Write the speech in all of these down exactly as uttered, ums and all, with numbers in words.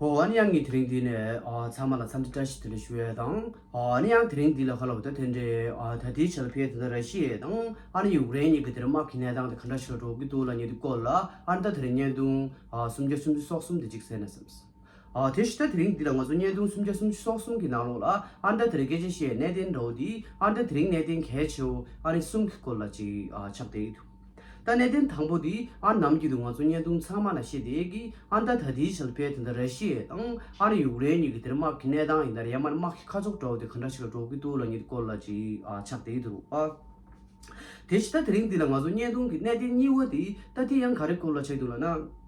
ཨོ་ཨ་ནི་ཡང་ངས་དེ་རིང་འདི་ནས་ཨ་ཚང་མ་ལ་འཚམས་འདྲི་བཀྲ་ཤིས་བདེ་ལེགས་ཞུ་ཡས་དང་། ཨ་ནི་ཡང་དེ་རིང་འདི་ལ་ཁ་ལོ་ད་དེ་འདྲའི་ཨ་ད་ལྟའི་ཆར་ཕེ་དེ་ད་ར་ཤི་ཡ་དང་ཨ་ནི་ཡུཀ་རེན་གཉིས་ཀྱི་དེར་དམག་གི་གནས་སྟངས་དེ་ག་འདྲ་ཞིག་ལ་འགྲོ་གི་འདུག་ལབ་མཁན་དེ་སྐོར་ལ་ཨ་ནི་ད་དེ་རིང་བརྙན་ཐུང་ཨ་སུམ་བརྒྱ་སུམ་ཅུ་སོ་གསུམ་དེ་གཅིག་གསན་ན་བསམས། ཨ་དེ་བཞིན་ད་དེ་རིང་འདི་ལ་ང་ཚོ་བརྙན་ཐུང་སུམ་བརྒྱ་སུམ་ཅུ་སོ་གསུམ་གྱི་ནང་ལོགས་ལ་ཨ་ནི་ད་དེ་རིང་སྐད་ཆ་བཤད་གནད་དོན་འདྲ་བོ་དེ་ཨ་ནི་ད་དེ་རིང་གནད་དོན་གལ་ཆེ་བོ་ཨ་ནི་གསུམ་གྱི་སྐོར་ལ་ཅིག་ཨ་ཆགས་བསྡད་ཀྱི་འདུག་ད་གནད་དོན་དང་པོ་དེ་ཨ་ནམ་རྒྱུན་དུ་ང་ཚོ་བརྙན་ཐུང་ཚང་མ་ལ་བཤད་བསྡད་ཀྱི་ཨ་ད་ད་ལྟའི་ཆར་ཕེ་དེ་འདྲ་ར་ཤི་ཡ་དང་ཨ་ནི་ཡུཀ་རེན་གཉིས་ཀྱི་དེར་དམག་གི་གནས་སྟངས་ཡིན་ན་རེད། ཡང་མིན་དམག་གི་ཁ་ཕྱོགས་འདྲ་བོ་དེ་ག་འདྲ་ཞིག་ལ་འགྲོ་གི་འདུག་ལབ་མཁན་དེ་སྐོར་ལ་ཅིག་ཨ་ཆགས་བསྡད་ཀྱི་འདུག་ཨ། དེ་བཞིན་ད་དེ་རིང་འདི་ལ་ང་ཚོ་བརྙན་ཐུང་གི་གནད་དོན་གཉིས་པ་དེ་ད་དེ་ཡང་ག་རེ་སྐོར་ལ་ཆགས་འདུག་ལབ་ན།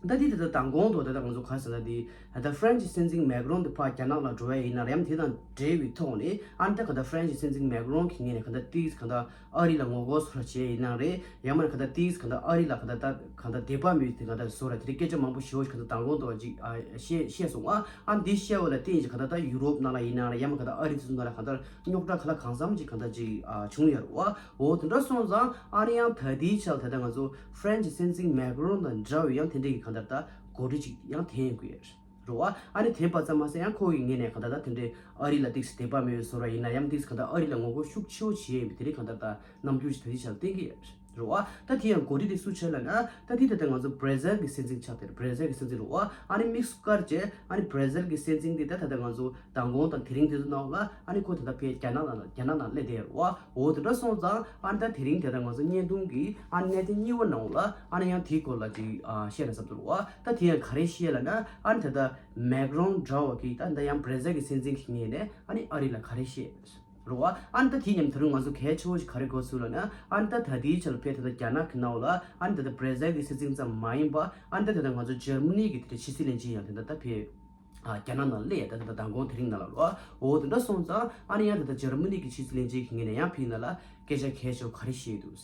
ད་དེ་ད་ལྟ་མདང་དགོང་དུ་ད་ལྟ་ང་ཚོ་ག་རེ་ཟེར་ན་དེ་ད་ལྟ་ཧྥ་རན་སི་སྲིད་འཛིན་མེག་རོན་དེ་ཕར་རྒྱ་ནག་ལ་འགྲོ་ཡ་ཡིན་ན་རེད། ཡང་དེ་དང་འབྲེལ་བའི་ཐོག་ནས་ཨ་ནི་ད་ག་ད་ཧྥ་རན་སི་སྲིད་འཛིན་མེག་རོན་གྱི་ངོས་ནས་ག་ད་ཏིས་ག་ད་ཨ་རི་ལ་ངོ་རྒོལ་བཟོ་འདྲ་བྱས་ཡིན་ན་རེད། ཡང་མིན་ག་ད་ཏིས་ག་ད་ཨ་རི་ལ་ག་ད་ད་ག་ད་དད་པ་མེད་དེ་ག་ད་བཟོ་འདྲ་དེ་རིགས་སྐད་ཆ་མང་པོ་ཞེ་པོ་ཞིག་ག་ད་མདང་དགོང་དུ་ཅིག་ཨ་བཤད་བཤད་སོང་ཨ། ཨ་འདི་བཤད་པ་ལ་བརྟེན་ཅིག་ག་ད་ད་ཡུ་རོབ་ནང་ལ་ཡིན་ན་རེད། ཡང་མིན་ག་ད་ཨ་རི་དེ་ཚོ་ནང་ལ་ག་ད་རྙོག་དྲ་ག་ལ་གང་འཚམ་ཅིག་ག་ད་ཅིག་ཨ་བྱུང་ཡོད་རེད་བ། འོ་དེ་འདྲ་སོང་ཙང་ཨ་ནི་ཡང་ད་ལྟའི་ཆར་ད་ལྟ་ང་ཚོ་ཧྥ་རན་སི་སྲིད་འཛིན་མེག་རོན་དང་འདྲ་བའི་ཡང་དེ་འདྲའི་གི་གང་ལྟར་ད་འགོ་ཁྲིད་ཅིག་ཡང་འཐེན་ཡོང་གི་ཡོད་རེད་བ། ཨ་ནི་འཐེན་པ་ཙམ་མ་ཟད་ཡང་ཁོ་གི་ངོས་ནས་གང་ལྟར་ད་དེ་འདྲའི་ཨ་རི་ལ་ཏིག་ཙམ་དད་པ་མེད་པའི་བཟོ་འདྲ་ཡིན་ན་ཡང་ཏིག་ཙམ་གང་ལྟར་ཨ་རི་ལ་ངོ་རྒོལ་ཤུགས་ཆེ་བོ་བྱེད་ཡས་པའི་དེ་འདྲའི་གང་ལྟར་ད་རྣམ་འགྱུར་ཞིག་ད་ལྟའི་ཆར་བསྟན་གི་ཡོད་རེད་བ། ད་དེ་ཡང་འགོ་ཁྲིད་དེ་སུ་བྱས་ལབ་ན་ད་དེ་ད་ལྟ་ང་ཚོ་བྷར་ཛིལ་གི་སྲིད་འཛིན་ཆགས་བསྡད་རེད། བྷར་ཛིལ་གི་སྲིད་འཛིན་རེད་བ། ཨ་ནི་མིག་ཟུར་བཀར་བྱས་ཨ་ནི་བྷར་ཛིལ་གི་སྲིད་འཛིན་དེ་ད་ད་ལྟ་ང་ཚོ་མདང་དགོང་དང་དེ་རིང་དེ་ཚོ་ནང་ལ་ཨ་ནི་ཁོ་ད་ལྟ་ཕེ་རྒྱ་ནག་ནང་ལ་རྒྱ་ནག་ནང་སླེབས་བསྡད་ཡོད་རེད་བ། འོ་དེ་འདྲ་སོང་ཙང་ཨ་ནི་ད་དེ་རིང་དེ་ལྟ་ང་ཚོ་བརྙན་ཐུང་གི་ཨ་ནི་གནད་དོན་གཉིས་པ་ནང་ལ་ཨ་ནི་ཡང་དེའི་སྐོར་ལ་ཅིག་ཨ་བཤད་ན་བསམ་འདུག་རེད་བ། ད་དེ་ཡང་ག་རེ་བཤད་ལབ་ན་ཨ་ནི་ད་ལྟ་མེག་རོན་འདྲ་བ་གིས་ད་ད་ཡང་བྷར་ཛིལ་གི་སྲིད་འཛིན་གྱི་ངོས་ནས་ཨ་ནི་ཨ་རི་ལ་ག་རེ་བཤད་རེད་བ། ཨ་ནི་ད་དེ་མཉམ་དུ་ང་ཚོ་གལ་ཆེ་བོ་ཞིག་ག་རེ་གོ་ཚུལ་ལབ་ན་ཨ་ནི་ད་ད་དེའི་ཆར་ཕེ་ད་ལྟ་རྒྱ་ནག་གི་ནང་ལ་ཨ་ནི་ད་ལྟ་བྷར་ཛིལ་གི་སྲིད་འཛིན་ཙམ་མ་ཡིན་པ་ཨ་ནི་ད་ད་ལྟ་ང་ཚོ་འཇར་མ་ནི་གི་དེ་ཕྱི་སྲིད་བློན་ཆེན་ཡང་དེ་ད་ད་ཕེ། ཨ་རྒྱ་ནག་ནང་སླེབས་ཡ་ད་ད་ད་མདང་དགོང་དེ་རིང་ནང་ལ་ལོ། འོ་དེ་འདྲ་སོང་ཙང་ཨ་ནི་ཡང་ད་ད་འཇར་མ་ནི་གི་ཕྱི་སྲིད་བློན་ཆེན་གྱི་ངོས་ནས་ཡང་ཕི་ནང་ལ་སྐད་ཆ་གལ་ཆེ་བོ་ག་རེ་བཤད་འདུག་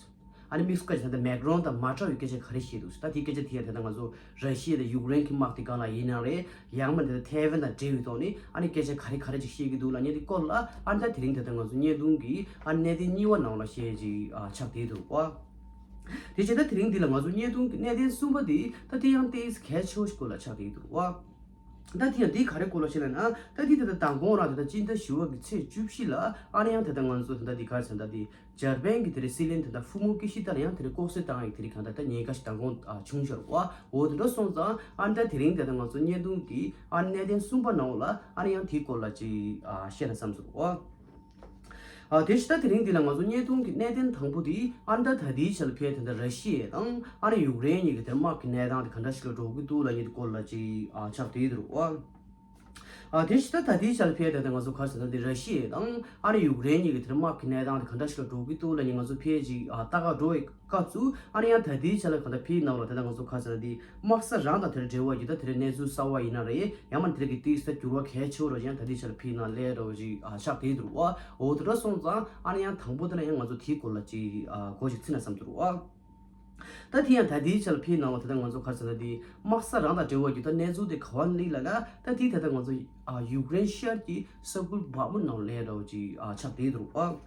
ཨ་ནི་དམིགས་སུ་བཀར་ད་ད་མེག་རོན་དང་མ་འདྲ་བའི་སྐད་ཆ་ག་རེ་བཤད་འདུག་ད་དེའི་སྐད་ཆ་དེ་ཡང་ད་ད་ང་ཚོ་ར་ཤི་ཡ་དང་ཡུཀ་རེན་གྱི་དམག་དེ་སྒང་ལ་ཡིན་ནའང་རེད། ཡང་མིན་ད་ད་ཐའེ་ཝན་དང་འབྲེལ་བའི་ཐོག་ནས་ཨ་ནི་སྐད་ཆ་ག་རེ་ག་རེ་ཅིག་བཤད་ཀྱི་འདུག་ལབ་མཁན་དེ་སྐོར་ལ་ཨ་ནི་ད་དེ་རིང་ད་ད་ང་ཚོ་བརྙན་ཐུང་གི་ཨ་ནི་གནད་དོན་གཉིས་པ་ནང་ལ་བཤད་ཅིག་ཨ་ཆགས་བསྡད་འདུག་བ། དེ་བྱས་ད་དེ་རིང་འདི་ལ་ང་ཚོ་བརྙན་ཐུང་གི་གནད་དོན་གསུམ་པ་དེ་ད་དེ་ཡང་ཏོག་ཙམ་གལ་ཆེ་བོ་ཞིག་སྐོར་ལ་ཆགས་བསྡད་འདུག་བ། ད་དེ་ཡང་དེ་ག་རེ་སྐོར་ལ་བཤད་ལབ་ན་ད་དེ་ད་ལྟ་མདང་དགོང་རང་ད་ལྟ་སྤྱི་ཟླ་བཞི་པ་གི་ཚེས་བཅུ་བཞི་ལ་ཨ་ནི་ཡང་ད་ལྟ་ང་ཚོ་ད་ལྟ་དེ་ག་རེ་ཟེར་ད་དེ་འཇར་པན་གི་དེ་རེད་སྲིད་བློན་ད་ལྟ་ཧྥུ་མོ་ཀི་ཤི་ད་ལ་ཡང་དེ་རེད་ལྐོག་གསོད་བཏང་ཡག་དེ་རེད་གང་ལྟར་ད་ཉེན་ཁ་ཞིག་མདང་དགོང་ཨ་བྱུང་ཤར་བ། འོ་དེ་འདྲ་སོང་ཙང་ཨ་ནི་ད་དེ་རིང་ད་ལྟ་ང་ཚོ་བརྙན་ཐུང་གི་ཨ་ནི་གནད་དོན་གསུམ་པ་ནང་ལ་ཨ་ནི་ཡང་དེའི་སྐོར་ལ་ཅིག་ཨ་བཤད་ན་བསམ་སོང་བ། ཨ་དེ་བཞིན་ད་དེ་རིང་འདི་ལ་ང་ཚོ་བརྙན་ཐུང་གི་གནད་དོན་དང་པོ་དེ་ཨ་ནི་ད་ད་ལྟའི་ཆར་ཕེ་ད་ལྟ་ར་ཤི་ཡ་དང་ཨ་ནི་ཡུཀ་རེན་གཉིས་ཀྱི་དེར་དམག་གི་གནས་སྟངས་དེ་ག་འདྲ་ཞིག་ལ་འགྲོ་གི་འདུག་ལབ་མཁན་དེ་སྐོར་ལ་ཅིག་ཨ་ཆགས་བསྡད་འདུག་བ། ཨ་དེ་བཞིན་ད་ད་ལྟའི་ཆར་ཕེ་ད་ལྟ་ང་ཚོ་ག་རེ་ཟེར་ན་དེ་ར་ཤི་ཡ་དང་ཨ་ནི་ཡུཀ་རེན་གཉིས་ཀྱི་དེར་དམག་གི་གནས་སྟངས་དེ་ག་འདྲ་ཞིག་ལ་འགྲོ་གི་འདུག་ལབ་མཁན་ང་ཚོ་ཕེ་ཅིག་ཨ་ལྟ་ག་འགྲོ་བའི་སྐབས་སུ་ཨ་ནི་ཡང་ད་ལྟའི་ཆ་ལ་གང་ལྟར་ཕིའི་ནང་ལ་ད་ལྟ་ང་ཚོ་ག་ཟེར་ན་དེ་དམག་ས་རང་དང་དེར་འབྲེལ་བ་ཡོད་ད་དེ་རིང་གནས་ཚུལ་གསར་བ་ཡིན་ན་རེད། ཡང་མིན་དེ་རིང་གི་ཏིག་ཙམ་འགྱུར་བ་གལ་ཆེ་བོ་རོ་ཡང་ད་ལྟའི་ཆ་ལ་ཕིའི་ནང་སླེབས་འགྲོ་བ་ཞིག་ཨ་ཆགས་བསྡད་འདུག་བ། འོ་དེ་འདྲ་སོང་ཙང་ཨ་ནི་ཡང་དང་པོ་དེ་ལ་ཡང་ང་ཚོ་དེའི་སྐོར་ལ་ཅིག་ཨ་གོ་ཞིག་ཚིག་ན་བསམ་འདུག་བ། ད་དེ་ཡང་ད་ལྟའི་ཆ་ལ་ཕིའི་ནང་ལ་ད་ལྟ་ང་ཚོ་ག་ཟེར་ན་དེ་དམག་ས་རང་དང་འབྲེལ་བ་ཡོད་ད་གནས་ཚུལ་དེ་ག་བ་སླེབས་ལབ་ན་ད་དེ་ད་ལྟ་ང་ཚོ་ཨ་ཡུཀ་རེན་ཤར་གྱི་ས་ཁུལ་བག་མུ་ནང་སླེབས་འགྲོ་བ་ཅིག་ཨ་ཆགས་བསྡད་འདུག་བ།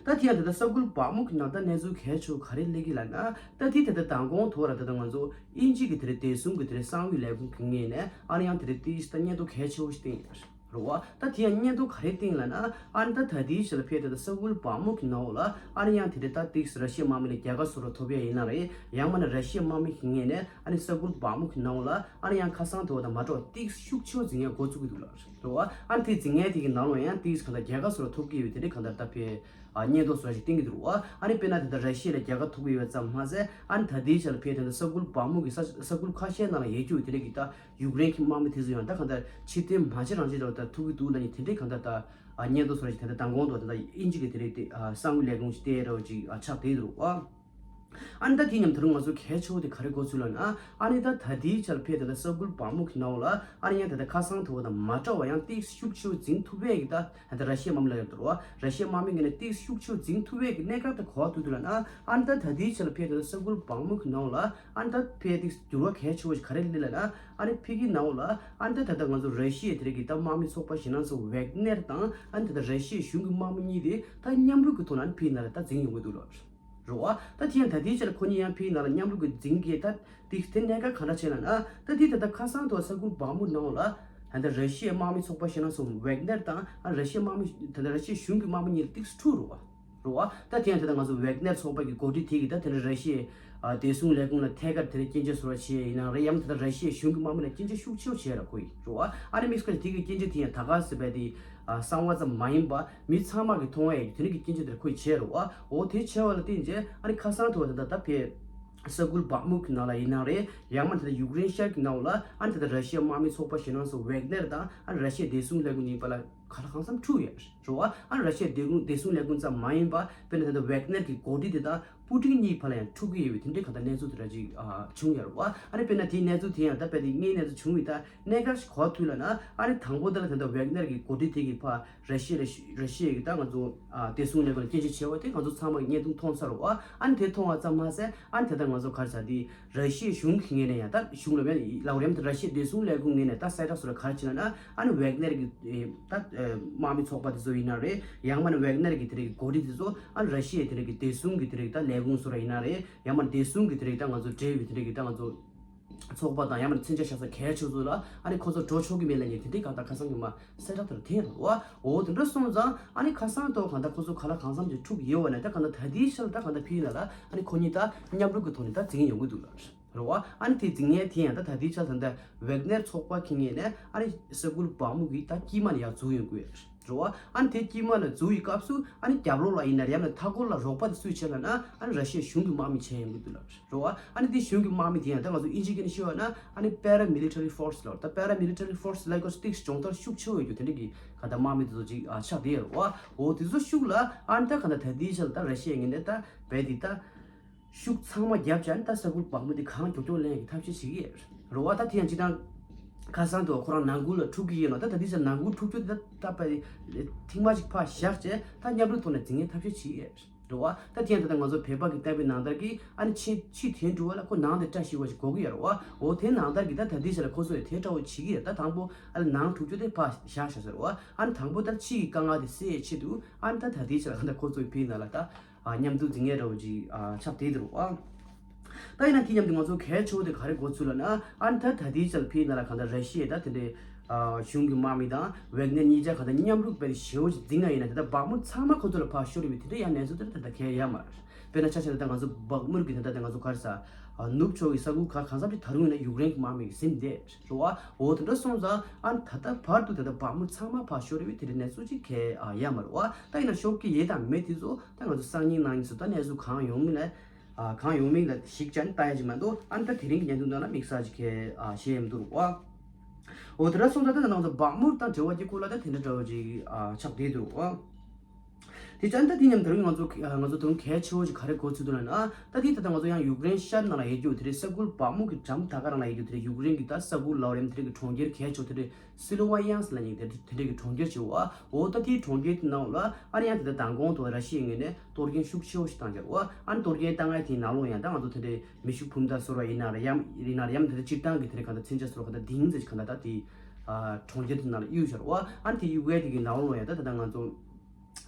ད་དེ་ཡང་དེ་ལྟར་ས་ཁུལ་བག་མུ་གི་ནང་ད་གནས་ཚུལ་གལ་ཆེ་བོ་ག་རེ་སླེབས་ཀྱི་ལབ་ན་ད་དེ་དེ་ལྟར་མདང་དགོང་ཐོག་ར་ད་ལྟ་ང་ཚོ་དབྱིན་ཇི་གི་དེ་རེད་བདེ་སྲུང་གི་དེ་རེད་གསང་བའི་ལས་ཁུངས་ཀྱི་ངོས་ནས་ཨ་ནི་ཡང་དེ་རེད་ཏིག་ཙམ་ད་སྙན་ཐོ་གལ་ཆེ་བོ་ཞིག་བཏིང་ཡོད་རེད་བ། ད་དེ་ཡང་སྙན་ཐོ་ག་རེ་བཏིང་ལབ་ན་ཨ་ནི་ད་ད་དེའི་ཆ་ལ་ཕེ་ད་ལྟ་ས་ཁུལ་བག་མུ་གི་ནང་ལ་ཨ་ནི་ཡང་དེ་རེད་ད་ཏིག་ཙམ་ར་ཤི་ཡ་དམག་མི་ལ་རྒྱལ་ཁ་བཟོ་འདྲ་ཐོབ་ཡ་ཡིན་ན་རེད། ཡང་མིན་ན་ར་ཤི་ཡ་དམག་མི་གི་ངོས་ནས་ཨ་ནི་ས་ཁུལ་བག་མུ་གི་ནང་ལ་ཨ་ནི་ཡང་ཁ་སང་དེ་བ་དང་མ་འདྲ་བ་ཏིག་ཤུགས་ཆེ་བོ་འཛིང་ཡ་འགོ་བཙུགས་ཀྱི་འདུག་ལ། རེད་བ། ཨ་ནི་དེ་འཛིང་ཡ་དེ་གི་ནང་ལོགས་ཡང་ཏིག་གང་ལྟར་རྒྱལ་ཁ་བཟོ་འདྲ་ཐོབ་ཀྱི་ཡོད་དེ་རེད་གང་ལྟར་ད་ཕེ་ཨ་སྙན་ཐོ་བཟོ་འདྲ་ཞིག་བཏིང་གི་འདུག་རེད་བ། ཨ་ནི་དཔེར་ན་དེ་ལྟར་ར་ཤི་ཡ་ལ་རྒྱལ་ཁ་ཐོབ་ཀྱི་ཡོད་ཙམ་མ་ཟད་ཨ་ནི་ད་ལྟའི་ཆ་ལ་ཕེ་དེ་ལྟར་ས་ཁུལ་བག་མུ་གི་ས་ས་ཁུལ་ཁ་ཤས་ནང་ལ་ཡོད་རྒྱུ་དེ་རེད་གི་ད་ཡུཀ་རེན་གྱི་དམག་མི་དེ་ཚོ་ཡང་ད་གང་ལྟར་ཕྱིར་འཐེན་མ་བྱེད་རང་བྱེད་འདྲ་བོ་ད་ཐུག་གི་འདུག་ལབ་ནི་དེ་འདྲས་གང་ལྟར་ད་ཨ་སྙན་ཐོ་བཟོ་འདྲ་ཞིག་དེ་ལྟར་མདང་དགོང་དུ་ད་ལྟ་དབྱིན་ཇི་གི་དེ་རེད་དེ་ཨ་གསང་བའི་ལས་ཁུངས་ཤིག་བལྟས་འདྲ་བོ་ཅིག་ཨ་ཆགས་བསྡད་འདུག་རེད་བ། ཨ་ནི་ད་དེ་མཉམ་དུ་ང་ཚོ་གལ་ཆེ་བོ་དེ་ག་རེ་གོ་ཚུལ་ལབ་ན་ཨ་ནི་ད་ད་ལྟའི་ཆར་ཕེ་ད་ལྟ་ས་ཁུལ་བག་མུ་གི་ནང་ལ་ཨ་ནི་ཡང་ད་ལྟ་ཁ་སང་དུ་བ་དང་མ་འདྲ་བ་ཡང་ཏིག་ཤུགས་ཆེ་བོ་འཛིང་ཐུབ་པའི་གི་ད་ད་ལྟ་ར་ཤི་ཡ་དམག་མི་ལ་ཡོད་དོ་བ་ར་ཤི་ཡ་དམག་མི་གི་ནས་ཏིག་ཤུགས་ཆེ་བོ་འཛིང་ཐུབ་པའི་གི་གནས་སྐབས་དེ་ག་བ་ཐུག་འདུག་ལབ་ན་ཨ་ནི་ད་ད་ལྟའི་ཆར་ཕེ་ད་ལྟ་ས་ཁུལ་བག་མུ་གི་ནང་ལ་ཨ་ནི་ད་ཕེ་ཏིག་འགྱུར་བ་གལ་ཆེ་བོ་ཞིག་ག་རེ་སླེབས་ལབ་ན་ཨ་ནི་ཕེ་གི་ནང་ལ་ཨ་ནི་ད་ད་ལྟ་ང་ཚོ་ར་ཤི་ཡ་དེ་རིགས་གི་ད་དམག་མི་ཚོགས་པ་ཞིག་ནང་ཚོ་ཝེག་ནེར་དང་ཨ་ནི་ད་ལྟ་ར་ཤི་ཡ་གཞུང་གི་དམག་མི་གཉིས་དེ་ད་མཉམ་རུབ་གི་ཐོག་ནས་ཨ་ནི་ཕེ་ནང་ལ་ད་འཛིང་ཡོང་གི་འདུག་ལབ། རེད་བ། ད་དེ་ཡང་ད་ལྟའི་ཆར་ཁོ་གཉིས་ཡང་ཕ་གི་ནང་ལ་མཉམ་རུབ་ཀྱི་འཛིང་གི་ད་དེ་དེ་གནད་འགག་ག་འདྲ་བྱས་ལབ་ན། ད་དེ་ད་ལྟ་ཁ་སང་དུ་ས་ཁུལ་བག་མུག་ནང་ལ་ད་ལྟ་ར་ཤི་ཡའི་དམག་མི་ཚོགས་པ་ཞེ་ན་སོང་ཝེག་ནེར་དང་ཨ་ར་ཤི་ཡའི་དམག་མི་ད་ལྟ་ར་ཤི་ཡའི་གཞུང་གི་དམག་མི་གཉིས་ལ་ཏིག་ཙམ་འཁྲུག་རེད་བ། རེད་བ། ད་དེ་ཡང་ད་ལྟ་ང་ཚོ་ཝེག་ནེར་ཚོགས་པ་གི་འགོ་ཁྲིད་དེ་གིས་ད་དེ་འདྲ་ར་ཤི་ཡའི་ཨ་བདེ་སྲུང་ལས་ཁུངས་ལ་ཐད་ཀར་དེ་འདྲ་སྐྱོན་བརྗོད་བཟོ་འདྲ་བྱས་ཡིན་ན་རེད། ཡང་ད་ལྟ་ར་ཤི་ཡའི་གཞུང་གི་དམག་མི་ལ་སྐྱོན་བརྗོད་ཤུགས་ཆེ་བོ་བྱས་ར་ཁོ་ཡིས་རེད་བ། ཨ་ནི་དམིགས་བཀར་དེ་གི་སྐྱོན་བརྗོད་དེ་ཡང་ད་ག་སེ་བས་དེ་ཨ་གསང་བ་ཙམ་མ་ཡིན་པ་མི་ཚང་མ་གི་མཐོང་བ་ཡ་དེ་འདྲ་གི་སྐྱོན་བརྗོད་དེ་ཁོ་ཡིས་བྱས་རེད་བ། འོ་དེ་བྱས་པ་ལ་བརྟེན་བྱས་ཨ་ནི་ཁ་སང་དུ་ད་ལྟ་ད་ཕེ་ས་ཁུལ་བག་མུག་གི་ནང་ལ་ཡིན་ན་རེད། ཡང་མ་ད་ལྟ་ཡུཀ་རེན་ཤར་གྱི་ནང་ལ་ཨ་ནི་ད་ལྟ་ར་ཤི་ཡའི་དམག་མི་ཚོགས་པ་ཞེ་ན་སོང་ཝེག་ནེར་དང་ཨ་ནི་ར་ཤི་ཡའི་བདེ་སྲུང་ལས་ཁུངས་གཉིས་བར་ལ་ག་ལ་གང་འཚམ་འཁྲུག་ཡོད་རེད་བ། ཨ་ནི་ར་ཤི་ཡའི་བདེ་སྲུང་བདེ་སྲུང་ལས་ཁུངས་ཙམ་མ་ཡིན་པ་དཔེར་ན་ད་ལྟ་ཝེག་ནེར་གྱི་འགོ་ཁྲིད་དེ་དང་པུ་ཏིན་གཉིས་བར་ལ་ཡང་འཁྲུག་གི་ཡོད་པའི་དེ་འདྲའི་གང་ལྟར་གནས་ཚུལ་དེ་འདྲ་ཅིག་ཨ་བྱུང་ཡོད་རེད་བ། ཨ་ནི་དཔེར་ན་དེའི་གནས་ཚུལ་དེ་ཡང་ད་དཔེ་དེ་སྔའི་གནས་ཚུལ་བྱུང་བའི་ད་གནད་འགག་ཞིག་གོ་ཐུབ་ལབ་ན། ཨ་ནི་དང་པོ་དེ་ལ་ད་ལྟ་ཝེག་ནེར་གྱི་འགོ་ཁྲིད་དེ་གིས་ཕར་ར་ཤི་ཡ་ལ་ར་ཤི་ཡ་གི་ད་ང་ཚོ་ཨ་བདེ་སྲུང་ལས་ཁུངས་ལ་སྐྱོན་བརྗོད་བྱས་པ་དེ་ང་ཚོ་ཚང་མ་གིས་བརྙན་ཐུང་མཐོང་ཚར་བ། ཨ་ནི་དེ་མཐོང་བ་ཙམ་མ་ཟད་ཨ་ནི་དེ་ལྟར་ང་ཚོ་ག་རེ་ཟེར་དེ་ར་ཤི་ཡའི་གཞུང་གི་ངོས་ནས་ཡང་ད་གཞུང་ལ་བས་ལབ་རེམ་དེ་ར་ཤི་ཡའི་བདེ་སྲུང་ལས་ཁུངས་ངོས་ནས་ད་གསལ་བསྒྲགས་སུ་ལ་ག་རེ་བྱས་ན་ན། ཨ་ནི་ཝེག་ནེར་གྱི་ཨེ་ད་ཨེ་དམག་མི་ཚོགས་པ་དེ་ཚོ་ཡིན་ན་རེད། ཡང་མ་ནི་ཝེག་ནེར་གྱི་དེ་རིགས་འགོ་ཁྲིད་དེ་ཚོ་ཨ་ནི་ར་ཤི་ཡའི་དེ་རིགས་ཀྱི་བདེ་སྲུང་གི་དེ་རིགས་ད་ལས་ཁུངས་སུ་ར་ཡིན་ན་རེད། ཡང་མ་ནི་བདེ་སྲུང་གི་དེ་རིགས་ད་ང་ཚོ་འབྲེལ་བའི་དེ་རིགས་ཀྱི་ད་ང་ཚོ་ཚོགས་པ་དང་ཡང་མ་ནི་མཚོན་ཆ་བཞག་ས་གལ་ཆེ་ཚོ་ལ་ཨ་ནི་ཁོ་ཚོ་འགྲོ་ཆོག་གི་མེད་ལབ་མཁན་དེ་འདྲའི་གང་ལྟར་ཁ་སང་གི་མ་གསལ་བསྒྲགས་དེར་འཐེན་རེད་བ། འོ་དེ་འདྲ་སོང་ཙང་ཨ་ནི་ཁ་སང་ཐོག་གང་ལྟར་ཁོ་ཚོ་ག་ལ་གང་འཚམ་ཅིག་འཁྲུག་ཡོད་བ་ནས་ད་གང་ལྟར་ད་ལྟའི་ཆར་ད་གང་ལྟར་ཕ་གི་ནང་ལ་ཨ་ནི་ཁོ་གཉིས་ད་མཉམ་རུབ་ཀྱི་ཐོག་ནས་ད་འཛིང་ཡོང་གི་འདུག་ལ་རེད་བ། ཨ་ནི་དེ་འཛིང་ཡས་དེ་ཡང་ད་ད་ལྟའི་ཆར་ད་ལྟ་ཝེག་ནེར་ཚོགས་པ་ཁེ་ངེས་ནས་ཨ་ནི་ས་ཁུལ་བག་མུག་གི་ད་དཀྱིལ་མ་ནས་ཡར་འཛུལ་ཡོང་གི་ཡོད་རེད་བ། ཨ་ནི་དེ་དཀྱིལ་མ་ལ་འཛུལ་བའི་སྐབས་སུ་ཨ་ནི་རྒྱབ་ལོགས་ལ་ཡིན་ན་རེད། ཡང་ན་མཐའ་སྐོར་ལ་རོགས་པ་དེ་སུས་བྱས་ལབ་ན་ཨ་ནི་ར་ཤི་ཡའི་གཞུང་གི་དམག་མིས་བྱས་ཡོང་གི་འདུག་ལབ་རེད་བ། ཨ་ནི་དེ་གཞུང་གི་དམག་མི་དེ་ཡང་ད་ང་ཚོ་ཨིན་ཇི་སྐད་ནས་ཤོད་པ་ན་ཨ་ནི་པེ་ར་མི་ལི་ཊ་རི་ཕོར་སི་ལབ། ད་པེ་ར་མི་ལི་ཊ་རི་ཕོར་སི་ལབ་དུས་ཏིག་སྦྱོང་བརྡར་ཤུགས་ཆེ་བོ་ཡོད་རྒྱུ་དེ་འདྲ་གི་ག་ད་དམག་མི་དེ་ཚོ་ཅིག་ཨ་ཆགས་བསྡད་ཡོད་རེད་བ། འོ་དེ་ཚོ་ཤུགས་ལ་ཨ་ནི་ད་ག་ད་ད་ལྟའི་ཆར་ད་ར་ཤི་ཡ་ངོས་ནས་ད་རྦད་དེ་ད་ཤུགས་ཚང་མ་བརྒྱབ་བྱས་ཨ་ནི་ད་ས་ཁུལ་བག་མུག་དེ་གང་མགྱོགས་མགྱོགས་ལེན་ཡག་གི་ཐབས་ཤེས་བྱེད་ཀྱི་ཡོད་རེད་བ། ད་དེ་ཡང་སྤྱིར་བཏང་ཁ་སང་དུ་ཁོ་རང་ནང་ཁུལ་ལ་འཁྲུག་གི་ཡོད་ནོ། ད་ད་ལྟའི་ཆར་ནང་ཁུལ་འཁྲུག་རྒྱུ་དེ་ད་ད་པ་ཐེངས་མ་གཅིག་ཕར་བཞག་བྱས་ད་མཉམ་རུབ་ཐོག་ནས་འཛིང་ཡག་ཐབས་ཤེས་བྱེད་ཀྱི་ཡོད་རེད་བ། ད་དེ་ཡང་ད་ལྟ་ང་ཚོ་བོད་པ་གི་ལྟ་བའི་ནང་ལྟར་གྱི་ཨ་ནི་ཕྱི་ཕྱི་དོན་འགྲུལ་བ་ལ་ཁོ་ནང་དེ་བཀྲ་ཤིས་པ་ཞིག་དགོས་ཀྱི་ཡོད་རེད་བ། འོ་དེ་ནང་ལྟར་གྱི་ད་ད་ལྟའི་ཆར་ལ་ཁོ་ཚོ་ཡང་དེ་འདྲ་བོ་བྱེད་ཀྱི་ཡོད། ད་དང་པོ་ཨ་ནི་ནང་འཁྲུག་རྒྱུ་དེ་ཕར་བཞག་བཞག་ཟེར་བ། ཨ་ནི་དང་པོ་ད་ཕྱི་གི་དཀའ་ངལ་དེ་སེལ་ཡག་ཆེད་དུ་ཨ་ནི་ད་ད་ལྟའི་ཆར་ལ་ད་ལྟ་ཁོ་ཚོ་ཡི་ཕི་ནང་ལ་ད་ཨ་མཉམ་དུ་འཛིང་ཡག་འདྲ་བོ་ཅིག་ཨ་ཆགས་བསྡད་འདུག་རེད་བ། ད་ཡིན་ན་དེ་མཉམ་དུ་ང་ཚོ་གལ་ཆེ་བོ་དེ་ག་རེ་གོ་ཚུལ་ལབ་ན། ཨ་ནི་ད་ད་ལྟའི་ཆར་ཕི་ནང་ལ་གང་ལྟར་ར་ཤི་ཡའི་ད་དེ་འདྲའི་ཨ་གཞུང་གི་དམག་མི་དང་ཝེག་ནེར་གཉིས་ཆ་གང་ལྟར་མཉམ་རུབ་དཔེ་ཞེ་བོ་ཅིག་འཛིང་ཡག་ཡིན་ན་དེ་ད་བག་མུག་ཚང་མ་ཁོ་ཚོ་ལ་ཕར་ཤོར་ཡོད་པའི་དེ་འདྲ་ཡང་གནས་ཚུལ་དེ་ད་ད་གལ་ཡོད་མ་རེད། དཔེར་ན་ཆ་བཞག་ན་ད་ང་ཚོ་བག་མུག་གི་ད་ད་ད་ང་ཚོ་ག་རེ་ཟ་ཨ་ནུབ་ཕྱོགས་ཀྱི་ས་ཁུལ་ག་གང་འཚམ་ཅིག་ད་རུང་ཡིན་ན་ཡུཀ་རེན་གྱི་དམག་མི་གིས་ཟིན་བསྡད་རེད་བ། འོ་དེ་འདྲ་སོང་ཙང་ཨ་ནི་ད་ལྟ་བར་དུ་ད་ལྟ་བག་མུག་ཚང་མ་ཕར་ཤོར་ཡོད་པའི་དེ་འདྲའི་གནས་ཚུལ་ཅིག་གལ་ཨ་ཡོད་མ་རེད་བ། ད་ཡིན་ན་ཤོར་གྱི་ཡོད་དང་མེད་དེ་ཚོ་ད་ང་ཚོ་སང་ཉིན་གནངས་ཉིན་ཚོ་ད་གནས་ཚུལ་གང་ཡོང་མིན་ལ་ཨ་གང་ཡོང་མིན་ལ་གཞིགས་བྱས་ནས་ལྟ་ཡག་ཅིག་མ་གཏོགས་ཨ་ནི་ད་དེ་རིང་གི་བརྙན་ཐུང་ནང་ལ་དམིགས་བསལ་ཅིག་གལ་ཨ་བཤད་ཡ་མི་འདུག་རེད་བ། འོ་དེ་འདྲ་སོང་ཙང་ད་ད་ང་ཚོ་བག་མུག་དང་འབྲེལ་བ་གྱི་སྐོར་ལ་ད་དེ་འདྲ་འདྲ་བོ་ཅིག་ཨ་ཆགས་བསྡད་འདུག་རེད་བ། དེ་ཙང་ད་དེ་མཉམ་དུ་ང་ཚོ་ང་ཚོ་དོན་གལ་ཆེ་བོ་ཞིག་ག་རེ་གོ་ཚུལ་འདུག་ལབ་ན། ད་དེ་ད་ལྟ་ང་ཚོ་ཡང་ཡུཀ་རེན་ཤར་ནང་ལ་ཡོད་རྒྱུ་དེ་རེད། ས་ཁུལ་བག་མུག་གི་འགྲམ་ད་ག་རང་ལ་ཡོད་རྒྱུ་དེ་རེད། ཡུཀ་རེན་གྱི་ད་ས་ཁུལ་ལབ་རེད་དེ་རེད་གི་གྲོང་ཁྱེར་གལ་ཆེ་བོ་དེ་རེད། སི་ལོ་ཝ་ཡང་སི་ལབ་མཁན་དེ་དེ་རེད་གི་གྲོང་ཁྱེར་ཆེ་བོ། འོ་ད་དེའི་གྲོང་ཁྱེར་དེ་ནང་ལ་ཨ་ནི་ཡང་དེ་ད་མདང་དགོང་དུ་ར་ཤི་ཡའི་ངོས་ནས་གཏོར་སྐྱོན་ཤུགས་ཆེ་བོ་ཞིག་བཏང་བྱས། འོ་ཨ་ནི་གཏོར་སྐྱོན་བཏང་ཡག་དེའི་ནང་ལོགས་ཡང་ད་ང་ཚོ་དེ་འདྲའི་མེ་ཤུགས་འཕུར་མདའ་བཟོ་ར་ཡིན་ན་རེད། ཡང་ཡིན་ན་རེད། ཡང་དེ་འདྲ་སྤྱིར་བཏང་གི་དེ་འདྲའི་གང་ལྟར་མཚོན་ཆ་བཟོ་ར་གང་ལྟར་ལྡིང་ཙམ་ཞིག་གང་ལྟར་ད་དེ་གྲོང་ཁྱེར་དེ་ནང་ལ་གཡུགས་བཞག་རེད་བ། ཨ་ནི་དེ་གཡུགས་ཡག་དེ་གི་ནང་ལོགས་ཡང་ད་ད་ལྟ་ང་ཚོ་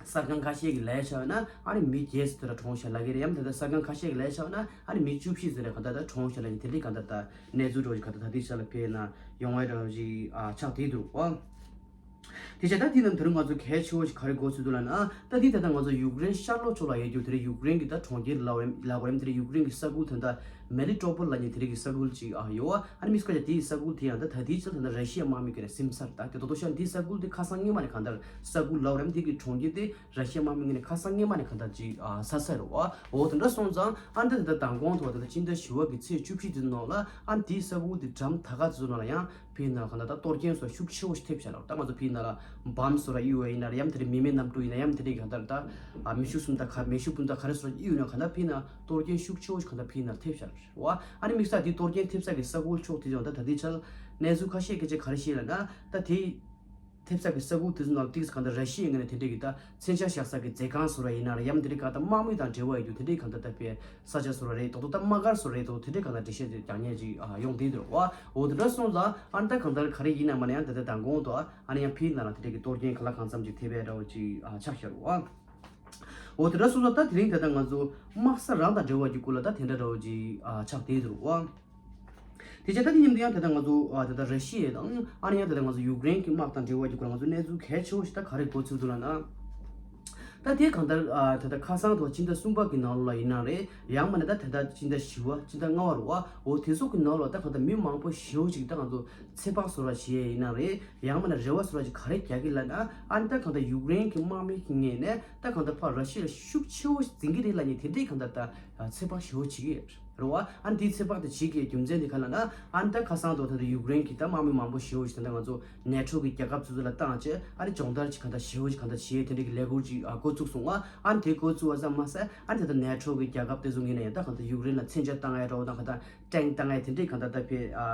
གསར་ཁང་ཁ་ཤས་ཀྱིས་ལབ་བཞག་ན་ཨ་ནི་མི་བརྒྱད་ཙམ་དེ་འདྲ་གྲོངས་བཞག་ལབ་ཀྱི་རེད། ཡང་ད་ལྟ་གསར་ཁང་ཁ་ཤས་ཀྱིས་ལབ་བཞག་ན་ཨ་ནི་མི་བཅུ་བཞི་ཙམ་རེ་གང་ལྟར་ད་གྲོངས་བཞག་ལབ་ཀྱི་དེ་འདྲའི་གང་ལྟར་ད་གནས་ཚུལ་འདྲ་བོ་ཞིག་གང་ལྟར་ད་དེ་ཆ་ལ་ཕེབས་ན་ཡོང་བའི་འདྲ་བོ་ཞིག་ཨ་ཆགས་བསྡད་འདུག་བ། དེ་བྱས་ད་དེ་རྣམས་དེ་རིང་ང་ཚོ་གལ་ཆེ་བོ་ཞིག་ག་རེ་གོ་ཚུལ་འདུག་ལབ་ན། ད་དེ་ད་ལྟ་ང་ཚོ་ཡུཀ་རེན་ཤར་ལྷོ་ཕྱོགས་ལ་ཡོད་རྒྱུ་དེ་རེད། ཡུཀ་རེན་གྱི་ད་གྲོང་ཁྱེར་ལབ་རེད་ལབ་དགོས་རེད། དེ་རེད་ཡུཀ་རེན་གྱི་ས་ཁུལ་དེ་ད་མེ་ལི་ཊོ་པོལ་ལབ་མཁན་དེ་རིགས་ཀྱི་ས་ཁུལ་ཅིག་ཨ་ཡོད། ཨ་ནི་དམིགས་བཀར་གྱི་དེའི་ས་ཁུལ་དེ་ཡང་ད་ད་ལྟའི་ཆར་ད་ལྟ་ར་ཤི་ཡ་དམག་མི་གིས་ནས་ཟིན་ཚར། ད་དེ་ད་དུང་ཤར་འདིའི་ས་ཁུལ་དེ་ཁ་སང་སྔོན་མ་ནས་གང་ལྟར་ས་ཁུལ་ལབ་རེད། དེ་གི་གྲོང་ཁྱེར་དེ་ར་ཤི་ཡ་དམག་མི་གིས་ནས་ཁ་སང་སྔོན་མ་ནས་གང་ལྟར་ཅིག་ཨ་ཟ་ཚར་རེད་བ། འོ་དེ་འདྲ་སོང་ཙང་ཨ་ནི་ད་ད་ལྟ་མདང་དགོང་དུ་བ་ད་ལྟ་སྤྱི་ཟླ་བཞི་པ་གི་ཚེས་བཅུ་བཞི་དེ་ནང་ལ་ཨ་ནི་དེའི་ས་ཁུལ་དེ་འགྲམ་ད་ག་ཚོ་ནང་ལ་ཡང་ཕི་ནང་གང་ལྟར་ད་གཏོར་སྐྱོན་སོགས་ཤུགས་ཆེ་བོ་ཞིག་ཐེབས་བཞག་ལ། ད་ང་ཚོ་ཕི་ནང་ལ་བམ་སོགས་ར་གཡུག་པ་ཡིན་ན་རེད། ཡང་དེ་རིང་མི་མེད་གནམ་གྲུ་ཡིན་ན་ཡང་དེ་རིང་གང་ལྟར་ད་ཨ་མེ་ཤུགས་སྤུན་ཟླ་ག་མེ་ཤུགས་སྤུན་ཟླ་ག་རེ་སོགས་གཡུག་ན་གང་ལྟར་ཕི་ནང་གཏོར་སྐྱོན་ཤུགས་ཆེ་བོ་ཞིག་གང་ལྟར་ཕི་ནང་ཐེབས་བཞག་རེད་བ། ཨ་ནི་དམིགས་བསལ་དེ་གཏོར་སྐྱོན་ཐེབས་ས་གི་ས་ཁུལ་ཕྱོགས་དེ་ཡང་ད་ད་ལྟའི་ཆར་གནས་ཚུལ་ཁ་ཤས་སྐད་ཆ་ག་རེ་བཤད་ལབ་ན། ད་དེ་ཐེབས་ས་གི་ས་ཁུལ་དེ་ཚོ་ནང་ཏིག་ཙམ་གང་ལྟར་ར་ཤི་ཡའི་ངོས་ནས་དེ་འདྲའི་གི་ད་མཚོན་ཆ་བཞག་ས་གི་མཛོད་ཁང་སོགས་ར་ཡིན་ན་རེད། ཡང་དེ་འདྲའི་གང་ལྟར་དམག་མི་དང་འབྲེལ་བ་ཡོད་རྒྱུ་དེ་འདྲའི་གང་ལྟར་ད་དཔེ་ས་ཆ་སོགས་ར་རེད། ད་དུང་ད་དམག་སྒར་སོགས་རེད། ད་དེ་འདྲའི་གང་ལྟར་འགྲེལ་བཤད་དེ་རྒྱག་མཁན་ཅིག་ཨ་ཡོང་བསྡད་འདུག་བ། འོ་དེ་འདྲ་སོང་ཙང་ཨ་ནི་ད་གང་ལྟར་ག་རེ་ཡིན་ན་མ་ན་ཡང་ད་ལྟ་མདང་དགོང་དུ་ཨ་ནི་ཡང་ཕི་ནང་ལ་དེ་འདྲའི་གི་གཏོར་སྐྱོན་ག་ལ་གང་འཚམ་ཅིག་ཐེབས་པའི་འདྲ་བོ་ཅིག་ཨ་ཆགས་བཞག་རེད་བ། འོ་དེ་འདྲ་སོང་ཙང་ད་དེ་རིང་ད་ལྟ་ང་ཚོ་དམག་ས་རང་དང་འབྲེལ་བ་གྱི་སྐོར་ལ་ད་དེ་འདྲ་འདྲ་བོ་ཅིག་ཨ་ཆགས་བསྡད་འདུག་བ། དེ་བྱས་ད་དེ་མཉམ་དུ་ཡང་ད་ལྟ་ང་ཚོ་ཨ་ད་ལྟ་ར་ཤི་ཡ་དང་ཨ་ནི་ཡང་ད་ལྟ་ང་ཚོ་ཡུཀ་རེན་གྱི་དམག་དང་འབྲེལ་བ་གྱི་སྐོར་ལ་ང་ཚོ་གནས་ཚུལ་གལ་ཆེ་བོ་ཞིག་ད་ག་རེ་གོ་ཚུལ་འདུག་ལབ་ན། ད་དེ་གང་ལྟར་ཨ་ད་ལྟ་ཁ་སང་དུ་སྤྱི་ཟླ་གསུམ་པ་གི་ནང་ལོགས་ལ་ཡིན་ན་རེད། ཡང་མིན་ན་ད་ད་ལྟ་སྤྱི་ཟླ་བཞི་པ་སྤྱི་ཟླ་ལྔ་པ་རེད་བ། འོ་དེ་ཚོ་གི་ནང་ལོགས་ད་གང་ལྟར་མི་མང་པོ་ཞེ་བོ་ཅིག་ད་ང་ཚོ་ཚོད་དཔག་བཟོ་འདྲ་བྱེད་ཡ་ཡིན་ན་རེད། ཡང་མིན་ན་རེ་བ་བཟོ་འདྲ་ཅིག་ག་རེ་རྒྱག་གི་ལབ་ན། ཨ་ནི་ད་གང་ལྟར་ཡུཀ་རེན་གྱི་དམག་མི་གི་ངོས་ནས་ད་གང་ལྟར་ཕར་ར་ཤི་ཡ་ལ་ཤུགས་ཆེ་བོ་ཞིག་འཛིང་གི་རེད་ལབ་མཁན་དེ་འདྲའི་གང་ལྟར་ད་ཚོད་དཔག་ཞེ་བོ་བྱེད་ཀྱི་ཡོད་རེད་བ། ཨ་ནི་དེའི་ཚོད་དཔག་དེ་བྱེད་ཀྱི་རྒྱུ་མཚན་དེ་ག་ལབ་ན། ཨ་ནི་ད་ཁ་སང་དུ་ད་ལྟ་ཡུཀ་རེན་གྱི་ད་དམག་མི་མང་པོ་ཞེ་བོ་ཞིག་ད་ལྟ་ང་ཚོ་ནེ་ཊོ་གི་རྒྱལ་ཁབ་སོ་སོ་ལ་བཏང་བྱས། ཨ་ནི་སྦྱོང་བརྡར་ཅིག་གང་ལྟར་ཞེ་བོ་ཅིག་གང་ལྟར་བྱས་དེ་འདྲ་གི་ལས་འགུལ་ཅིག་ཨ་འགོ་བཙུགས་སོང་བ། ཨ་ནི་དེ་འགོ་བཙུགས་པ་ཙམ་མ་ཟད། ཨ་ནི་ད་ལྟ་ནེ་ཊོ་གི་རྒྱལ་ཁབ་དེ་ཚོ་ངོས་ནས་ཡང་ད་གང་ལྟར་ཡུཀ་རེན་ལ་མཚོན་ཆ་བཏང་ཡ་འདྲ་བོ་དང་གང་ལྟར་ཊེང་བཏང་ཡ་དེ་འདྲའི་གང་ལྟར་ད་ཕེ་ཨ་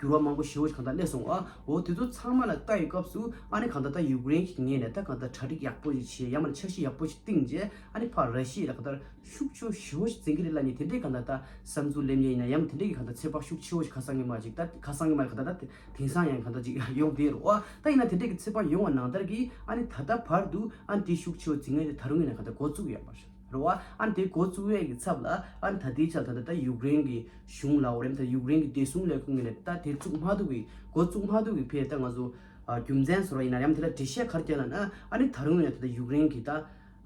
འགྱུར་བ་མང་པོ་ཞེ་བོ་ཞིག་གང་ལྟར་སླེབས་སོང་བ། འོ་དེ་ཚོ་ཚང་མ་ལ་ལྟ་ཡི་སྐབས་སུ་ཨ་ནི་གང་ལྟར་ད་ཡུཀ་རེན་གྱི་ངོས་ནས་ད་གང་ལྟར་གྲ་སྒྲིག་ཡག་པོ་ཞིག་བྱས། ཡང་མིན་ན་འཆར་གཞི་ཡག་པོ་ཞིག་བཏིང་རྗེས། ཨ་ནི་ཕར་ར་ཤི་ཡ་ལ་གང་ལྟར་ཤུགས་ཆེ་ཞེ་བོ་ཞིག་འཛིང་གི་རེད་ལབ་མཁན་དེ་འདྲའི་གང་ལྟར་ད་བསམ་ཚུལ་སླེབས་མཁན་ཡིན་ན། ཡང་དེ་འདྲའི་གི་གང་ལྟར་ཚོད་དཔག་ཤུགས་ཆེ་བོ་ཞིག་ཁ་སང་གི་མ་ཅིག་ད་ཁ་སང་གི་མ་གང་ལྟར་ད་དེང་སང་ཡང་གང་ལྟར་ཅིག་ཡོང་བསྡད་རེད་བ། ད་ཡིན་ན་དེ་འདྲའི་གི་ཚོད་དཔག་ཡོང་བ་ནང་ལྟར་གྱི་ཨ་ནི་ད་ལྟ་བར་དུ་ཨ་ནི་དེ་ཤུགས་ཆེ་བོ་འཛིང་མཁན་དེ་ད་རུང་ཡིན་ན་གང་ལྟར་འགོ་བཙུགས་ཡོད་པ་རེད་བ། ཨ་ནི་དེ་འགོ་བཙུགས་ཡས་ཀྱི་ཚབ་ལ་ཨ་ནི་ད་ལྟའི་ཆར་ད་ལྟ་ད་ཡུཀ་རེན་གྱི་གཞུང་ལ། འོ་རེད། ད་ཡུཀ་རེན་གྱི་བདེ་སྲུང་ལས་ཁུངས་ངོས་ནས་ད་དེ་བཙུགས་མ་ཐུབ་པའི་འགོ་བཙུགས་མ་ཐུབ་པའི་ཕེ་ད་ང་ཚོ་ཨ་རྒྱུ་མཚན་བཟོ་འདྲ་ཡིན་ན། ཡང་དེ་ལ་འགྲེལ་བཤད་ག་རེ་བརྒྱབ་ལབ་ན། ཨ་ནི་ད་རུང་ཡིན་ན་ད་ལྟ་ཡུཀ་རེན་གྱི་ད་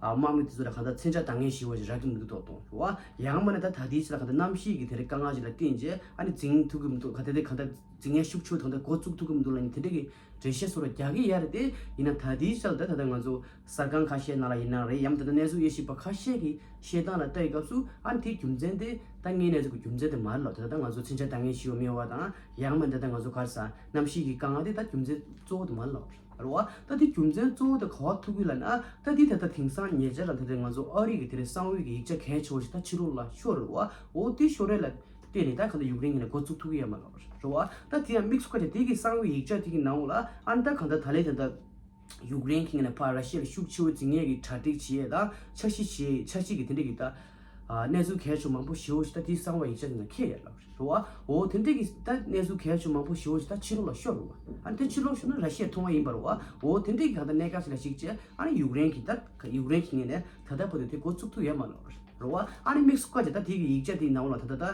ཨ་དམག་མི་དེ་ཚོ་ལ་གང་ལྟར་མཚོན་ཆ་འདང་ངེས་ཞེ་བོ་ཞིག་རག་གི་མི་འདུག་དོག་དོག་རེད་བ། ཡང་མིན་ན་ད་ད་ལྟའི་ཆར་ལ་གང་ལྟར་གནམ་གཤིས་ཀྱི་དེ་རིགས་དཀའ་ངལ་ཅིག་ལ་བརྟེན་རྗེས་ཨ་ནི་འཛིང་ཐུབ་ཀྱི་མི་འདུག་ག་དེ་དེ་གང་ལྟར་འཛིང་ཡས་ཤུགས་ཆེ་བོ་གང་ལྟར་འགོ་བཙུགས་ཐུབ་ཀྱི་མི་འདུག་ལབ་མཁན་དེ་འདྲ་གི་འགྲེལ་བཤད་བཟོ་འདྲ་རྒྱག་གི་ཡོད་རེད། དེ་ཡིན་ན་ད་ལྟའི་ཆར་ལ་ད་ད་ལྟ་ང་ཚོ་གསར་ཁང་ཁ་ཤས་ནང་ལ་ཡིན་ན་རེད། ཡང་ད་ལྟ་གནས་ཚུལ་དབྱེ་ཞིབ་པ་ཁ་ཤས་ཀྱིས་བཤད་སྟངས་ལ་ལྟ་ཡི་སྐབས་སུ་ཨ་ནི་དེའི་རྒྱུ་མཚན་དེ་ད་དངོས་གནས་ཚུལ་གྱི་རྒྱུ་མཚན་དེ་མ་རེད་ལབ། དེ་ད་ལྟ་ང་ཚོ་མཚོན་ཆ་འདང་ངེས་ཞེ་བོ་མེད་པ་དང་། ཡང་མིན་ད་ལྟ་ང་ཚོ་ག་རེ་ཟ་གནམ་གཤིས་ཀྱི་དཀའ་ངལ་དེ་ད་རྒྱུ་མཚན་གཙོ་བོ་དེ་མ་རེད་ལབ་རེད་བ། ད་དེ་རྒྱུ་མཚན་གཙོ་བོ་དེ་ག་པར་ཐུག་གི་ལབ་ན། ད་དེ་ད་ལྟ་དེང་སང་ཉེ་ཆར་ལ་ད་ལྟ་ང་ཚོ་ཨ་རི་གི་དེ་རིང་གསང་བའི་གི་ཡིག་ཆ་གལ་ཆེ་བོ་ཞིག་ད་ཕྱི་ལོགས་ལ་ཤོར་རེད་བ། འོ་དེ་ཤོར་རེད་ལ་བརྟེན་ནས་ད་གང་ལྟར་ཡུཀ་རེན་གྱི་ནས་འགོ་བཙུགས་ཐུབ་ཀྱི་ཡོད་མ་རེད་བ། ད་དེ་ཡང་དམིགས་སུ་བཀར་བྱས་དེ་གི་གསང་བའི་ཡིག་ཆ་དེ་གི་ནང་ལ་ཨ་ནི་ད་གང་ལྟར་ད་ལས་ད་ལྟ་ཡུཀ་རེན་གྱི་ནས་ཕར་ར་ཤི་ཡ་ལ་ཤུགས་ཆེ་བོ་འཛིང་ཡས་ཀྱི་གྲ་སྒྲིག་བྱེད་ཡས་དང་འཆར་གཞི་བྱེད་ཡས། འཆར་གཞི་གི་དེ་འདྲ་གི་ད་ཨ་གནས་ཚུལ་གལ་ཆེ་མང་པོ་ཞེ་བོ་ཞིག་ད་དེའི་གསང་བའི་ཡིག་ཆ་དེ་ནང་འཁོད་ཡོད་ལབ་རེད་བ། འོ་དེ་འདྲ་གི་ད་གནས་ཚུལ་གལ་ཆེ་མང་པོ་ཞེ་བོ་ཞིག་ད་ཕྱི་ལོགས་ལ་ཤོར་རེད་བ། ཨ་ནི་དེ་ཕྱི་ལོགས་ཤོར་ན་ར་ཤི་ཡས་མཐོང་བ་ཡིན་པ་རེད་བ། འོ་དེ་འདྲ་གི་གང་ལྟར་གནད་འགག་ཞིག་ལ་གཞིགས་བྱས་ཨ་ནི་ཡུཀ་རེན་གྱི་ད་ཡུཀ་རེན་གྱི་ངོས་ནས་ད་ལྟ་བར་དུ་དེ་འགོ་བཙུགས་ཐུབ་ཡོད་མ་རེད་བ། རེད་བ། ཨ་ནི་དམིགས་སུ་བཀར་བྱས་ད་དེ་གི་ཡིག་ཆ་དེའི་ནང་ལ་ད་ད་ད་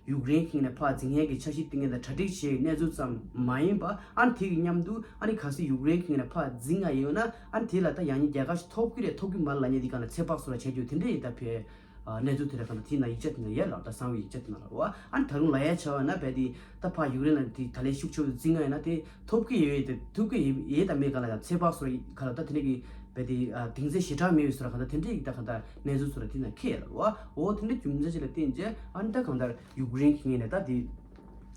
ཡུཀ་རེན་གྱི་ངོས་ནས་ཕར་འཛིང་ཡས་ཀྱི་འཆར་གཞི་བཏིང་ཡས་དང་གྲ་སྒྲིག་བྱེད་ཡས་གནས་ཚུལ་ཙམ་མ་ཡིན་པ། ཨ་ནི་དེ་གི་མཉམ་དུ་ཨ་ནི་གལ་སྲིད་ཡུཀ་རེན་གྱི་ངོས་ནས་ཕར་འཛིང་ཡ་ཡོད་ན་ཨ་ནི་དེ་ལ་ད་ཡང་སྙིང་རྒྱལ་ཁ་ཞིག་ཐོབ་ཀྱི་རེད་ཐོབ་ཀྱི་མ་རེད་ལབ་མཁན་དེ་གང་ལ་ཚོད་དཔག་བཟོ་འདྲ་བྱས་རྒྱུ་དེ་འདྲ་ཡིན། ད་ཕེ་ཨ་གནས་ཚུལ་དེ་འདྲ་གང་ལ་དེའི་ནང་ཡིག་ཆ་དེ་ནང་ཡོད་ལབ། ད་གསང་བའི་ཡིག་ཆ་དེ་ནང་ལ་རེད་བ། ཨ་ནི་ད་རུང་ལབ་ཡ་བྱས་པ་ན་བས་དེ་ད་ཕར་ཡུཀ་རེན་ལ་དེ་ད་ལས་ཤུགས་ཆེ་བོ་འཛིང་ཡ་ཡོད་ན་དེ་ཐོབ་ཀྱི་ཡོད་ཡོད་དེ་ཐོབ་ཀྱི་ཡོད་ཡོད་དང་མེད་གང་ལ་ཡང་ཚོད་དཔག་བཟོ་འདྲ་གང་ལ་ད་དེ་འདྲ་གི་བས་དེ་ཨ་གདེང་ཚོད་ཞེ་དྲག་མེད་པའི་བཟོ་འདྲ་གང་ལ་དེ་འདྲ་གི་ད་གང་ལྟར་གནས་ཚུལ་བཟོ་འདྲ་དེ་ནང་འཁོད་ཡོད་ལབ་རེད་བ། འོ་དེ་འདྲ་རྒྱུ་མཚན་ཅིག་ལ་བརྟེན་བྱས་ཨ་ནི་ད་གང་ལྟར་ཡུཀ་རེན་གྱི་ངོས་ནས་ད་དེ་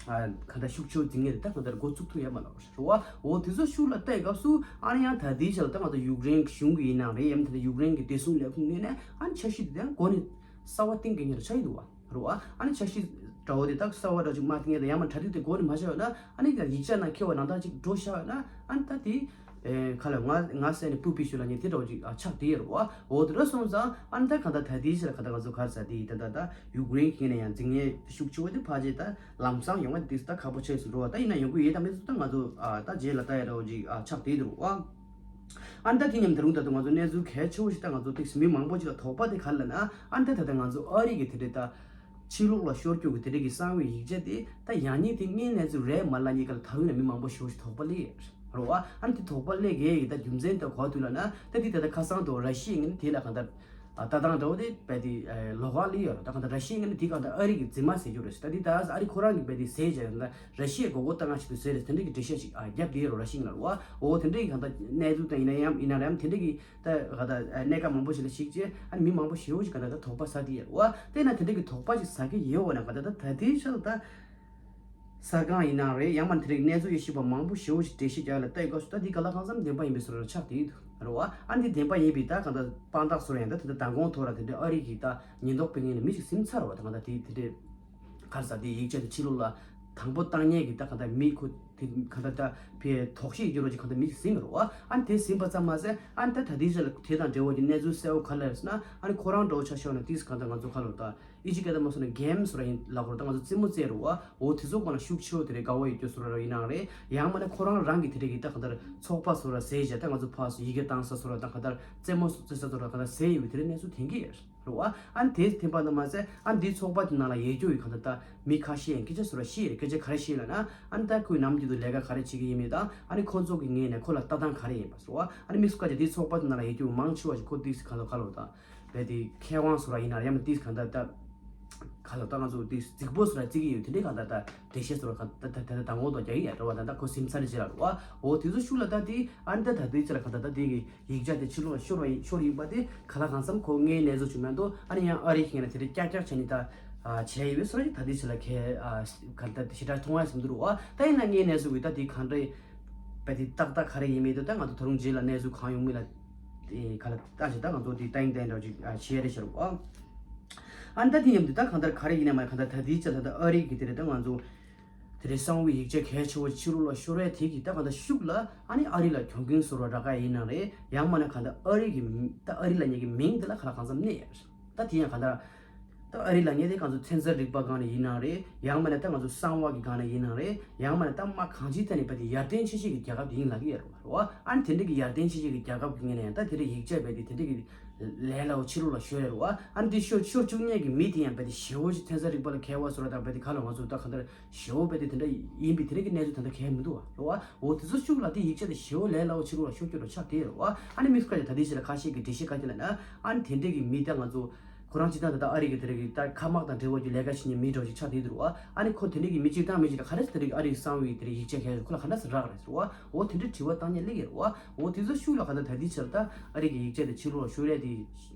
ཨ་གང་ལྟར་ཤུགས་ཆེ་བོ་འཛིང་ཡས་དེ་ད་གང་ལྟར་འགོ་བཙུགས་ཐུབ་ཡོད་མ་རེད་བ། འོ་དེ་ཚོ་ཤུགས་ལ་བལྟ་ཡི་སྐབས་སུ་ཨ་ནི་ཡང་ད་ལྟའི་ཆར་ལ་ད་ང་ཚོ་ཡུཀ་རེན་གྱི་གཞུང་གི་ཡིན་ནའང་རེད། ཡང་མིན་ད་ལྟ་ཡུཀ་རེན་གྱི་བདེ་སྲུང་ལས་ཁུངས་ངོས་ནས་ཨ་ནི་འཆར་གཞི་དེ་ཡང་འགོ་ནས་གསར་པ་བཏིང་དགོས་མཁན་ཆགས་ཀྱི་འདུག་བ། རེད་བ། ཨ་ནི་འཆར་གཞི་འདྲ་བོ་དེ་དག་གསར་པ་འདྲ་བོ་ཅིག་མ་བཏིང་ཡས་དང་ཡང་མིན་གྲ་སྒྲིག་དེ་འགོ་ནས་མ་བྱས་པ་ན་ཨ་ནི་ཡང་ཡིག་ཆ་ནང་འཁོད་པ་ནང་ལྟར་ཅིག་འགྲོ་བཞག་པ་ན་ཨ་ནི་ད་དེ་ཨེ་ག་ལ་ང་ང་ཟེར་ནས་སྤུ་པི་ཞུ་ལ་ཉེ་དེ་འདྲ་བོ་ཅིག་ཨ་ཆགས་བསྡད་ཡོད་རེད་བ། འོ་དེ་འདྲ་སོང་ཙང་ཨ་ནི་ད་གང་ལྟར་ད་ལྟའི་ཆར་གང་ལྟར་ང་ཚོ་ག་རེ་ཟ་དེ་ད་ད་ད་ཡུཀ་རེན་གྱི་ནས་ཡང་འཛིང་ངན་ཤུགས་ཆེ་བ་དེ་ཕལ་ཆེར་ད་ལམ་སང་ཡོང་བ་དེ་ད་ཁག་པོ་ཆགས་སུ་འགྲོ་བ། ད་ཡིན་ན་ཡོང་གི་ཡོད་དམ་མེད་ད་ང་ཚོ་ཨ་ད་རྗེས་ལ་ལྟ་ཡ་འདྲ་བོ་ཅིག་ཨ་ཆགས་བསྡད་ཡོད་རེད་བ། ཨ་ནི་ད་དེ་མཉམ་ད་རུང་ད་དུང་ང་ཚོ་གནས་ཚུལ་གལ་ཆེ་བོ་ཞིག་ད་ང་ཚོ་ཏིག་སི་མི་མང་པོ་ཅིག་ལ་དོགས་པ་དེ་ག་རེ་ལབ་ན། ཨ་ནི་ད་ད་ད་ང་ཚོ་ཨ་རི་གི་དེ་འདྲའི་ད་ཕྱི་ལོགས་ལ་ཤོར་རྒྱུ་གི་དེ་འདྲའི་གི་གསང་བའི་ཡིག་ཆ་དེ་ད་ཡང་སྙིང་དེ་དངོས་གནས་ཚུལ་རེད་མ་ལབ་མཁན་ག་ལ་ད་རུང་ཡང་མི་མང་པོ་ཞེ་པོ་ཞིག་དོགས་པ་སླེབས་ཡོད་རེད་བ། ཨ་ནི་དེ་དོགས་པ་སླེབས་མཁན་གི་ད་རྒྱུ་མཚན་དེ་ག་པར་འདུག་ལབ་ན། ད་དེ་ད་ལྟ་ཁ་སང་དུ་ར་ཤི་ཡའི་ངོས་ནས་དེ་ལ་གང་ལྟར་ཨ་ལྟ་སྟངས་འདྲ་བོ་དེ་རྦད་དེ་ཨེ་ལོགས་ཀ་སླེབས་ཡོད་རེད། ད་གང་ལྟར་ར་ཤི་ཡའི་ངོས་ནས་དེ་གང་ལྟར་ཨ་རི་གི་རྫུན་མ་ཟེར་རྒྱུ་རེད་ཟེར། ད་དེ་ད་ཨ་རི་ཁོ་རང་གིས་རྦད་དེ་ཟེར་བྱས་ད་ར་ཤི་ཡའི་མགོ་སྐོར་བཏང་ཡ་ཞིག་ཏུ་ཟེར་རེད། དེ་འདྲ་གི་འགྲེལ་བཤད་ཞིག་ཨ་བརྒྱབ་བསྡད་ཡོད་རེད་ར་ཤི་ཡའི་ངོས་ནས་རེད་བ། འོ་དེ་འདྲ་གི་གང་ལྟར་གནས་ཚུལ་དང་ཡིན་ན་ཡང་ཡིན་ན་རེད་དེ་འདྲ་གི་ད་ག་ད་གནད་འགག་མང་པོ་ཞིག་ལ་གཞིགས་བྱས་ཨ་ནི་མི་མང་པོ་ཞེ་བོ་ཞིག་ག་ད་ད་དོགས་པ་ཟ་གི་ཡོད་རེད་བ། དེས་ན་དེ་འདྲ་གི་དོགས་པ་ཞིག་ཟ་གི་ཡོད་འོ་ན་ག་ད་ད་ད་ལྟའི་ཆར་ལ་ད་གསར་ཁང་ཡིན་ན་རེད། ཡང་མ་དེ་རིགས་གནས་ཚུལ་དབྱེ་ཞིབ་པ་མང་པོ་ཞེ་བོ་ཞིག་འགྲེལ་བཤད་རྒྱག་ཡ་ལ་ལྟ་ཡི་སྐབས་སུ་ད་འདི་ག་ལ་གང་འཚམ་བདེན་པ་ཡིན་པའི་བཟོ་འདྲ་ཆགས་བསྡད་ཡོད་རེད་བ། ཨ་ནི་བདེན་པ་ཡིན་པའི་ད་ག་ད་དཔང་རྟགས་བཟོ་འདྲ་ཡང་ད་ད་ད་མདང་དགོང་ཐོག་ལ་དེ་འདྲའི་ཨ་རི་གི་ད་ཉེན་རྟོག་པའི་ངོས་ནས་མི་ཞིག་ཟིན་ཚར་བ། ད་ག་ད་དེ་དེ་འདྲའི་ག་རེ་ཟ་དེ་ཡིག་ཆ་དེ་ཕྱི་ལོགས་ལ་ དང་པོ་བཏང་མཁན་གྱི་ད་གང་ལྟར་མི་ཁོ་དེ་གང་ལྟར་ད་ཕའི་དོགས་གཞི་ཡོད་རོགས་ཀྱི་གང་ལྟར་མི་ཞིག་ཟིན་མི་རུང་བ། ཨ་ནི་དེ་ཟིན་པ་ཙམ་མ་ཟད་ཨ་ནི་ད་ད་ལྟའི་ཆ་ལ་དེ་དང་འབྲེལ་བ་གྱི་གནས་ཚུལ་གསལ་བོ་ག་རེ་རེད་ཟེར་ན། ཨ་ནི་ཁོ་རང་འདྲ་བོ་ཆ་བཞག་ན་ཏིས་གང་ལྟར་ང་ཚོ་ཁ་ལོ་ད་ཨི་ཇི་སྐད་ད་མ་སོང་ན་གེམ་སོ་ར་ཡིན་ལབ་དགོས་རེད། ད་ང་ཚོ་རྩེད་མོ་རྩེ་རུང་བ། འོ་དེ་ཚོ་སྒང་ལ་ཤུགས་ཆེ་བོ་དེ་རེད་དགའ་བོ་ཡོད་རྒྱུ་སོ་ར་ར་ཡིན་ནའང་རེད། ཡང་མིན་ན་ཁོ་རང་རང་གི་དེ་རེད་གི་ད་གང་ལྟར་ཚོགས་པ་སོ་ར་ཟེར་བྱས་ད་ང་ཚོ་ཕར་ཡི་གེ་བཏང་ས་སོ་ར་ད་གང་ལྟར་རྩེད་མོ་རྩེ་ས་སོ་ར་གང་ལྟར་ཟེར་ཡོད་པའི་དེ་རེད་གནས་ཚུལ་ཐོན་གི་ཡོད་རེད་བ། ཨ་ནི་དེ་ཐེམ་པ་ན་མ་ཟད་ཨ་ནི་འདིའི་ཚོགས་པ་དེ་ནང་ལ་ཡོད་རྒྱུ་ཡི་གང་ལྟར་ད་མི་ཁ་ཤས་ཡང་སྐད་ཆ་སོ་ར་ཤེས་རེད། སྐད་ཆ་ག་རེ་ཤེས་ལབ་ན། ཨ་ནི་ད་ཁོས་ནམ་རྒྱུན་དུ་ལས་ཀ་ག་རེ་བྱེད་ཀྱི་ཡིན་མིན་དང་ཨ་ནི་ཁོ་ཚོ་གི་ངོས་ནས་ཁོ་ལ་ལྟ་སྟངས་ག་རེ་ཡིན་པ་སོ་ར་བ། ཨ་ནི་མི་སུ་ཁ་ཅིག་འདིའི་ཚོགས་པ་དེ་ནང་ལ་ཡོད་རྒྱུ་མང་ཆེ་བ་ཞིག་ཁོ་དེ་གང་ལྟར་ག་ལོ་ད་བས་དེ་མཁས་དབང་སོ་ར་ཡིན་ན་ཡང་མིན་ཏིས་གང་ལྟར་ད་ག་ལོ་ད་ང་ཚོ་དེ་རྫིག་པོ་སོ་ར་རྩི་གི་ཡོད་དེ་འདྲའི་གང་ལྟར་ད་འགྲེལ་བཤད་སོ་ར་གང་ལྟར་ད་ད་ད་ད་ངོ་ཐོག་རྒྱག་གི་ཡ་འགྲོ་བ་ད་ད་ཁོ་སེམས་ཚར་རེ་བྱེད་ལ་རོ་བ། འོ་དེ་ཚོ་ཤུགས་ལ་ད་དེ་ཨ་ནི་ད་ད་དེ་ཚེ་ལ་གང་ལྟར་ད་དེ་གི་ཡིག་ཆ་དེ་ཕྱི་ལོགས་ཤོར་བ་ཡིན་ཤོར་ཡིན་པ་དེ་ག་ལ་གང་འཚམ་ཁོ་ངའི་གནས་ཚུལ་བྱུང་མེད་འདུག་ཨ་ནི་ཡང་ཨ་རི་ཁེ་ན་དེ་འདྲའི་ཀྱག་ཀྱག་བྱས་ནས་ད་བྱས་ཡོད་པའི་སོ་ར་ད་དེ་ཚེ་ལ་ཁེ་གང་ལྟར་ཞེ་དྲག་མཐོང་བ་སེམས་འདུག་རོ་བ། ད་ཡིན་ན་ངའི་གནས་ཚུལ་གི་ད་དེ་གང་འདྲའི་པ་དེ་ཏག་ཏག་ག་རེ་ཡིན་མེད་དུ་ད་ང་ཚོ་ད་རུང་རྗེས་ལ་གནས་ཚུལ་གང་ཡོང་མིན་ལ་དེ་ག་ལ་ལྟ་ཞིག་ད་ང་ཚོ་དེ་ཏན་ཏན་འདྲ་ཅིག་བྱེད་ཡ་རེད་ཤར་བ། ཨ་ནི་ད་དེ་ཡིན་དུས་ད་གང་ལྟར་ག་རེ་ཡིན་ན་མ་གང་ལྟར་ད་དེའི་ཆ་ད་ད་ཨ་རི་གི་དེ་རེད་ད་ང་ཚོ་དེ་རེད་གསང་བའི་ཡིག་ཆ་གལ་ཆེ་བོ་ཕྱི་ལོགས་ལ་ཤོར་བའི་དེ་གི་ད་གང་ལྟར་ཤུགས་ལ་ཨ་ནི་ཨ་རི་ལ་གྱོང་གུན་བཟོ་ར་རག་ག་ཡིན་ན་རེད། ཡང་མ་ན་གང་ལྟར་ཨ་རི་གི་མི་ད་ཨ་རི་ལབ་མཁན་གི་མིང་དེ་ལ་ག་ལ་གང་འཚམ་གནས་ཡ་རེད། ད་དེ་ཡང་གང་ལྟར་ད་ཨ་རི་ལབ་མཁན་དེ་གང་ཚོ་ཚན་རྩལ་རིག་པ་སྒང་ནས་ཡིན་ན་རེད། ཡང་མ་ན་ད་ང་ཚོ་གསང་བ་གི་སྒང་ནས་ཡིན་ན་རེད། ཡང་མ་ན་ད་མ་གང་ཅིའི་ཐད་ནས་བས་དེ་ཡར་ལྡན་ཆེ་ཤོས་ཀྱི་རྒྱལ་ཁབ་དེ་ཡིན་ལབ་ཀྱི་ཡོད་རེད་བ། ཨ་ནི་དེ་འདྲ་གི་ཡར་ལྡན་ཆེ་ཤོས་ཀྱི་རྒྱལ་ཁབ་ཀྱི་ངོས་ནས་ཡང་ད་དེ་འདྲ་ཡིག་ཆ་བས་དེ་དེ་འདྲ་གི་ལས་སླ་བོ་ཕྱི་ལོགས་ལ་ཤོར་ཡོད་རེད་བ། ཨ་ནི་དེ་ཤོར་ཤོར་བཅུག་མཁན་གྱི་མི་དེ་ཡང་བས་དེ་ཞེ་བོ་ཞིག་ཚན་རྩལ་རིག་པ་ལ་མཁས་པ་བཟོ་འདྲ་དང་བས་དེ་ག་ལ་ང་ཚོ་ད་ག་འདྲ་ཞེ་བོ་བས་དེ་དེ་འདྲ་ཡིན་པའི་དེ་འདྲ་གི་གནས་ཚུལ་ད་ལྟ་གང་ཡང་མི་འདུག་བ། རེད་བ། འོ་དེ་ཚོ་ཤུགས་ལ་དེ་ཡིག་ཆ་དེ་ཞེ་བོ་ལས་སླ་བོ་ཕྱི་ལོགས་ལ་ཤོར་རྒྱུ་རེད་ཆགས་བསྡད་ཡོད་རེད་བ། ཨ་ནི་མི་ཁ་ཅིག་ད་ལྟའི་ཆ་ལ་ཁ་ཤས་ཀྱི་འགྲེལ་བཤད་ག་ཅིག་ལབ་ན། ཨ་ནི་དེ་འདྲ་གི་མི་ད་ང་ཚོ་ཁོ་རང་སྤྱིར་བཏང་ད་ལྟ་ཨ་རི་གི་དེ་རིགས་ཀྱི་ད་མཁའ་དམག་དང་འབྲེལ་བ་གྱི་ལས་ཀ་བྱེད་མཁན་མི་འདྲ་བོ་ཞིག་ཆགས་བསྡད་འདུག་བ། ཨ་ནི་ཁོ་དེ་འདྲ་གི་མི་གཅིག་དང་མི་གཅིག་ལ་ག་རེ་ཟེར་དེ་རིགས་ཨ་རིའི་གསང་བའི་དེ་རིགས་ཡིག་ཆ་གལ་ཁོ་ལ་ག་འདྲ་ཟེར་རག་རེད་ཟེར་བ། འོ་དེ་འདྲའི་དྲི་བ་བཏང་མཁན་སླེབས་ཀྱི་རེད་བ། འོ་དེ་ཚོ་ཤུགས་ལ་ག་འདྲ་ད་ལྟའི་ཆར་ད་ཨ་རི་གི་ཡིག་ཆ་དེ་ཕྱི་ལོགས་ལ་ཤོར་ཡ་དེ་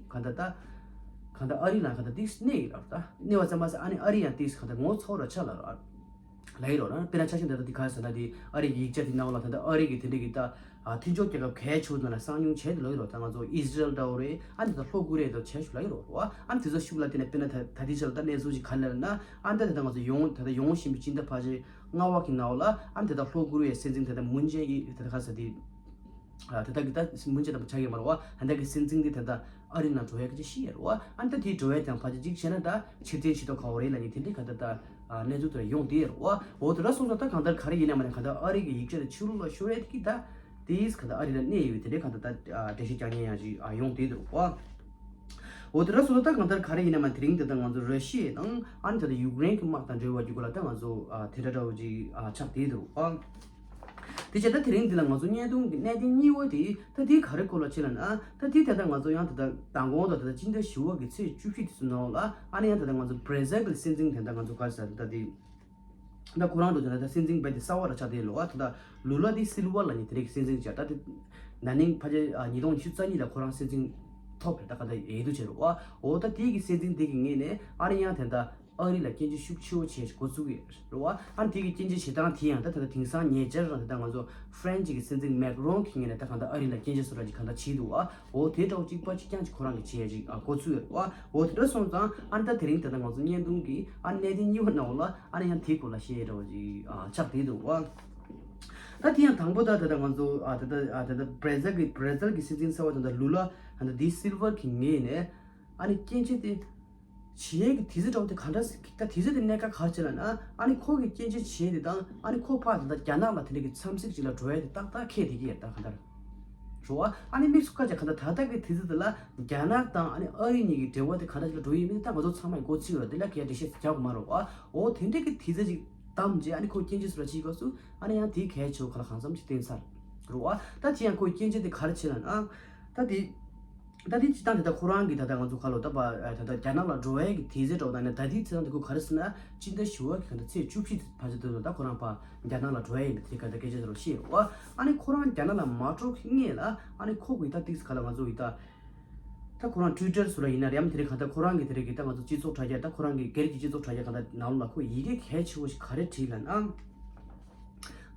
ག་འདྲ་ད་ག་འདྲ་ཨ་རི་ལ་ག་འདྲ་ཏིག་གནས་ཡོད་རེད་ད། གནས་པ་ཙམ་མ་ཟད་ཨ་ནི་ཨ་རི་ཡང་ཏིག་ག་འདྲ་ངོ་ཚ་བོ་ར་ཆགས་ལ་ར། ལ་ཡི་རོ་ན་དཔེར་ན་ཆ་ཤས་འདི་ལྟ་འདི་ག་རེ་ཟེར་ན་འདི་ཨ་རི་གི་ཡིག་ཆ་འདི་ནང་ལ་ད་ལྟ་ཨ་རི་གི་དེ་འདྲ་གི་ད་ཨ་མཐུན་ཕྱོགས་རྒྱལ་ཁབ་གལ་ཆེ་བོ་ནང་ལ་གསང་མྱོང་བྱས་འདུག་ལ་ཡི་རོ། ད་ང་ཚོ་ཨི་སི་རེལ་འདྲ་བོ་རེད། ཨ་འདི་ད་ལྷོ་ཀོ་རི་ཡ་དང་བྱས་ཞུ་ལ་ཡི་རོ་རོ། ཨ་འདི་ཚོ་ཤུགས་ལ་བརྟེན་ནས་དཔེར་ན་ད་ད་ལྟའི་ཆ་ལ་ད་གནས་ཚུལ་ཅིག་ག་རེ་ལབ་ན། ཨ་འདི་ད་ལྟ་ང་ཚོ་ཡོང་ད་ལྟ་ཡོང་བཞིན་པའི་སྤྱི་ཟླ་ཕལ་ཆེར་ལྔ་པ་གི་ནང་ལ་ཨ་འདི་ད་ལྷོ་ཀོ་རི་ཡའི་སྲིད་འཛིན་ད་ལྟ་མུན་ཇེ་ཨིན་ད་ལྟ་ག་རེ་ཟེར་འདི། ཨ་ད་ལྟ་གི་ད་མུན་ཇེ་དང་ཆགས་ཡོད་མ་རེད་བ། ཨ་ད་གི་སྲིད་འཛིན་འདི་ད་ལྟ་ཨ་རི་ནང་འགྲོ་ཡ་གི་ཅིག་ཤི་ཡ་རེད་བ། ཨ་ད་དེའི་འགྲོ་ཡ་དང་ཕལ་ཆེར་ཅིག་བྱས་ན་ད་ཕྱིར་འཐེན་བྱེད་དོ་ག་བོ་རེད་ལ་ནི་དེ་འདྲའི་ག་ད་ད་ཨ་གནས་ཚུལ་དེ་ཡོང་དེ་རེད་བ། འོ་དེ་འདྲ་སོང་ཙང་ད་གང་ལྟར་ག་རེ་ཡིན་ན་མ་ནི་ག་ད་ཨ་རི་གི་ཡིག་ཆ་དེ་ཕྱི་ལོགས་ལ་ཤོར་ཡ་དེ་གི་ད་དེས་ག་ད་ཨ་རི་ལ་གནས་ཡོད་དེ་འདྲའི་ག་ད་ད་འགྲེལ་བཤད་རྒྱག་མཁན་ཡང་ཅིག་ཡོང་དེ་རེད་བ། འོ་དེ་འདྲ་སོང་ཙང་ད་གང་ལྟར་ག་རེ་ཡིན་ན་མ་དེ་རིང་དེ་ད་ང་ཚོ་ར་ཤི་ཡ་དང་ཨ་ནི་ད་ད་ཡུཀ་རེན་གི་དམག་དང་འབྲེལ་བ་རྒྱུ་ག་ལ་ད་ང་ཚོ་དེ་འདྲ་འདྲ་བོ་ཅིག་ཆགས་དེ་འདུག་བ། དེ་བྱས་ད་དེ་རིང་འདི་ལ་ང་ཚོ་བརྙན་ཐུང་གི་གནད་དོན་གཉིས་པ་དེ་ད་དེའི་ག་རེ་སྐོར་ལ་ཕྱིན་ལ་ན། ད་དེ་ད་ལྟ་ང་ཚོ་ཡང་ད་ལྟ་མདང་དགོང་དང་ད་ལྟ་སྤྱི་ཟླ་བཞི་པ་གི་ཚེས་བཅུ་བཞི་དེ་ཚོ་ནང་ལ་ཨ་ནི་ཡང་ད་ལྟ་ང་ཚོ་བྷ་ར་ཟིལ་གི་སྲིད་འཛིན་དེ་ད་ང་ཚོ་ག་རེ་ཟེར་ད་དེ་ད་ཁོ་རང་འགྲོ་དེ་ད་ལྟ་སྲིད་འཛིན་བས་དེ་གསར་པ་ར་ཆགས་དེ་ལོ་ཨ་ད་ལྟ་ལུ་ལ་དེ་སིལ་ཝར་ལ་ནི་དེ་རིང་གི་སྲིད་འཛིན་བྱས་ད་དེ་ན་ནིང་ཕལ་ཆེར་ཉིས་སྟོང་ཉི་ཤུ་རྩ་གཉིས་ལ་ཁོ་རང་སྲིད་འཛིན་ཐོབ་རེད། ད་ག་ད་འོས་བསྡུ་བྱས་རོ་ཨ། འོ་ད་དེ་གི་སྲིད་འཛིན་དེ་གི་ངོས་ནས་ཨ་ནི་ཡང་དེ་ད་ཨ་རི་ལ་སྐྱོན་བརྗོད་ཤུགས་ཆེ་བོ་བྱས་འགོ་བཙུགས་ཡོད་རེད་བ། ཨ་ནི་དེ་གི་སྐྱོན་བརྗོད་བྱེད་སྟངས་དེ་ཡང་ད་ད་ལྟ་དེང་སང་ཉེ་ཆར་རང་ད་ལྟ་ང་ཚོ་ཧྥ་རན་སི་གི་སྲིད་འཛིན་མེག་རོན་གྱི་ངོས་ནས་ད་གང་ལྟར་ཨ་རི་ལ་སྐྱོན་བརྗོད་བཟོ་འདྲ་ཅིག་གང་ལྟར་བྱས་འདུག་བ། འོ་དེ་འདྲ་བོ་གཅིག་པ་གཅིག་རྐྱང་ཅིག་ཁོ་རང་གིས་བྱས་ཡ་ཅིག་འགོ་ཚུགས་ཡོད་རེད་བ། འོ་དེ་འདྲ་སོང་ཙང་ཨ་ནི་ད་དེ་རིང་ད་ལྟ་ང་ཚོ་བརྙན་ཐུང་གི་ཨ་གནད་དོན་གཉིས་པ་ནང་ལ་ཨ་ནི་ཡང་དེའི་སྐོར་ལ་བཤད་ཡ་འདྲ་བོ་ཅིག་ཆགས་བསྡད་འདུག་བ། ད་དེ་ཡང་དང་པོ་ད་ད་ལྟ་ང་ཚོ་ཨ་ད་ལྟ་ཨ་ད་ལྟ་བྷ་ར་ཟིལ་གི་བྷ་ར་ཟིལ་གི་སྲིད་འཛིན་གསར་པ་ད་ལྟ་ལུ་ལ་ཨ་ད་དེ་སིལ་ཝར་གྱི་ངོས་ནས་ཨ་ནི་སྐྱོན་བརྗོད་དེ། བྱེད་ཡས་ཀྱི་དུས་ཚོད་འདྲ་བོ་དེ་ག་འདྲ་ཟེར་ད་དུས་ཚོད་དེ་གནད་འགག་ག་རེ་བྱས་ལབ་ན། ཨ་ནི་ཁོ་གི་སྐྱོན་བརྗོད་བྱེད་དེ་དང་ཨ་ནི་ཁོ་ཕར་དེ་ད་རྒྱ་ནག་ལ་དེ་འདྲ་གི་འཚམས་གཟིགས་ཅིག་ལ་འགྲོ་ཡ་དེ་ཏག་ཏག་འཁེལ་བསྡད་ཀྱི་ཡོད་ད་ག་འདྲ་རེད་བ། ཨ་ནི་དམིགས་སུ་བཀར་བྱས་ག་འདྲ་ད་ལྟ་གི་དུས་ཚོད་དེ་ལ་རྒྱ་ནག་དང་ཨ་ནི་ཨ་རི་གཉིས་ཀྱི་འབྲེལ་བ་དེ་ག་འདྲ་ཅིག་ལ་འགྲོ་ཡི་མིན་ད་ང་ཚོ་ཚང་མས་མགོ་ཚོས་ཡོད་རེད། དེ་ལ་གས་འགྲེལ་བཤད་རྒྱག་དགོས་མ་རེད་བ། འོ་དེ་འདྲ་གི་དུས་ཚོད་ཅིག་བདམས་རྗེས་ཨ་ནི་ཁོ་སྐྱོན་བརྗོད་སོ་ར་བྱེད་སྐབས་སུ་ཨ་ནི་ཡང་དེ་གལ་ཆེ་བོ་ག་ལ་གང་འཚམ་ཅིག་བསྟན་ཚར་རེད་བ། ད་དེ་ཡང་ཁོའི་སྐྱོན་བརྗོད་དེ་ག་རེ་བྱས་ལབ་ན། ད་དེ། ད་དེ་སྤྱིར་བཏང་དེ་ད་ཁོ་རང་གི་ད་ལྟ་ང་ཚོ་ཁ་ལོ་ད་པ་ད་ལྟ་རྒྱ་ནག་ལ་འགྲོ་བའི་གི་དུས་ཚོད་འདྲ་བོ་དང་ནི་ད་དེའི་ཚེ་ད་ཁོ་ག་རེ་ཟེར་ན་སྤྱི་ཟླ་བཞི་པ་གི་ག་ད་ཚེས་བཅུ་བཞི་ཕལ་ཆེར་དེ་ལ་ད་ཁོ་རང་པ་རྒྱ་ནག་ལ་འགྲོ་ཡ་ཡིན་པའི་དེ་ག་ད་སྐད་ཆ་དེ་རུ་བཤད་རོ། ཨ་ནི་ཁོ་རང་རྒྱ་ནག་ལ་མ་འགྲོ་གི་སྔོན་ལ་ཨ་ནི་ཁོ་གི་ད་ཏིག་སི་ག་ལ་ང་ཚོ་གི་ད་ད་ཁོ་རང་ཊུ་ཝི་ཊར་སུ་ལ་ཡིན་ན་རེམ་དེ་རིང་ག་ད་ཁོ་རང་གི་དེ་རིང་གི་ད་ང་ཚོ་སྤྱི་ཚོགས་དྲ་རྒྱ་ད་ཁོ་རང་གི་སྒེར་གྱི་སྤྱི་ཚོགས་དྲ་རྒྱ་ག་ད་ནང་ལོགས་ལ་ཁོ་ཡི་གེ་གལ་ཆེ་བོ་ཞིག་ག་རེ་བྲིས་ལབ་ན།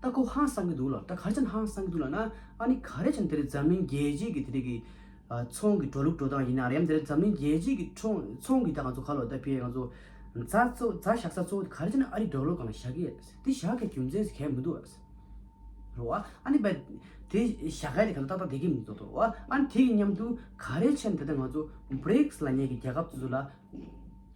ད་ཁོ་ཧང་སང་གི་འདུག་ལ་ད་ག་རེ་བྱས་ན་ཧང་སང་གི་འདུག་ལབ་ན། ཨ་ནི་ག་རེ་བྱས་ན་དེ་རིང་འཛམ་གླིང་རྒྱལ་སྤྱིའི་གི་དེ་རིང་གི་ཨ་ཚོང་གི་འགྲོ་ལུགས་འགྲོ་སྟངས་ཡིན་ན་རེམ་དེ་རིང་འཛམ་གླིང་རྒྱལ་སྤྱིའི་གི་ཚོང་ཚོང་གི་ད་ང་ཚོ་ཁ་ལོ་ད་ཕེ་ང་ཚོ་ རྫ་གཙོ་རྫ་བཞག་ས་གཙོ་བོ་དེ་ག་རེ་བྱས་ན་ཨ་རིའི་ཌོ་ལར་སྒང་ལ་བཞག་གི་ཡོད་རེད། དེ་བཞག་གི་རྒྱུ་མཚན་ཞིག་གང་ཡང་མི་འདུག་རེད། རེད་བ། ཨ་ནི་བས་དེ་བཞག་ག་དེ་ག་ལ་ཏག་ཏག་བསྡད་ཀྱི་མི་འདུག་རེད་བ། ཨ་ནི་དེ་ཡི་མཉམ་དུ་ག་རེ་བྱས་ན་ད་ལྟ་ང་ཚོ་བྷི་རིག་སི་ལབ་མཁན་གྱི་རྒྱལ་ཁབ་དེ་ཚོ་ལ་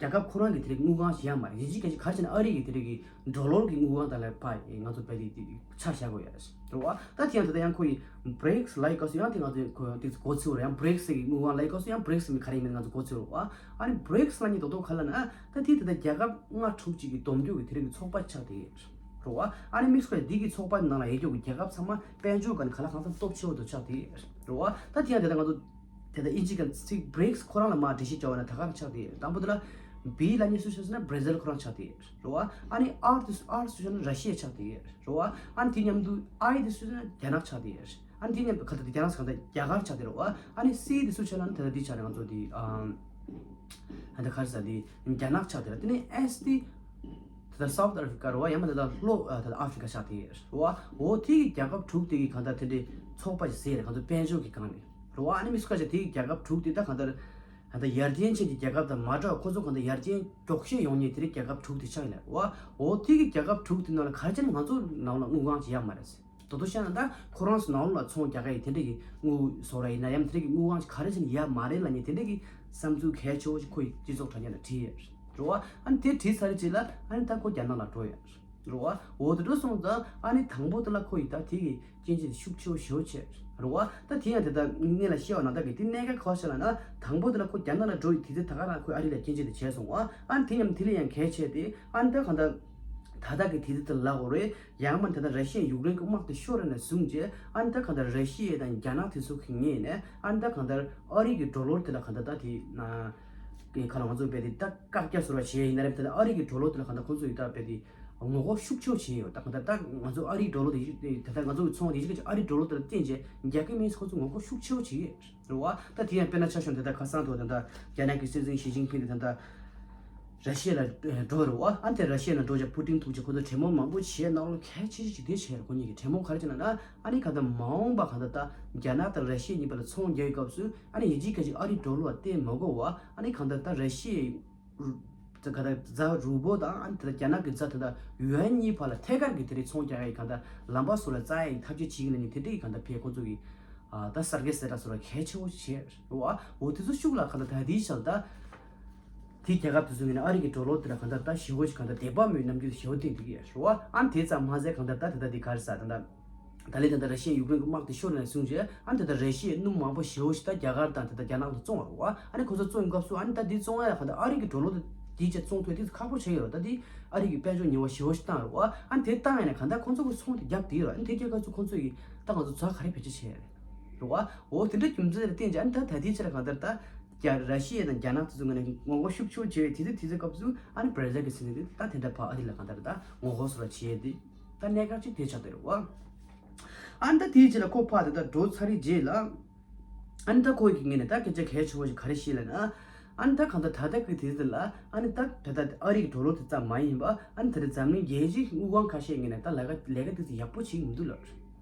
རྒྱལ་ཁབ་ཁོ་རང་གི་དེ་རིགས་དངུལ་ཁང་ཞིག་ཡང་མ་རེད། ཡིན་གཅིག་མིན་གཅིག་ག་རེ་བྱས་ན་ཨ་རི་གི་དེ་རིགས་ཀྱི་ཌོ་ལར་གྱི་དངུལ་ཁང་དག་ལ་ཕར་ང་ཚོ་བལ་ཏེ་ཆ་བཞག་དགོས་ཡ་རེད་བ། ད་དེ་ཡང་ད་ལྟ་ཡང་ཁོ་ཡི་བྷི་རིག་སི་ལབ་ཡི་སྐབས་སུ་ཡང་དེ་ང་ཚོས་ཁོ་ཡང་དེ་འགོ་ཚུགས་རེད། ཡང་བྷི་རིག་སི་གི་དངུལ་ཁང་ལབ་ཡི་སྐབས་སུ་ཡང་བྷི་རིག་སི་མི་ག་རེ་ཡིན་མིན་ང་ཚོ་འགོ་ཚུགས་རེད་བ། ཨ་ནི་བྷི་རིག་སི་ལབ་མཁན་རྡོག་རྡོག་ག་ལབ་ན་ད་དེ་ད་ལྟ་རྒྱལ་ཁབ་ལྔ་དྲུག་ཅིག་གི་སྡོམ་འཇོག་གི་དེ་རིགས་ཀྱི་ཚོགས་པ་ཆགས་བསྡད་ཡོད་རེད་བ། ཨ་ནི་དམིགས་སུ་བཀར་འདི་གི་ཚོགས་པ་ནང་ལ་ཡོད་རྒྱུ་གི་རྒྱལ་ཁབ་ཚང་མ་དཔལ་འབྱོར་སྒང་ནས་ག་ལ་གང་འཚམ་སྟོབས་ཆེ་བོ་དེ་ཆགས་བསྡད་ཡོད་རེད་བ། ད་དེ་ཡང་དེ་ད་ང་ཚོ་དེ་ལྟར་དབྱིན་ཇི་གི་ཚིག་བྷི་རིག་སི་ཁོ་རང་ལ་མར་འགྲེལ་བཤད་བྱ་བ་ན་ད་ག་རང་ཆགས་བསྡད་ཡོད། དང་པོ་དེ་ལ་བྷི་ལབ་མཁན་སུ་ཆགས་ཟེར་ན་བྷི་ར་ཟིལ་ཁོ་རང་ཆགས་བསྡད་ཡོད་རེད་བ། ཨ་ནི་ཨར་དེ་ཨར་སུ་ཆགས་ན་ར་ཤི་ཡ་ཆགས་བསྡད་ཡོད་རེད་བ། ཨ་ནི་དེ་མཉམ་དུ་ཨའི་དེ་སུ་ཆགས་ན་རྒྱ་ནག་ཆགས་བསྡད་ཡོད་རེད། ཨ་ནི་དེ་མཉམ་དུ་ག་ད་དེ་རྒྱ་ནག་ཆགས་ད་རྒྱ་གར་ཆགས་བསྡད་རེད་བ། ཨ་ནི་སི་དེ་སུ་ཆགས་ན་ད་ད་དེ་ཆགས་ན་ང་ཚོ་དེ་ཨ་ད་ག་རེ་ཟེར་དེ་རྒྱ་ནག་ཆགས་བསྡད་རེད། དེ་ནས་ཨེས་དེ་ད་ལྟ་སའུ་ཐི་ཨ་ཧྥི་རི་ཀ་རེད་བ། ཡང་མིན་ད་ལྟ་ལྷོ་ཨ་ད་ལྟ་ཨ་ཧྥི་རི་ཀ་ཆགས་བསྡད་ཡོད་རེད་བ། འོ་དེ་གི་རྒྱལ་ཁབ་དྲུག་དེ་གི་གང་ལྟར་དེ་འདྲའི་ཚོགས་པ་ཞིག་བཟོས་རེད། གང་ལྟར་དཔལ་འབྱོར་གྱི་སྒང་ནས་རེད་བ། ཨ་ནི་དམིགས་སུ་བཀར་བྱས་དེ་གི་རྒྱལ་ཁབ་དྲུག་དེ་ད་གང་ལྟར་གང་ལྟར་ཡར་རྒྱས་ཕྱིན་གྱི་རྒྱལ་ཁབ་དང་མ་འདྲ་བ། ཁོ་ཚོ་གང་ལྟར་ཡར་རྒྱས་མགྱོགས་ཤོས་ཡོང་མཁན་དེ་རིགས་རྒྱལ་ཁབ་དྲུག་དེ་ཆགས་ཡིན་ལ་རེད་བ། འོ་དེ་གི་རྒྱལ་ཁབ་དྲུག་དེ་ནང་ལ་ག་རེ་བྱས་ན་ང་ཚོ་ནང་ལ་དངུལ་ཁང་ཅིག་ཡོད་མ་རེད། དོ་དོ་བཤད་ན་ད་ཁོ་རང་ཚོ་ནང་ལོགས་ལ་ཚོང་རྒྱག་ག་ཡི་དེ་འདྲ་གི་དངུལ་བཟོ་ར་ཡིན་ན་ཡང་དེ་འདྲ་གི་དངུལ་ཁང་ཅིག་ག་རེ་བྱས་ན་ཡོད་མ་རེད་ལབ་མཁན་དེ་འདྲ་གི་བསམ་ཚུལ་གལ་ཆེ་བོ་ཞིག་ཁོ་ཡི་སྤྱི་ཚོགས་དྲ་རྒྱ་ལ་བྲིས་ཡོད་རེད་བ། ཨ་ནི་དེ་བྲིས་ཚར་རྗེས་ལ་ཨ་ནི་ད་ཁོ་རྒྱ་ནག་ལ་འགྲོ་ཡོད་རེད་བ། འོ་དེ་འདྲ་སོང་ཙང་ཨ་ནི་དང་པོ་དེ་ལ་ཁོ་ཡི་ད་དེ་གི་སྐྱོན་ཆ་དེ་ཤུགས་ཆེ་བོ་ཞེ་པོ་ཆེ་རེད་བ། ད་དེ་ཡང་དེ་ལྟར་སྔོན་ལ་བཤད་པ་ནང་ལྟར་གི་དེ་གནད་འགག་ག་བ་ཞིག་ལབ་ན། དང་པོ་དེ་ལ་ཁོ་རྒྱ་ནག་ལ་འགྲོ་ཡི་དུས་ཚོད་ད་ག་རང་ཁོས་ཨ་རི་ལ་སྐྱོན་ཆ་དེ་བྱས་སོང་བ། ཨ་ནི་དེ་མཉམ་དེ་ལས་ཡང་གལ་ཆེ་དེ་ཨ་ནི་ད་གང་ལྟར་ད་ལྟ་གི་དུས་ཚོད་དེ་ལབ་དགོས་རེད། ཡང་མིན་ད་ལྟ་ར་ཤི་ཡས་ཡུཀ་རེན་གྱི་དམག་དེ་ཤོར་ནས་བཟུང་རྗེས་ཨ་ནི་ད་གང་ལྟར་ར་ཤི་ཡས་དང་རྒྱ་ནག་དེ་ཚོ་གི་ངོས་ནས་ཨ་ནི་ད་གང་ལྟར་ཨ་རི་གི་ཌོ་ལར་དེ་ལ་གང་ལྟར་ད་དེ་ན་གི་ཁ་ལ་ང་ཚོ་བས་དེ་ད་བཀག་རྒྱ་བཟོ་བ་བྱས་ཡིན་ན་རེད། ད་ལྟ་ཨ་རི་གི་ཌོ་ལར་དེ་ལ་གང་ལྟར་ཁོ་ཚོ་ཡིས་ད་བས་དེ་ངོ་རྒོལ་ཤུགས་ཆེ་བོ་བྱས་ཡོད། ད་གང་ལྟར་ད་ང་ཚོ་ཨ་རིའི་ཌོ་ལར་དེ་ད་ལྟ་ང་ཚོ་གི་ཚོང་དེ་ཞིག་གི་ཨ་རིའི་ཌོ་ལར་དེ་ལ་བརྟེན་བྱས་རྒྱག་གི་མིན་ཟེར་ཁོ་ཚོ་ངོ་རྒོལ་ཤུགས་ཆེ་བོ་བྱས་ཡོད། རེད་བ། ད་དེ་ཡང་དཔེར་ན་ཆ་བཞག་ན་ད་ལྟ་ཁ་སང་དུ་ད་ལྟ་རྒྱ་ནག་གི་སྲིད་འཛིན་ཞི་ཅིན་ཕིང་གིས་ད་ལྟ་ར་ཤི་ཡ་ལ་འགྲོ་རེད་བ། ཨ་ནི་དེ་ར་ཤི་ཡ་ལ་འགྲོ་བྱས་པུ་ཏིན་ཐུག་བྱས་ཁོ་ཚོ་གྲོས་མོལ་མང་པོ་བྱས། ནང་ལོགས་གལ་ཆེ་ཤོས་ཅིག་དེ་བྱས་རེད། ཁོ་གཉིས་ཀྱིས་གྲོས་མོལ་ག་རེ་བྱས་ན་ན། ཨ་ནི་གང་ལྟར་མ་འོངས་པ་གང་ལྟར་ད་རྒྱ་ནག་དང་ར་ཤི་ཡ་གཉིས་བར་ལ་ཚོང་རྒྱག་པའི་སྐབས་སུ་ཨ་ནི་ཡིན་གཅིག་མིན་གཅིག་ཨ་རིའི་ཌོ་ལར་བརྟེན་མ་དགོས་བ། ཨ་ནི་གང་ལྟར་ད་ར་ཤི་ཡའི་གང་ལྟར་རྫ་རུ་བོ་དང་ཨ་ནི་ད་ལྟ་རྒྱ་ནག་གི་རྫ་ད་ལྟ་ཡུའན་གཉིས་བར་ལ་ཐད་ཀར་གྱི་དེ་རིང་ཚོང་རྒྱག་ཡའི་གང་ལྟར་ལམ་པ་སོགས་ལ་བཙལ་ཡའི་ཐབས་ཤེས་བྱེད་ཀྱི་ཡིན་ན་ནི་དེ་འདྲ་གི་གང་ལྟར་ཕེ་ཁོང་ཚོ་གི་ད་གསར་བརྗེ་གསལ་བསྒྲགས་སོགས་ལ་གལ་ཆེ་བོ་བྱས་རེད་བ། འོ་དེ་ཚོ་ཤུགས་ལ་གང་ལྟར་ད་ལྟའི་ཆར་ད་དེ་རྒྱལ་ཁབ་དེ་ཚོ་ངོས་ནས་ཨ་རི་གི་ཌོ་ལར་དེ་ལ་གང་ལྟར་ད་ཞེ་པོ་ཞིག་གང་ལྟར་དད་པ་མེད་རྣམ་འགྱུར་ཞེ་པོ་བསྟན་འདུག་གི་རེད་བ། ཨ་ནི་དེ་ཙམ་མ་ཟད་གང་ལྟར་ད་དེ་ད་དེ་ག་རེ་ཟ་ད་ད། ད་ལན་ད་ལྟ་ར་ཤི་ཡ་ཡུཀ་རེན་གྱི་དམག་དེ་ཤོར་ནས་བཟུང་རྗེས་ཨ་ནི་ད་ལྟ་ར་ཤི་ཡས་སྣུམ་མང་པོ་ཞེ་པོ་ཞིག་ད་རྒྱ་གར་དང་ད་ལྟ་རྒྱ་ནག་ལ་བཙོང་བ་རེད་བ། ཨ་ནི་ཁོ་ཚོ་བཙོང་བའི་སྐབས་སུ་ཨ་ནི་ད་འདི་བཙོང་ཡ་ག་ད་ཨ་རི་གི་ཌོ་ལར་དེ་འདི་ཅིག་བཙོང་ཐུབ་དེ་ཁག་པོ་ཆགས་ཡོད་རེད། ད་འདི་ཨ་རི་གི་དཔལ་འབྱོར་ཉེས་པ་ཞེ་པོ་ཞིག་བཏང་རེད་བ། ཨ་ནི་དེ་བཏང་ཡ་ནས་ག་ད་ཁོ་ཚོ་གི་ཚོང་དེ་བརྒྱབ་དེ་རེད། ཨ་ནི་དེ་རྒྱབ་སྐབས་སུ་ཁོ་ཚོ་གི་ད་ང་ཚོ་རྫ་ག་རེ་བེད་སྤྱོད་བྱས་རེད་བ། འོ་དེ་འདྲ་རྒྱུ་མཚན་ལ་བརྟེན་བྱས་ཨ་ནི་ད་ད་ལྟའི་ཆར་ག་ད་ད་རྒྱ་ར་ཤི་ཡ་དང་རྒྱ་ནག་དེ་ཚོ་ངོས་ནས་ངོ་རྒོལ་ཤུགས་ཆེ་བོ་བྱས་པའི་དེ་ཚོ་དེ་ཚོའི་སྐབས་སུ་ཨ་ནི་བྷི་ར་ཟིལ་གྱི་སྲིད་འཛིན་དེ་ད་དེ་འདྲ་ཕར་ཨ་རི་ལ་ག་ད་ད་ངོ་རྒོལ་སོགས་ལ་བྱས་ཏེ། ད་གནད་འགག་ཅིག་དེ་ཆགས་བསྡད་རེད་བ། ཨ་ནི་ད་དེའི་རྗེས་ལ་ཁོ་ཕར་དེ་ད་འགྲོ་ཚར་བའི་རྗེས་ལ། ཨ་ནི་ད་ཁོ་གི་ངོས་ནས་ད་སྐད་ཆ་གལ་ཆེ་བོ་ཞིག་ག་རེ་བཤད་ལབ་ན། ཨ་ནི་ད་གང་ལྟར་ད་ལྟ་གི་དུས་ཚོད་ལ་ཨ་ནི་ད་ད་ལྟ་ཨ་རི་གི་ཌོ་ལར་དེ་ཙམ་མ་ཡིན་པ་ཨ་ནི་ད་ལྟ་འཛམ་གླིང་རྒྱལ་སྤྱིའི་དངུལ་ཁང་ཁ་ཤས་ངོས་ནས་ད་ལས་ཀ་ལས་ཀ་དེ་ཚོ་ཡག་པོ་བྱེད་ཀྱི་མི་འདུག་ལབ་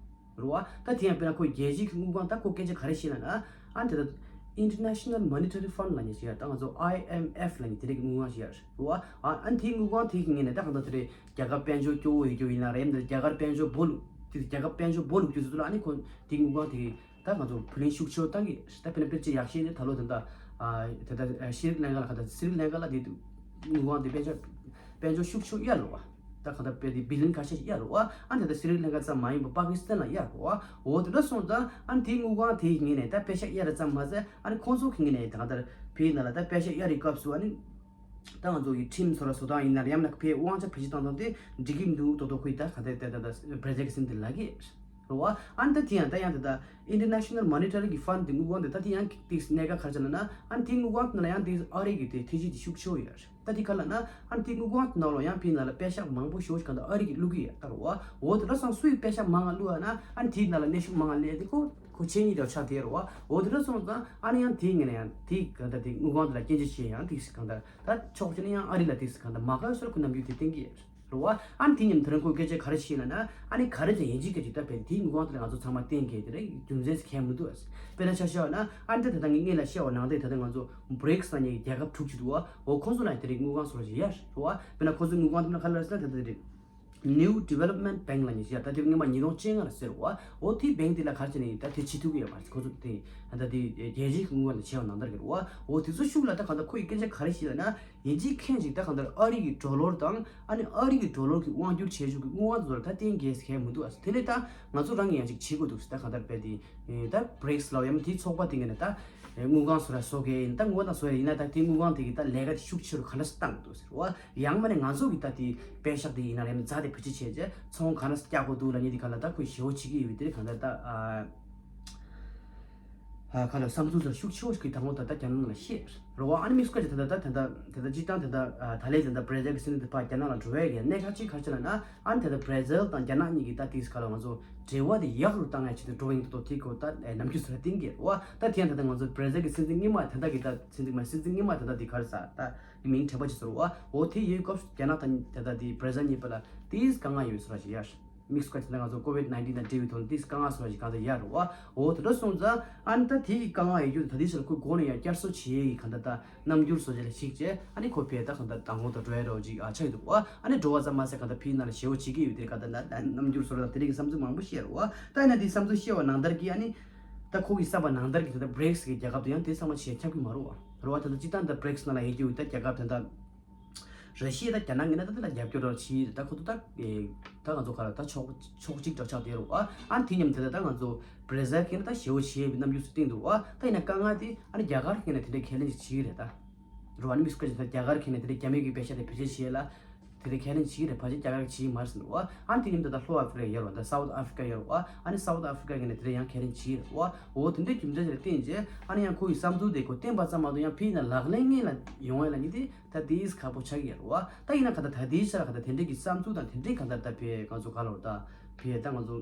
རེད་བ། ད་དེ་ཡང་དཔེར་ན་ཁོ་རྒྱལ་སྤྱིའི་དངུལ་ཁང་ད་ཁོ་སྐད་ཆ་ག་རེ་བཤད་ལབ་ན། ཨ་ནི་ད་ལྟ་International Monetary Fund ལབ་མཁན་ཞིག་ཡ་ད་ང་ཚོ་ཨའི་ཨེམ་ཨེཕ་ལབ་མཁན་དེ་རིགས་དངུལ་ཁང་ཞིག་ཡ་རེད་བ། ཨ་ཨ་ནི་དེའི་དངུལ་ཁང་དེ་གི་ངོས་ནས་ད་གང་ལྟར་དེ་རེད། རྒྱ་གར་དཔལ་འབྱོར་སྐྱོ་བོ་ཡོད་རྒྱུ་ཡིན་ན་རེད། རྒྱ་གར་དཔལ་འབྱོར་སྦོ་ལུག་དེ་རྒྱ་གར་དཔལ་འབྱོར་སྦོ་ལུག་དུས་ཚོད་ལ་ཨ་ནི་ཁོ་དེའི་དངུལ་ཁང་དེ་གི་ད་ང་ཚོ་བུ་ལོན་ཤུགས་ཆེ་བོ་བཏང་གི་ད་དཔེར་ན་དཔེ་ཆ་ཡག་ཤོས་ནི་ད་ལོ་ད་ལྟ་ཨ་ད་ལྟ་ཤྲི་ལང་ཀ་ལ་ག་ད་ཤྲི་ལང་ཀ་ལ་དེ་དངུལ་ཁང་དེ་དཔལ་འབྱོར་དཔལ་འབྱོར་ཤུགས་ཆེ་བོ་གཡར་རེད་བ། ད་ག་ད་དཔེ་དེ་བི་ལིན་ཁ་ཤས་ཤིག་གཡར་རེད་བ། ཨ་ནི་ད་ལྟ་ཤྲི་ལང་ཀ་ཙམ་མ་ཡིན་པ་པ་ཀི་སི་ཐན་ལ་གཡར་རེད་བ། འོ་དེ་འདྲ་སོང་ཙང་ཨ་ནི་དེའི་དངུལ་ཁང་དེའི་ངོས་ནས་ད་པེ་ཤག་གཡར་རེད་ཙམ་མ་ཟད་ཨ་ནི་ཁོང་ཚོ་གི་ངོས་ནས་ད་ག་ད་བོད་ནང་ལ་ད་པེ་ཤག་གཡར་རེད་སྐབས་སུ་ཨ་ནི། ད་ང་ཚོ་ཡི་ཁྲིམས་སོགས་ལ་བཟོ་སྟངས་ཡིན་ན་ཡང་ན་ཕའི་དབང་ཆ་བེད་སྤྱོད་བཏང་སྟངས་དེ་འགྲིག་གི་མི་འདུག་ཏོག་ཏོག་ཁོས་ད་ག་དེ་ད་ད་ད་བྷི་ར་ཛིལ་གི་སྲིད་འཛིན་དེ་ལབ་ཀྱི་རེད་བ། ཨ་ནི་ད་དེ་ཡང་ད་ཡང་ད་ད་International Monetary Fund དེ་དངུལ་ཁང་དེ་ད་དེ་ཡང་ཏིག་གནད་འགག་ག་རེ་ཆགས་ན་ན་ཨ་ནི་དེ་དངུལ་ཁང་དེ་ན་ཡང་དེ་ཨ་རི་གི་དེ་ཐེ་ཇུས་དེ་ཤུགས་ཆེ་བོ་ཡོད་རེད། ད་དེ་ག་ལ་ན་ཨ་ནི་དེ་དངུལ་ཁང་དེ་ནང་ལ་ཡང་ཕའི་ནང་ལ་པེ་ཤག་མང་པོ་ཞེ་པོ་ཞིག་ག་ད་ཨ་རི་གི་བླུག་གི་ཡོད་ད་རེད་བ། འོ་དེ་འདྲ་སོང་སུ་ཡི་པེ་ཤག་མང་ང་བླུག་ཡ་ན་ཨ་ནི་དེའི་ནང་ལ་གནོན་ཤུགས་མང་ང་སླེབས་དེ་ཁོ་ཁོ་ཆེ་ཉིད་དེ་ཆགས་བསྡད་རེད་བ། འོ་དེ་འདྲ་སོང་ཙང་ཨ་ནི་ཡང་དེའི་ངོས་ནས་ཡང་དེའི་ག་ད་དེ་དངུལ་ཁང་དེ་ལ་སྐྱོན་བརྗོད་བྱེད་ཡང་དེ་ག་ད། ད་ཕྱོགས་གཅིག་ནས་ཡང་ཨ་རི་ལ་ཏིག་ཙམ་གང་ལྟར་མ་དགའ་བའི་བཟོ་འདྲ་ཁོ་རྣམས་ཀྱིས་དེ་བསྟན་གྱི་ཡོད། རེད་བ། ཨ་ནི་དེ་མཉམ་དུ་རང་ཁོའི་སྐད་ཆ་ག་རེ་བཤད་ལབ་ན། ཨ་ནི་ག་རེ་ཅིག་ཡིན་གཅིག་སྐད་ཅིག་ད་བས་དེའི་དངུལ་ཁང་དེ་ལ་ང་ཚོ་ཚང་མ་བརྟེན་གྱི་དེ་རེད། རྒྱུ་མཚན་ཟེར་མཁན་མི་འདུག་ཨ། དཔེར་ན་ཆ་བཞག་ན་ཨ་ནི་ད་ལྟ་ངས་སྔོན་ལ་བཤད་པ་ནང་བཞིན་ད་ལྟ་ང་ཚོ་བྷི་རིག་སི་ལབ་མཁན་གྱི་རྒྱལ་ཁབ་དྲུག་ཅིག་འདུག་བ། འོ་ཁོང་ཚོ་ལ་དེ་རིང་དངུལ་ཁང་བཟོ་འདྲ་ཞིག་ཡོད་རེད་བ། དཔེར་ན་ཁོང་ཚོའི་དངུལ་ཁང་དེ་ལ་ག་རེ་ཟེར་ན་ད་ལྟ་དེ་རེད། New Development Bank ལབ་མཁན་ཞིག་ཡོད། ད་དེ་སྔོན་མ་ཉིས་སྟོང་བཅོ་ལྔ་ལ་ཟེར་བ། འོ་དེའི་བེང་དེ་ལ་ག་རེ་བྱས་ནས་ད་དེ་བྱེད་ཐུབ་ཀྱི་ཡོད་མ་རེད། ཁོ་ཚོ་དེ་ད་ལྟ་དེ་རྒྱལ་སྤྱིའི་དངུལ་ཁང་ནས་བྱས་པ་ནང་ལྟར་གྱི་རེད་བ། འོ་དེ་ཚོ་ཤུགས་ལ་ད་གང་ལྟར་ཁོ་ཡི་སྐད་ཆ་ག་རེ་བཤད་ལབ་ན། ཡིན་གཅིག་མཁན་ཞིག་ད་གང་ལྟར་ཨ་རི་གི་ཌོ་ལར་དང་ཨ་ནི་ཨ་རི་གི་ཌོ་ལར་གྱི་དབང་སྒྱུར་བྱེད་ཕྱོགས་ཀྱི་དངུལ་ཁང་དེ་ཚོ་ལ་ད་གཏན་འཁེལ་ཟེར་མཁན་མི་འདུག་ཨ། དེ་ནས་ད་ང་ཚོ་རང་གིས་ཡང་ཅིག་བྱེད་དགོས་འདུག་ཟེར། ད་གང་ལྟར་རྦད་དེ་ད་བྷི་རིག་སི་ལབ་ཡ་མ་དེའི་ཚོགས་པ་དེ་ངོས་ནས་ད་དངུལ་ཁང་བཟོ་འདྲ་བཟོ་གི་ཡིན། ད་ངོ་ན་བཟོ་ཡ་ཡིན་ན་ད་དེ་དངུལ་ཁང་དེ་གི་ད་ལས་ཀ་དེ་ཤུགས་ཆེ་རུ་ག་འདྲ་སེ་བཏང་དགོས་འདུག་ཟེར་བ། ཡང་མིན་ན་ང་ཚོ་གི་ད་དེ་པད་ཤག་དེ་ཡིན་ན་རེད། རྫ་དེ་བེད་སྤྱོད་བྱས་རྗེས་ཚོང་ག་འདྲ་སེ་རྒྱག་དགོས་འདུག་ལབ་མཁན་དེ་ག་ལ་ད་ཁོས་ཞེ་པོ་བྱེད་ཀྱི་ཡོད་པའི་དེ་རེད། གང་ལྟར་ད་ཨ། ཁ་ལ་བསམ་ཚུལ་ཚོར་ཤུགས་ཆེ་བོ་ཞིག་གི་དང་པོ་ད་ལྟ་རྒྱ་ནག་ལ་བཤད་རེད་བ། ཨ་ནི་དམིགས་སུ་བཀར་གྱི་ད་ལྟ་ད་ད་ད་ལྟ་སྤྱིར་བཏང་ད་ལྟ་ད་ལན་ད་ལྟ་བྷི་ར་ཛིལ་གྱི་སྲིད་འཛིན་དེ་ཕར་རྒྱ་ནག་ལ་འགྲོ་བའི་གི་གནད་འགག་ཅིག་ག་རེ་ལབ་ན། ཨ་ནི་ད་ལྟ་བྷི་ར་ཛིལ་དང་རྒྱ་ནག་གཉིས་ཀྱི་ད་དེས་ག་ལ་ང་ཚོ་འབྲེལ་བ་དེ་ཡག་རུ་བཏང་ཡ་ཆེད་དུ་འགྲོ་བ་ཡིན་མདོག་མདོག་དེ་གོ་ད་ནམ་རྒྱུན་ཟེར་བསྟན་གྱི་རེད་བ། ད་དེ་ཡང་ད་ལྟ་ང་ཚོ་བྷི་ར་ཛིལ་གྱི་སྲིད་འཛིན་སྔོན་མ་ད་ལྟ་གི་ད་སྲིད་འཛིན་མ་སྲིད་འཛིན་སྔོན་མ་ད་ལྟ་དེ་ག་རེ་ཟེར་ད་མིང་དྲན་པ་ཅིག་ཟེར་བ། འོ་དེ་ཡོད་སྐབས་རྒྱ་ནག་དང་ད་ལྟ་དེ་བྷི་ར་ཛིལ་གཉིས་བར་ལ་དེས་དཀའ་ངལ་ཡོད་ཟེར་བ་ཞིག་ཡ། དམིགས་སུ་བཀར་ཅིག་ད་ང་ཚོ་ཀོ་ཝིཌ་ནའིན་ཊིན་དང་འབྲེལ་བའི་ཐོག་ནས་དེ་དཀའ་ངལ་སོགས་ཤིག་གང་ལྟར་ཡོད་རེད་བ། འོ་དེ་འདྲ་སོང་ཙང་ཨ་ནི་ད་དེ་ཡི་དཀའ་ངལ་ཡོད་རྒྱུ་ད་དེ་ཕྱིར་ཁོས་གོང་ནས་ཡང་བསྐྱར་གསོ་བྱེད་ཡས་ཡི་གང་ལྟར་ད་རྣམ་འགྱུར་སོགས་ཅིག་ལ་གཞིགས་བྱས། ཨ་ནི་ཁོ་ཕར་ད་གང་ལྟར་དང་པོ་ད་འགྲོ་ཡ་འདྲ་བོ་ཅིག་ཨ་ཆགས་ཡོད་འདུག་བ། ཨ་ནི་འགྲོ་བ་ཙམ་མ་ཟད་གང་ལྟར་ཕའི་ནང་ལ་ཞེ་པོ་བྱེད་ཀྱི་ཡོད་དེ་གང་ལྟར་ད་རྣམ་འགྱུར་སོགས་ལ་དེ་རིགས་ཀྱི་བསམ་ཚུལ་མང་པོ་བཤད་རེད་བ། ད་ཡིན་ན་དེ་བསམ་ཚུལ་བཤད་པ་ནང་ལྟར་གྱི་ཨ་ནི་ད་ཁོ་གིས་བསམ་པ་ནང་ལྟར་གྱི་ད་ལྟ་བྷི་རིག་སི་གི་རྒྱལ་ཁབ་དེ་ཡང་དེ་ཚང་མ་ཆེས་ཁྱབ་ཀྱི་མ་རེད་བ། རེད་བ། ད་ལྟ་སྤྱིར་བཏང་ད་བྷི་རིག་སི་ནང་ལ་ཡོད་ཀྱི་ཡོད་ད་རྒྱལ་ཁབ་དེ་འདྲ། ར་ཤི་ཡ་དང་རྒྱ་ནག་གཉིས་ན་ད་དེ་ལ་རྒྱབ་སྐྱོར་ར་བྱེད་ད་ཁོ་ཚོ་ད་ཨེ་ད་ང་ཚོ་ག་རེ་ད་ཕྱོགས་ཕྱོགས་གཅིག་འདྲ་ཆགས་བསྡད་རེད་བ། ཨ་དེ་མཉམ་དེ་ལ་ད་ང་ཚོ་བྷི་ར་ཛིལ་གྱིས་ན་ད་ཞེ་པོ་བྱེད་པའི་རྣམ་འགྱུར་ཞིག་བསྟན་འདུག་བ། ད་ཡིན་ན་དཀའ་ངལ་དེ་ཨ་ནི་རྒྱ་གར་གྱིས་ན་དེ་འདྲའི་ཁས་ལེན་ཞིག་བྱེད་ཀྱི་རེད་ད། རེད་བ། ཨ་ནི་དམིགས་སུ་བཀར་ཅིག་ད་རྒྱ་གར་གྱིས་ན་དེ་འདྲའི་རྒྱ་མི་གི་པད་ཤག་དེ་བེད་སྤྱོད་བྱེད་ལ་དེ་འདྲའི་ཁས་ལེན་བྱེད་ཀྱི་རེད། ཕལ་ཆེར་རྒྱ་གར་གྱིས་བྱེད་ཀྱི་མ་རེད་ཟེར་འདུག་བ། ཨ་ནི་དེ་མཉམ་དུ་ད་ལྷོ་ཨ་ཧྥི་རི་ཀ་ཡོད་རེད་བ། ད་སའུ་ཐི་ཨ་ཧྥི་རི་ཀ་ཡོད་རེད་བ། ཨ་ནི་སའུ་ཐི་ཨ་ཧྥི་རི་ཀ་གིས་ན་དེ་འདྲའི་ཡང་ཁས་ལེན་བྱེད་ཀྱི་རེད་བ། འོ་དེ་འདྲའི་རྒྱུ་མཚན་ཞིག་ལ་བརྟེན་རྗེས་ཨ་ནི་ཡང་ཁོ་ཡི་བསམ་ཚུལ་དེ་ཁོ་བསྟན་པ་ཙམ་མ་གཏོགས་ཡང་ཕ་གི་ན་ལག་ལེན་ངོས་ལ་ཡོང་ཡ་ལ་ནི་དེ་ད་དེས་ཁག་པོ་ཆགས་ཀྱི་ཡོད་རེད་བ། ད་ཡིན་ན་ག་ད་ད་དེའི་ཆ་ལ་ག་ད་དེ་འདྲའི་གི་བསམ་ཚུལ་དང་དེ་འདྲའི་ག་ད་ད་ཕའི་ང་ཚོ་ག་ལོ་ད་ཕའི་ད་ང་ཚོ་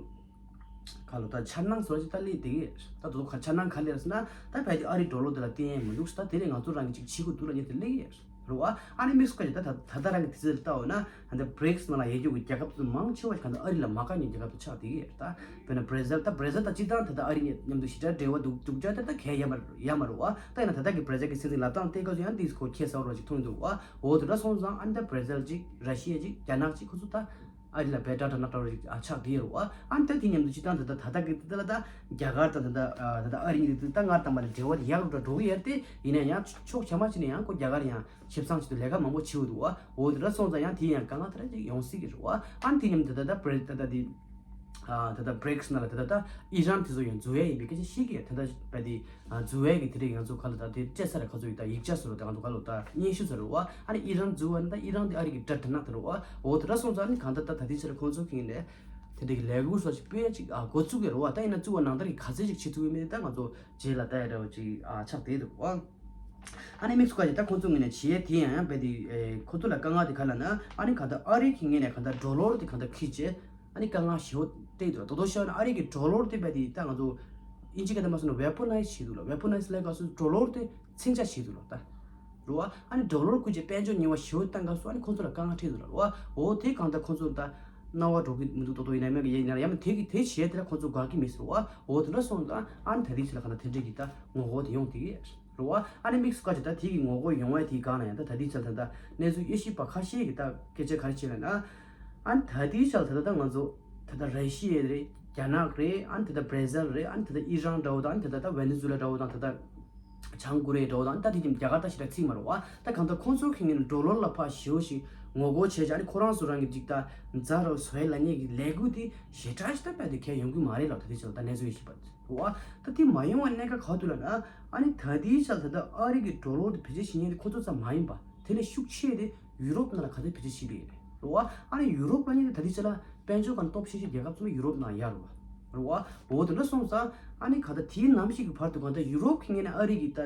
ག་ལོ་ད་འཆར་སྣང་བཟོ་ཅིག་ད་སླེབས་བསྡད་ཀྱི་ཡོད། ད་དུ་ག་འཆར་སྣང་ག་སླེབས་ཟེར་ན་ད་ཕ་གི་ཨ་རི་ཌོ་ལར་དེ་ལ་བརྟེན་ཡ་མི་འདུག་ཟེར། ད་དེ་ལས་ང་ཚོ་རང་གི་ཅིག་བྱེད་དགོས་འདུག་ལབ་མཁན་དེ་སླེབས་ཀྱི་ཡོད་རེད་བ། ཨ་ནི་དམིགས་སུ་བཀར་ཅིག་ད་ད་ད་ལྟ་རང་གི་དུས་ཚོད་ལ་ལྟ་འོ་ན་ཨ་ད་བྷི་རིག་སི་ནང་ལ་ཡོད་རྒྱུ་གི་རྒྱལ་ཁབ་ཚོ་མང་ཆེ་བ་ཞིག་ག་ད་ཨ་རི་ལ་མ་དགའ་མཁན་རྒྱལ་ཁབ་ཚོ་ཆགས་བསྡད་ཀྱི་ཡོད་རེད་ད། དཔེར་ན་བྷི་ར་ཛིལ། ད་བྷི་ར་ཛིལ་ད་སྤྱིར་བཏང་ད་ལྟ་ཨ་རི་མཉམ་དུ་ཞེ་དྲག་འབྲེལ་བ་འདུག་འདུག་ཅག་ད་ལྟ་གལ་ཡ་མ་ཡ་མ་རེད་བ། ད་ཡིན་ན་ད་ལྟ་གི་བྷི་ར་ཛིལ་གྱི་སྲིད་འཛིན་ལབ་སྟངས་དེ་ག་ཚོད་ཡང་དེས་ཁོ་ཁྱད་མཚར་བོ་ཅིག་མཐོང་འདུག་བ། འོ་དེ་འདྲ་སོང་ཙང་ཨ་ནི་ད་བྷི་ར་ཛིལ་ཅིག་ར་ཤི་ཡ་ཅིག་རྒྱ་ནག་ཅིག་ཁོ་ཚོ་ད་ཨ་རི་ལ་བེད་སྒྲ་གྲ་ནག་འདྲ་བོ་ཅིག་ཨ་ཆགས་བསྡད་ཡོད་རེད་བ། ཨ་ནི་ད་དེ་མཉམ་དུ་སྤྱིར་བཏང་ད་ལྟ་ད་ལྟ་གི་ད་ལྟ་ད་རྒྱ་གར་དང་ད་ལྟ་ད་ལྟ་ཨ་རི་གཉིས་ད་ལྟ་སྔར་དང་མ་ནས་འབྲེལ་བ་དེ་ཡག་རུ་འགྲོ་འགྲོ་གི་ཡོད་རེད་དེ། ཡིན་ན་ཡང་ཕྱོགས་ཕྱོགས་ཆ་མ་ཅིག་ནས་ཡང་ཁོ་རྒྱ་གར་ཡང་ཆེ་བསང་ཆེད་དུ་ལས་ཀ་མང་པོ་བྱེད་འདུག་བ། འོ་དེ་འདྲ་སོང་ཙང་ཡང་དེ་ཡང་དཀའ་ངལ་དེ་འདྲ་ཅིག་ཡོང་སྲིད་ཀྱི་རེད་བ། ཨ་ནི་དེ་མཉམ་དུ་ད་ལྟ་བྷི་རི་ད་ལྟ་དེ་ཨ་ད་ལྟ་བྷི་རིག་སི་ནང་ལ་ད་ལྟ་ད་ཨི་རན་དེ་ཚོ་ཡང་འཛུལ་ཡ་ཡིན་པའི་སྐད་ཆ་བཤད་ཀྱི་ཡོད། ད་ལྟ་བས་དེ་ཨ་འཛུལ་ཡ་གི་དེ་རིགས་ང་ཚོ་ག་ལ་ད་དེ་སྤྲད་ས་རེད། ག་ཚོད་ཡོད་ད་ཡིག་ཆ་བཟོ་རོགས་ད་ང་ཚོ་ག་ལ་ད་སྙན་ཞུ་བཟོ་རོགས་བ། ཨ་ནི་ཨི་རན་འཛུལ་བ་ནི་ད་ཨི་རན་དེ་ཨ་རི་གི་དགྲ་དེ་ནག་དེ་རེད་བ། འོ་དེ་འདྲ་སོང་ཙང་ཨ་ནི་གང་ལྟར་ད་ད་ལྟའི་ཆར་ཁོང་ཚོ་གིས་ནས་དེ་འདྲ་གི་ལས་འགུལ་སོགས་ཤིག་སྤེལ་ཡ་ཅིག་ཨ་འགོ་བཙུགས་ཀྱི་རེད་བ། ད་ཡིན་ན་བཙུགས་པ་ནང་ལྟར་གི་ག་ཚད་ཅིག་བྱེད་ཐུབ་ཡོད་མེད་ད་ང་ཚོ་རྗེས་ལ་ལྟ་ཡ་འདྲ་བོ་ཅིག་ཨ་ཆགས་བསྡད་འདུག་བ། ཨ་ནི་དམིགས་སུ་བཀར་ཅིག་ད་ཁོང་ཚོ་ངོས་ནས་བྱེད་ཡས་དེ་ཡང་ཡང་རྦད་དེ་ཨེ་ཁོ་ཚོ་ལ་དཀའ་ངལ་དེ་ག་ལབ་ན། ཨ་ནི་ག་ད་ཨ་རི་གི་ངོས་ནས་ག་ད་ཌོ་ལར་དེ་ག་ད་ཁྱེར་བྱས་ཨ་ནི་དཀའ་ངལ་ཞེ་པོ་སྤྲད་འདུག་ལ། དོ་དོ་བཤད་ན་ཨ་རི་གི་ཌོ་ལར་དེ་རྦད་དེ་ད་ང་ཚོ་ཨིན་ཇི་སྐད་དུ་མ་སོང་ན་ཝེ་པོ་ནའི་ཛི་བྱེད་འདུག་ལ། ཝེ་པོ་ནའི་ཛི་ལབ་སྐབས་སུ་ཌོ་ལར་དེ་མཚོན་ཆ་བྱེད་འདུག་ལ་ད། རེད་བ། ཨ་ནི་ཌོ་ལར་བརྒྱུད་བྱས་དཔལ་འབྱོར་ཉེས་པ་ཞེ་པོ་བཏང་སྐབས་སུ་ཨ་ནི་ཁོང་ཚོ་ལ་དཀའ་ངལ་འཕྲད་འདུག་ལ། རེད་བ། འོ་དེ་གང་ལྟར་ཁོང་ཚོ་ད་སྣང་བ་འགྲོ་གི་མི་འདུག་དོ་དོ་ཡིན་ན་མེད་གི་ཡིན་ན་ཡང་དེ་གི་དེ་བྱས་དེ་ལ་ཁོང་ཚོ་དགའ་གི་མེད་ཟེར་བ། འོ་དེ་འདྲ་སོང་ཙང་ཨ་ནི་ད་ལྟའི་ཆ་ལ་གང་ལྟར་དེ་འདྲ་གི་ད་ངོ་རྒོལ་དེ་ཡོང་དེ་གི་རེད་བ། ཨ་ནི་དམིགས་སུ་བཀར་ཅིག་ད་དེ་གི་ངོ་རྒོལ་ཡོང་བ་དེའི་སྒང་ལ་ཡང་ད་ད་ལྟའི་ཆ་ལ་ད་ད་གནས་ཚུལ་དབྱེ་ཞིབ་པ་ཁ་ཤས་ཀྱིས་ད་སྐད་ཆ་ག་རེ་བྱས་ལབ་ན། ཨ་ནི་ད་ལྟའི་ཆ་ལ་ད་ད་ད་ང་ཚོ་ད་ད་ར་ཤི་ཡ་རེད། རྒྱ་ནག་རེད། ཨ་ནི་ད་ད་བྷི་ར་ཛིལ་རེད། ཨ་ནི་ད་ད་ཨི་རན་འདྲ་བོ་དང་ཨ་ནི་ད་ད་ད་ཝེ་ནེ་ཛུ་ལ་འདྲ་བོ་དང་ད་ད་བྱང་ཀོ་རི་ཡ་འདྲ་བོ་དང་ཨ་ནི་ད་དེ་ཀྱང་རྒྱ་གར་ད་ཞེ་དྲག་བརྩི་མ་རེད་བ། ད་གང་ལྟར་ཁོང་ཚོ་གི་ངོས་ནས་ཌོ་ལར་ལ་ཕར་ཞེ་པོ་ཞིག་ངོ་རྒོལ་བྱས་ཀྱང་ཨ་ནི་ཁོ་རང་ཚོ་རང་གི་ཅིག་ད་རྫ་རུ་བཟོ་ཡ་ལབ་མཁན་གྱི་ལས་འགུལ་དེ་ཞེ་དྲག་ཞིག་ད་རྦད་དེ་གལ་ཡོང་གི་མ་རེད་ལབ། ད་དེ་ཆ་ལ་ད་གནས་ཚུལ་དབྱེ་ཞིབ་པ། རེད་བ། ད་དེ་མ་ཡོང་བའི་གནད་འགག་ག་པར་འདུག་ལབ་ན། ཨ་ནི་ད་ལྟའི་ཆར་ད་ལྟ་ཨ་རི་གི་ཌོ་ལར་དེ་བེད་སྤྱོད་བྱེད་མཁན་དེ་ཁོ་ཚོ་ཙམ་མ་ཡིན་པ། དེ་ལས་ཤུགས་ཆེ་དེ་ཡུ་རོབ་ནང་ལ་ག་ཚོད་བེད་སྤྱོད་བྱེད་ཀྱི་ཡོད་རེད། རེད་བ། ཨ་ནི་ཡུ་རོབ་ལབ་མཁན་དེ་ད་ལྟའི་ཆར་ལ་དཔལ་འབྱོར་སྒང་སྟོབས་ཆེ་ཤོས་རྒྱལ་ཁབ་ཚང་མ་ཡུ་རོབ་ནང་ཡོད་རེད་བ། རེད་བ། འོ་དེ་འདྲ་སོང་ཙང་ཨ་ནི་ག་ད་དེའི་ནམ་ཞིག་གི་བར་དུ་གང་ལྟར་ཡུ་རོབ་ཀྱི་ངོས་ནས་ཨ་རི་གི་ད་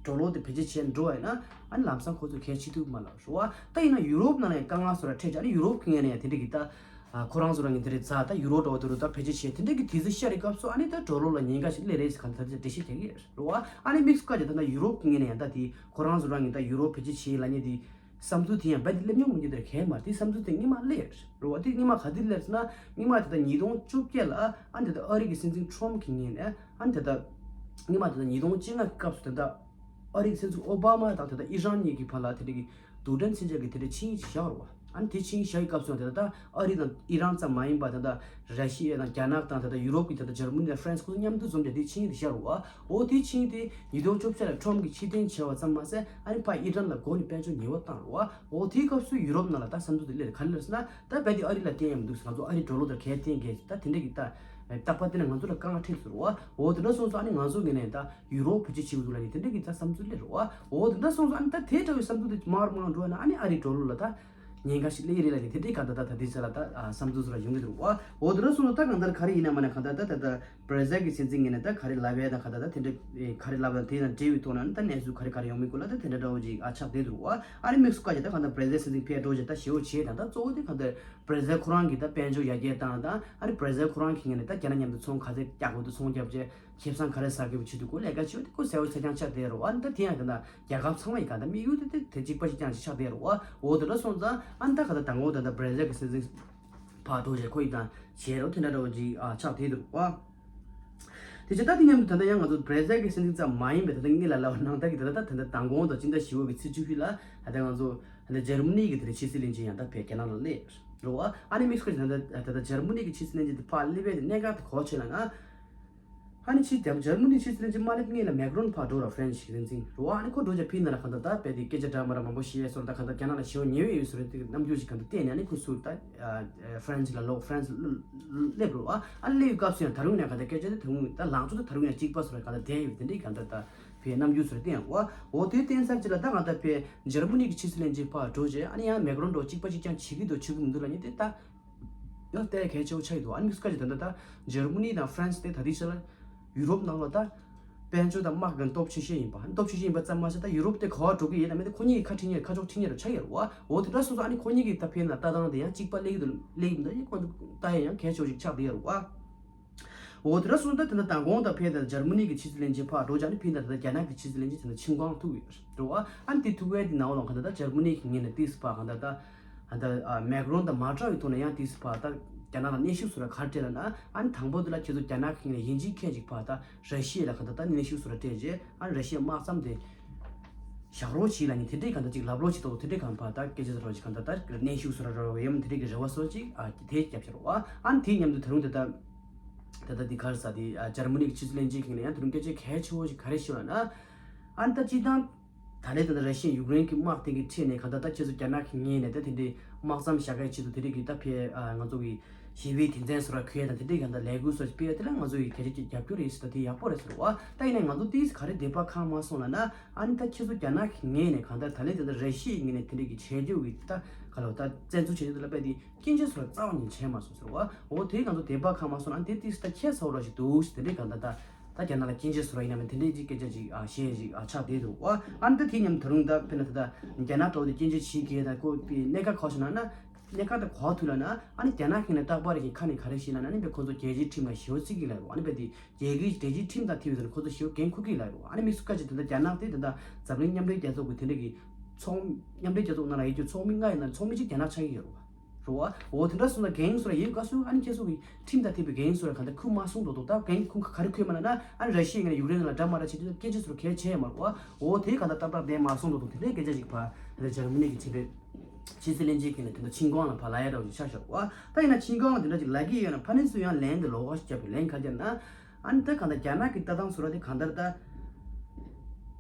ཌོ་ལར་དེ་བེད་སྤྱོད་བྱས་འགྲོ་བ་ཡིན་ན་ཨ་ནི་ལམ་སང་ཁོ་ཚོ་གལ་ཆེ་ཐུབ་མ་ལ། རེད་བ། ད་ཡིན་ན་ཡུ་རོབ་ནང་ལ་ཡང་དཀའ་ངལ་བཟོ་འདྲ་འཕྲད་ཀྱང་ཨ་ནི་ཡུ་རོབ་ཀྱི་ངོས་ནས་ཡང་དེ་འདྲ་གི་ད། ཨ་ཁོ་རང་ཚོ་རང་གི་དེ་རེད་རྫ་ད་ཡུ་རོ་འདྲ་བོ་དེ་རུ་ད་བེད་སྤྱོད་བྱས་དེ་འདྲ་གི་དུས་ཚོད་ཤར་རེད་སྐབས་སུ་ཨ་ནི་ད་ཌོ་ལར་ལ་ཉེན་ཁ་ཞིག་སླེབས་རེད་ཟེར་ག་ད་དེ་འགྲེལ་བཤད་རྒྱག་གི་རེད་བ། ཨ་ནི་དམིགས་སུ་བཀར་ཅིག་ད་ལྟ་ཡུ་རོབ་ཀྱི་ངོས་ནས་ཡང་ད་དེ་ཁོ་རང་ཚོ་རང་གི་ད་ཡུ་རོ་བེད་སྤྱོད་བྱས་ལབ་མཁན་དེ་ བསམ་ཚུལ་དེ་ཡང་རྦད་དེ་སླེབས་མྱོང་མི་འདུག་དེར་གལ་མ་རེད། དེ་བསམ་ཚུལ་དེ་སྔོན་མ་སླེབས་རེད་བ། དེ་སྔོན་མ་ག་དུས་སླེབས་ཟེར་ན། སྔོན་མ་དེ་ལྟར་ཉིས་སྟོང་བཅོ་བརྒྱད་ལ་ཨ་ནི་དེ་ལྟར་ཨ་རི་གི་སྲིད་འཛིན་ཁྲོམ་གྱི་ངོས་ནས་ཨ་ནི་དེ་ལྟར་སྔོན་མ་དེ་ལྟར་ཉིས་སྟོང་བཅོ་ལྔ་གི་སྐབས་སུ་དེ་ལྟར་ཨ་རི་གི་སྲིད་འཛིན་ཨོ་བྷ་མ་དང་དེ་ལྟར་ཨི་རན་གཉིས་ཀྱི་བར་ལ་དེ་འདྲ་གི་རྡུལ་ཕྲན་མཚོན་ཆ་གི་དེ་འདྲའི་ཆིངས་ཡིག་ཅིག་བཞག་རེད་བ། ཨ་ནི་དེ་ཆིངས་ཡིག་བཞག་པའི་སྐབས་སུ་ཡང་དེ་ལྟར་ཨ་རི་དང་ཨི་རན་ཙམ་མ་ཡིན་པར་དེ་ལྟར་ར་ཤི་ཡ་དང་རྒྱ་ནག་དང་དེ་ལྟར་ཡུ་རོབ་ཀྱི་དེ་ལྟར་འཇར་མ་ནི་དང་ཧྥ་རན་སི་ཁོ་ཚོ་མཉམ་དུ་འཛོམས་བྱས་དེ་ཆིངས་ཡིག་དེ་བཞག་རེད་བ། འོ་དེའི་ཆིངས་དེ་ཉིས་སྟོང་བཅོ་བརྒྱད་ལ་ཁྲོམ་གྱིས་ཕྱིར་འཐེན་བྱས་པ་ཙམ་མ་ཟད། ཨ་ནི་ཕར་ཨི་རན་ལ་མགོ་ནས་དཔལ་འབྱོར་ཉེས་པ་བཏང་རེད་བ། འོ་དེའི་སྐབས་སུ་ཡུ་རོབ་ནང་ལ་ད་བསམ་ཚུལ་དེ་སླེབས་རེད། ག་རེ་སླེབས་ཟེར་ན། ད་རྦད་དེ་ཨ་རི་ལ་བརྟེན་ཡ་མི་འདུག་ཟེར། ང་ཚོ་ཨ་རི་ཌོ་ལར་དེར་གས་བརྟེན་གས་ད་དེ་འདྲ་གི་ད་རྟག་པར་བརྟེན་ན་ང་ཚོ་ལ་དཀའ་ངལ་འཕྲད་ཟེར་བ། འོ་དེ་འདྲ་སོང་ཙང་ཨ་ནི་ང་ཚོ་ངོས་ནས་ད་ཡུ་རོབ་བེད་སྤྱོད་བྱེད་དགོས་འདུག་ལབ་ནས་དེ་འདྲ་གི་ད་བསམ་ཚུལ་སླེབས་རེད་བ། འོ་དེ་འདྲ་སོང་ཙང་ཨ་ནི་ད་དེ་འདྲ་བའི་བསམ་ཚུལ་དེ་མར་མར་འགྲོ་བ་ན་ཨ་ནི་ཨ་རི་ཌོ་ལར་ལ་ད་ཉེན་ཁ་ཞིག་སླེབས་ཀྱི་རེད་ལབ་ནས་དེ་འདྲའི་ག་ད་ད་ད་དེ་ཚོ་ལ་ད་བསམ་ཚུལ་ཚོ་ལ་ཡོང་གི་འདུག་བ། འོ་དེ་འདྲ་སོང་ཙང་ད་གང་ལྟར་ག་རེ་ཡིན་ན་མ་ན་གང་ལྟར་ད་ད་ད། བྷ་ར་ཛིལ་གྱི་སྲིད་འཛིན་ངོས་ནས་ད་ག་རེ་ལབ་ཡ་དང་ག་ད་ད་དེ་འདྲ་ཨེ་ག་རེ་ལབ་དང་དེ་དང་འབྲེལ་བའི་ཐོག་ནས་ད་གནས་ཚུལ་ག་རེ་ག་རེ་ཡོང་མིན་སྐོར་ལ་ད་དེ་འདྲ་འདྲ་བོ་ཅིག་ཨ་ཆགས་བསྡད་འདུག་བ། ཨ་ནི་དམིགས་སུ་བཀར་བྱས་ད་གང་ལྟར་བྷ་ར་ཛིལ་སྲིད་འཛིན་ཕེབས་འགྲོ་བྱས་ད་ཞེ་པོ་བྱས་དང་ད་གཙོ་བོ་དེ་གང་ལྟར་བྷ་ར་ཛིལ་ཁོ་རང་གི་ད་དཔལ་འབྱོར་ཡར་རྒྱས་བཏང་དང་ཨ་ནི་བྷ་ར་ཛིལ་ཁོ་རང་གི་ངོས་ནས་ད་རྒྱ་ནག་མཉམ་དུ་ཚོང་ག་ཚད་རྒྱག་དགོས་འདུག་ཚོང་རྒྱབ་བྱས་ཁེ་བཟང་ག་རེ་ཟ་དགོས་པའི་ཆེད་དུ་སྐོར་ལས་ཀ་བྱེད་པ་དེ་ཁོ་གསལ་པོ་གསལ་རྐྱང་ཆགས་བསྡད་རེད་བ། ཨ་ནི་ད་དེ་ཡང་ད་ད་རྒྱལ་ཁབ་ཚང་མ་ཡི་གང་ལྟར་དམིགས་ཡུལ་དེ་དེ་དེ་གཅིག་པ་གཅིག་རྐྱང་ཞིག་ཆགས་བསྡད་རེད་བ། འོ་དེ་འདྲ་སོང་ཙང་ཨ་ནི་ད་གང་ལྟར་དང་པོ་ད་ད་བྷ་ར་ཛིལ་གྱི་སྲིད་འཛིན་ཕར་འགྲོ་བྱས་ཁོ་ཡི་དང་བྱས་རོགས་དེ་འདྲ་འདྲ་བོ་ཅིག་ཨ་ཆགས་བསྡད་འདུག་བ། དེ་བྱས་ད་དེ་མཉམ་དུ་ད་ལྟ་ཡང་ང་ཚོ་བྷ་ར་ཛིལ་གྱི་སྲིད་འཛིན་ཙམ་མ་ཡིན་པའི་ད་ལྟ་ངེད་ལ་ལབ་པ་ནང་ལྟར་གྱི་ད་ལྟ་ད་ད་ལྟ་མདང་དགོང་དང་སྤྱི་ཟླ་བཞི་པ་གི་ཚེས་བཅུ་བཞི་ལ་ད་ལྟ་ང་ཚོ་ད་ལྟ་འཇར་མ་ནི་གི་དེ་རེད་ཕྱི་སྲིད་བློན་ཆེན་ཡང་ད་ཕེབས་རྒྱ་ནག་ལ་སླེབས་རེད་བ། ཨ་ནི་དམིགས་སུ་བཀར་ད་ལྟ་ད་ལྟ་འཇར་མ་ནི་གི་ཕྱི་སྲིད་བློན་ཆེན་དེ་ཕར་སླེབས་པའི་གནད་འགག་དེ་ག་རེ་བྱས་ལབ་ན། ཨ་ནི་ཕྱི་འཇར་མ་ནི་ཕྱི་སྲིད་བློན་ཆེན་མ་སླེབས་སྔོན་ལ་མེག་རོན་ཕར་འགྲོ་ར་ཧྥ་རན་སི་གི་སྲིད་འཛིན་རེད་བ། ཨ་ནི་ཁོ་འགྲོ་བྱས་ཕེབས་ན་ལ་གང་ལྟར་ད་རྦད་དེ་སྐད་ཆ་འདྲ་མི་འདྲ་མང་པོ་བཤད་སོང་། ད་གང་ལྟར་རྒྱ་ནག་ལ་ཞེ་པོ་ཉེ་བོ་ཡོད་ཟེར་བའི་རྣམ་འགྱུར་ཞིག་གང་ལྟར་བསྟན་ནས་ཨ་ནི་ཁོ་ཚུར་ད་ཧྥ་རན་སི་ལ་ལོག་ཧྥ་རན་སི་སླེབས་རེད་བ། ཨ་ནི་སླེབས་པའི་སྐབས་སུ་ཡང་ད་རུང་ཡང་གང་ལྟར་སྐད་ཆ་དེ་ད་རུང་ད་ལངས་ཕྱོགས་དེ་ད་རུང་ཡང་གཅིག་པ་བཟོ་འདྲ་གང་ལྟར་བསྟན་ཡོད། དེ་འདྲའི་གང་ལྟར་ད་ཕེབས་རྣམ་འགྱུར་བཟོ་འདྲ་བསྟན་ཡོད་བ། འོ་དེ་བསྟན་ཚར་རྗེས་ལ་ད་གང་ལྟར་ཕེབས་འཇར་མ་ནི་གི་ཕྱི་སྲིད་བློན་ཆེན་ཕར་འགྲོ་བྱས་ཨ་ནི་ཡང་མེག་རོན་འགྲོ་གཅིག་པ་གཅིག་རྐྱང་བྱེད་ཀྱི་འདུག་བྱེད་ཀྱི་མི་འདུག་ལབ་མཁན་དེ་ད། ཡང་ལྟ་ཡ་གལ་ཆེ་བོ་ཆགས་ཀྱི་འདུག་ཨ་ནི་དམིགས་སུ་བཀར་བྱས་ད་ལྟ་ད་འཇར་མ་ནི་དང་ཧྥ་རན་སི་དེ་ད་ལྟའི་ཆ་ལ་ཡུ་རོབ་ནང་ལ་ད་དཔལ་འབྱོར་དང་དམག་གི་སྟོབས་ཆེ་ཤོས་ཡིན་པ། སྟོབས་ཆེ་ཤོས་ཡིན་པ་ཙམ་མ་ཟད་ད་ཡུ་རོབ་དེ་ག་པར་འགྲོ་གི་ཡོད་ན་མེད་དེ་ཁོ་གཉིས་ཀྱི་ཁ་འཕྲིན་ཡས་ཁ་ཕྱོགས་འཕྲིན་ཡས་རུ་ཆགས་ཡོད་རེད་བ། འོ་དེ་འདྲ་སོང་ཙང་ཨ་ནི་ཁོ་གཉིས་ཀྱི་ད་ཕེབས་ན་ལྟ་སྟངས་དེ་ཡང་གཅིག་པ་སླེབས་ཀྱི་འདུག་སླེབས་ཀྱི་མི་འདུག་ཁོ་ཚོ་ལྟ་ཡ་ཡང་གལ་ཆེ་བོ་ཞིག་ཆགས་བསྡད་ཡོད་རེད་བ། འོ་དེ་འདྲ་སོང་ཙང་ད་དེ་འདྲ་མདང་དགོང་ད་ཕེབས་ད་འཇར་མ་ནི་གི་ཕྱི་སྲིད་བློན་ཆེན་ཕར་འགྲོ་ཙང་ནི་ཕེབས་ད་ད་རྒྱ་ནག་གི་ཕྱི་སྲིད་བློན་ཆེན་ད་ཆིང་ཀོང་ཐུག་ཡོད་རེད་བ། ཨ་ནི་དེ་ཐུག་པའི་དེ་ནང་ལོགས་ག་ད་ད་འཇར་མ་ནི་གི་ངོས་ནས་ཏིས་ཕར་ག་ད་ད། ཨ་ད་ཨ་མེག་རོན་དང་མ་ཏྲག་གི་ཐོག་ནས་ཡང་ཏིས་ཕར་ད་རྒྱ་ནག་ལ་གནོན་ཤུགས་བཟོ་ར་ག་རེ་སྤྲད་ལབ་ན། ཨ་ནི་དང་པོ་དེ་ལ་ཁྱེད་ཚོ་རྒྱ་ནག་གི་ངོས་ནས་ཡིན་གཅིག་མཁྱེན་གཅིག་ཕར་ད་ར་ཤི་ཡ་ལ་ག་ད་ད་གནོན་ཤུགས་བཟོ་ར་སྤྲད་རྗེས་ཨ་ནི་ར་ཤི་ཡའི་དམག་མཚམས་དེ་བཞག་རོགས་བྱེད་ལབ་ནས་དེ་འདྲའི་ག་ད་ཅིག་ལབ་རོགས་བྱེད་དོ། དེ་འདྲའི་ག་ཕར་ད་སྐད་ཆ་བཟོ་རོགས་ཅིག་ག་ད་ད་གནོན་ཤུགས་བཟོ་ར་རོགས་ཡམ་དེ་འདྲའི་གི་རེ་བ་བཟོ་ཅིག་ཨ་དེ་རྒྱབ་ཤར་བ། ཨ་ནི་དེའི་མཉམ་དུ་ད་རུང་ད་ད་ད་ད་དེ་ག་རེ་ཟ་དེ་ཨ་འཇར་མ་ནི་གི་ཕྱི་སྲིད་བློན་ཆེན་གི་ནས་ཡང་ད་རུང་སྐད་ཆ་གལ་ཆེ་བོ་ཞིག་ག་རེ་ཞུ་ལབ་ན། ཨ་ནི་ད་སྤྱིར་བཏང་ད་ལན་ད་ལྟ་ར་ཤི་ཡ་ཡུཀ་རེན་གྱི་དམག་དེ་གི་ཁྲིད་ནས་གང་ལྟར་ད་ཁྱེད་ཚོ་རྒྱ་ནག་གི་ངོས་ནས་ད་དེ་འདྲའི་དམག་མཚམས་བཞག་ཡའི་ཆེད་དུ་དེ་འདྲའི་གི་ད་ཕེ་ཨ་ང་ཚོ་གི་ཞི་བའི་དོན་ཚན་བཟོ་ར་ཁུར་ཡ་དང་དེ་འདྲའི་གང་ལྟར་ལས་འགུལ་སོགས་ཅིག་སྤེལ་ཡ་དེ་ལ་ང་ཚོ་ཡི་གལ་ཆེ་རྒྱབ་སྐྱོར་རེད་ཟེར། ད་དེ་ཡག་པོ་རེད་ཟེར་བ། ད་ཡིན་ནའི་ང་ཚོ་ཏིས་ག་རེ་དད་པ་ཁེངས་མ་སོང་ལབ་ན། ཨ་ནི་ད་ཁྱེད་ཚོ་རྒྱ་ནག་གི་ངོས་ནས་གང་ལྟར་ད་ལན་ད་ལྟ་ར་ཤི་ཡའི་ངོས་ནས་དེ་འདྲའི་གི་བྱེད་རྒྱུ་གི་ད་ག་ལ་ད་བཙན་འཛུལ་བྱེད་རྒྱུ་དེ་ལ་རྦད་དེ་སྐྱོན་བརྗོད་བཟོ་ར་རྩ་བ་ནས་བྱས་མ་སོང་ཟེར་བ། འོ་དེ་གང་ལྟར་དད་པ་ཁེངས་མ་སོང་ལབ་ན་དེ་ཏིས་ད་ཁྱད་མཚར་བོ་ར་ཞིག་འདུག་ཟེར། དེ་འདྲའི་གང་ལྟར་ད། ད་རྒྱ་ནག་ལ་སྐྱོན་བརྗོད་བཟོ་ར་ཡིན་ན་མིན་དེ་འདྲའི་ཅིག་སྐད་ཆ་ཅིག་ཨ་བཤད་ཅིག་ཨ་ཆགས་བསྡད་འདུག་བ། ཨ་ནི་ད་དེ་མཉམ་ད་རུང་ད་དཔེར་ན་ད་ད་རྒྱ་ནག་འདྲ་བོ་དེ་སྐྱོན་བརྗོད་བྱེད་མཁན་ད་ཁོ་པའི་གནད་འགག་ག་བ་ཞིག་ན་ན། གནད་འགག་ད་ག་བ་ཐུག་ལབ་ན། ཨ་ནི་རྒྱ་ནག་གི་ནས་རྟག་པར་གྱི་ཁ་ནས་ག་རེ་བཤད་ལབ་ན་ཨ་ནི་པའི་ཁོ་ཚོ་རྒྱལ་སྤྱིའི་ཁྲིམས་ལ་ཞེ་པོ་བརྩི་གི་ལབ་རེད་བ། ཨ་ནི་པའི་དེ་རྒྱལ་སྤྱིའི་ཁྲིམས་དང་མཐུན་པའི་ཟེར་ན་ཁོ་ཚོ་ཞེ་པོ་འགན་འཁུར་གི་ལབ་རེད་བ། ཨ་ནི་དམིགས་སུ་བཀར་བྱས་ད་ལྟ་རྒྱ་ནག་དེ་ད་ལྟ་འཛམ་གླིང་མཉམ་འབྲེལ་རྒྱལ་ཚོགས་ཀྱི་དེ་འདྲ་གི་ཚོགས་མཉམ་འབྲེལ་རྒྱལ་ཚོགས་ནང་ལ་ཡོད་རྒྱུ་ཚོགས་མི་ལྔ་ཡི་ནང་ཚོགས་མི་གཅིག་རྒྱ་ནག་ཆགས་ཀྱི་ཡོད་རེད་བ། རེད་བ། འོ་དེ་འདྲ་སོང་ཙང་འགན་སུ་ལ་ཡོད་ག་སུ་ཨ་ནི་ཁྱེད་ཚོ་གི་ཁྲིམས་དང་མཐུན་པའི་འགན་སུ་ལ་གང་ལྟར་འཁུར་མ་སོང་དོ་དོ། ད་འགན་ཁུར་ག་རེ་འཁུར་མ་ལབ་ན་ཨ་ནི་ར་ཤི་ཡ་ངས་ཡུཀ་རེན་ལ་འདྲ་མ་འདྲ་བྱེད་དུས་སྐད་ཆ་ཟུར་གལ་ཆེ་ཡ་མ་རེད་བ། འོ་དེ་གང་ལྟར་ཏག་ཏག་བསྡད་མ་སོང་དོ་དོ། དེ་འདྲའི་སྐད་ཆ་ཞིག་ཕར་དེ་འཇར་མ་ནི་གི་ཕྱི་པའི་ཕྱི་སྲིད་བློན་ཆེན་གྱིས་ནས་དེ་འདྲ་ཆིང་ཀོང་ལ་ཕར་ལབ་ཡ་འདྲ་བོ་ཞིག་ཆགས་ཤག་བ། ད་ཡིན་ན་ཆིང་ཀོང་ལ་དེ་འདྲ་ཞིག་ལབ་ཀྱི་ཡོད་ན་ཕ་ནི་སུ་ཡང་ལན་དེ་ལོག་པ་ཞིག་བརྒྱབ་པའི་ལན་ག་རེ་བརྒྱབ་ན། ཨ་ནི་ད་གང་ལྟར་རྒྱ་ནག་གི་ལྟ་སྟངས་ཟེར་བ་དེ་གང་ལྟར་ད། ད་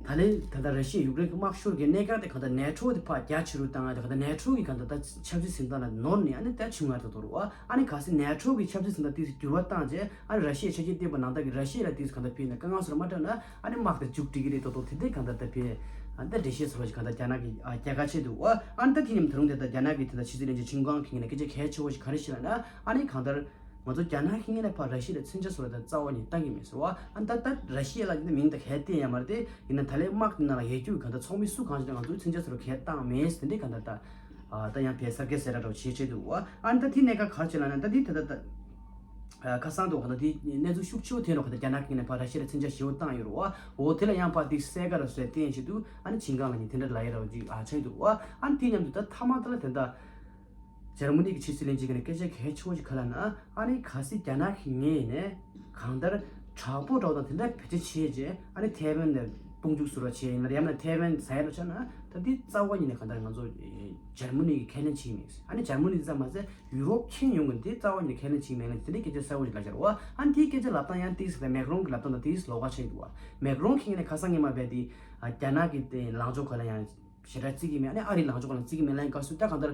ལན་ད་ལྟ་ར་ཤི་ཡ་ཡུཀ་རེན་གྱི་དམག་ཤོར་གྱི་གནད་འགག་དེ་གང་ལྟར་ནེ་ཊོ་དེ་ཕར་རྒྱ་ཆེ་རུ་བཏང་ཡ་དེ་གང་ལྟར་ནེ་ཊོ་གི་གང་ལྟར་ད་ཆབ་སྲིད་འཛིན་སྟངས་ལ་ནོར་ནས་ཨ་ནི་ད་བྱུང་ཡ་དེ་དོ་རུ་བ། ཨ་ནི་གལ་སྲིད་ནེ་ཊོ་གི་ཆབ་སྲིད་འཛིན་སྟངས་དེ་འགྱུར་བ་བཏང་རྗེས་ཨ་ནི་ར་ཤི་ཡའི་ཆ་རྐྱེན་བསྟན་པ་ནང་ལྟར་གྱི་ར་ཤི་ཡ་ལ་དེ་གང་ལྟར་ཕན་ན་དཀའ་ངལ་ཟེར་མ་སྤྲད་ན་ཨ་ནི་དམག་དེ་མཇུག་སྒྲིལ་གི་རེད་དོ་དོ། དེ་འདྲའི་གང་ལྟར་ད་ཕན་ཨ་ནི་ད་འགྲེལ་བཤད་ཟེར་བ་ཞིག་གང་ལྟར་རྒྱ་ནག་གི་ཨ་རྒྱལ་ཁ་ཆེ་འདུག་བ། ཨ་ནི་ད་དེ་མཉམ་ད་རུང་དེ་ད་རྒྱ་ནག་གི་དེ་ད་ཕྱི་སྲིད་བློན་ཆེན་ཆིང་ཀོང་གི་ངོས་ནས་སྐད་ཆ་གལ་ཆེ་བོ་ཞིག་ག་རེ་ཞིག་ལབ་ན་ཨ་ནི་གང་ལྟར། ང་ཚོ་རྒྱ་ནག་གི་ངོས་ནས་ཕར་ར་ཤི་ཡ་ལ་མཚོན་ཆ་བཟོ་ར་དེ་རྩ་བ་ནས་བཏང་གི་མེད་ཟེར་བ། ཨ་ད་ལྟ་ར་ཤི་ཡ་ལ་འདི་མིང་དང་གལ་བསྟན་ཡ་མ་རེད་དེ། ཡིན་ན་ད་ལན་དམག་དེ་ནང་ལ་ཡོད་རྒྱུ་གི་གང་ལྟར་ཚོགས་མི་སུ་གང་ཞིག་ལ་ང་ཚོས་མཚོན་ཆ་བཟོ་ར་གལ་བཏང་མེད་ཟེར་འདི་གང་ལྟར་ད། ཨ་ད་ཡང་ཕར་གསར་བརྗེ་ཟེར་ར་འདྲ་བོ་བྱེད་བྱེད་འདུག་བ། ཨ་ད་དེ་གནད་འགག་ག་རེ་བྱེད་ལབ་ན་ད་དེ་ད་ད་ད། ཁ་སང་དུ་ག་ད་དེ་གནས་ཚུལ་ཤུགས་ཆེ་བོ་ཐོན་རོགས་ཁ་ད་རྒྱ་ནག་གི་ནས་ཕར་ར་ཤི་ཡ་ལ་མཚོན་ཆ་ཞེ་བོ་བཏང་ཡོད་རོགས། འོ་དེ་ལ་ཡང་ཕར་དེ་གསལ་ཁ་ར་སོས་བསྟན་ཞིག་ཏུ་ཨ་ནི་ཆིང་ཀང་ལ་ནི་དེ་འདྲ་ལ་ཡ་ར་བ་ཅིག་ཨ་ཆགས་འདུག་བ། ཨ་ནི་དེ་མཉམ་དུ་ད་མཐའ་མ་ད་ལ་དེ་འདྲ་འཇར་མ་ནི་གི་ཕྱི་སྲིད་བློན་ཆེན་གྱི་ནས་སྐད་ཆ་གལ་ཆེ་བོ་ཞིག་ག་ལ་ན་ཨ་ནི་གལ་སྲིད་རྒྱ་ནག་གི་ངོས་ནས་གང་ལྟར་དྲག་པོ་འདྲ་བོ་དང་དེ་འདྲ་བེད་སྤྱོད་བྱས་རྗེས་ཨ་ནི་ཐའེ་ཝན་ནས་དཔུང་འཇུག་ཟུར་བ་བྱས་ཡིན་ན་ཡང་ན་ཐའེ་ཝན་ཟ་ཡ་རོ་ཆགས་ན་ད་འདི་རྩ་བ་ཉིད་ནས་གང་ལྟར་ང་ཚོ་འཇར་མ་ནི་གི་ཁས་ལེན་བྱེད་མེད། ཨ་ནི་འཇར་མ་ནི་ཙམ་མ་ཟད། ཡུ་རོབ་ཁྱོན་ཡོངས་ཀྱི་འདི་རྩ་བ་ཉིད་ནས་ཁས་ལེན་བྱེད་མེད་ལ་དེ་འདྲའི་སྐད་ཆ་གསལ་བོ་ཞིག་ལབ་ཤར་བ། ཨ་ནི་དེའི་སྐད་ཆ་ལབ་སྟངས་ཡང་ཏིས་ཟེར་ཏེ་མེག་རོང་གི་ལབ་སྟངས་དང་ཏིས་ལོགས་ཀ་ཆགས་འདུག་བ། མེག་རོང་གིས་ནས་ཁ་སང་ཉི་མ་བས་དེ་རྒྱ་ནག་གི་དེ་ལངས་ཕྱོགས་ག་ལ་ཡང་ཞེ་དྲག་བརྩི་གི་མེད། ཨ་ནི་ཨ་རིའི་ལངས་ཕྱོགས་ག་ལ་བརྩི་གི་མེད་ལ་ཡང་སྐབས་སུ་ད་གང་ལྟར་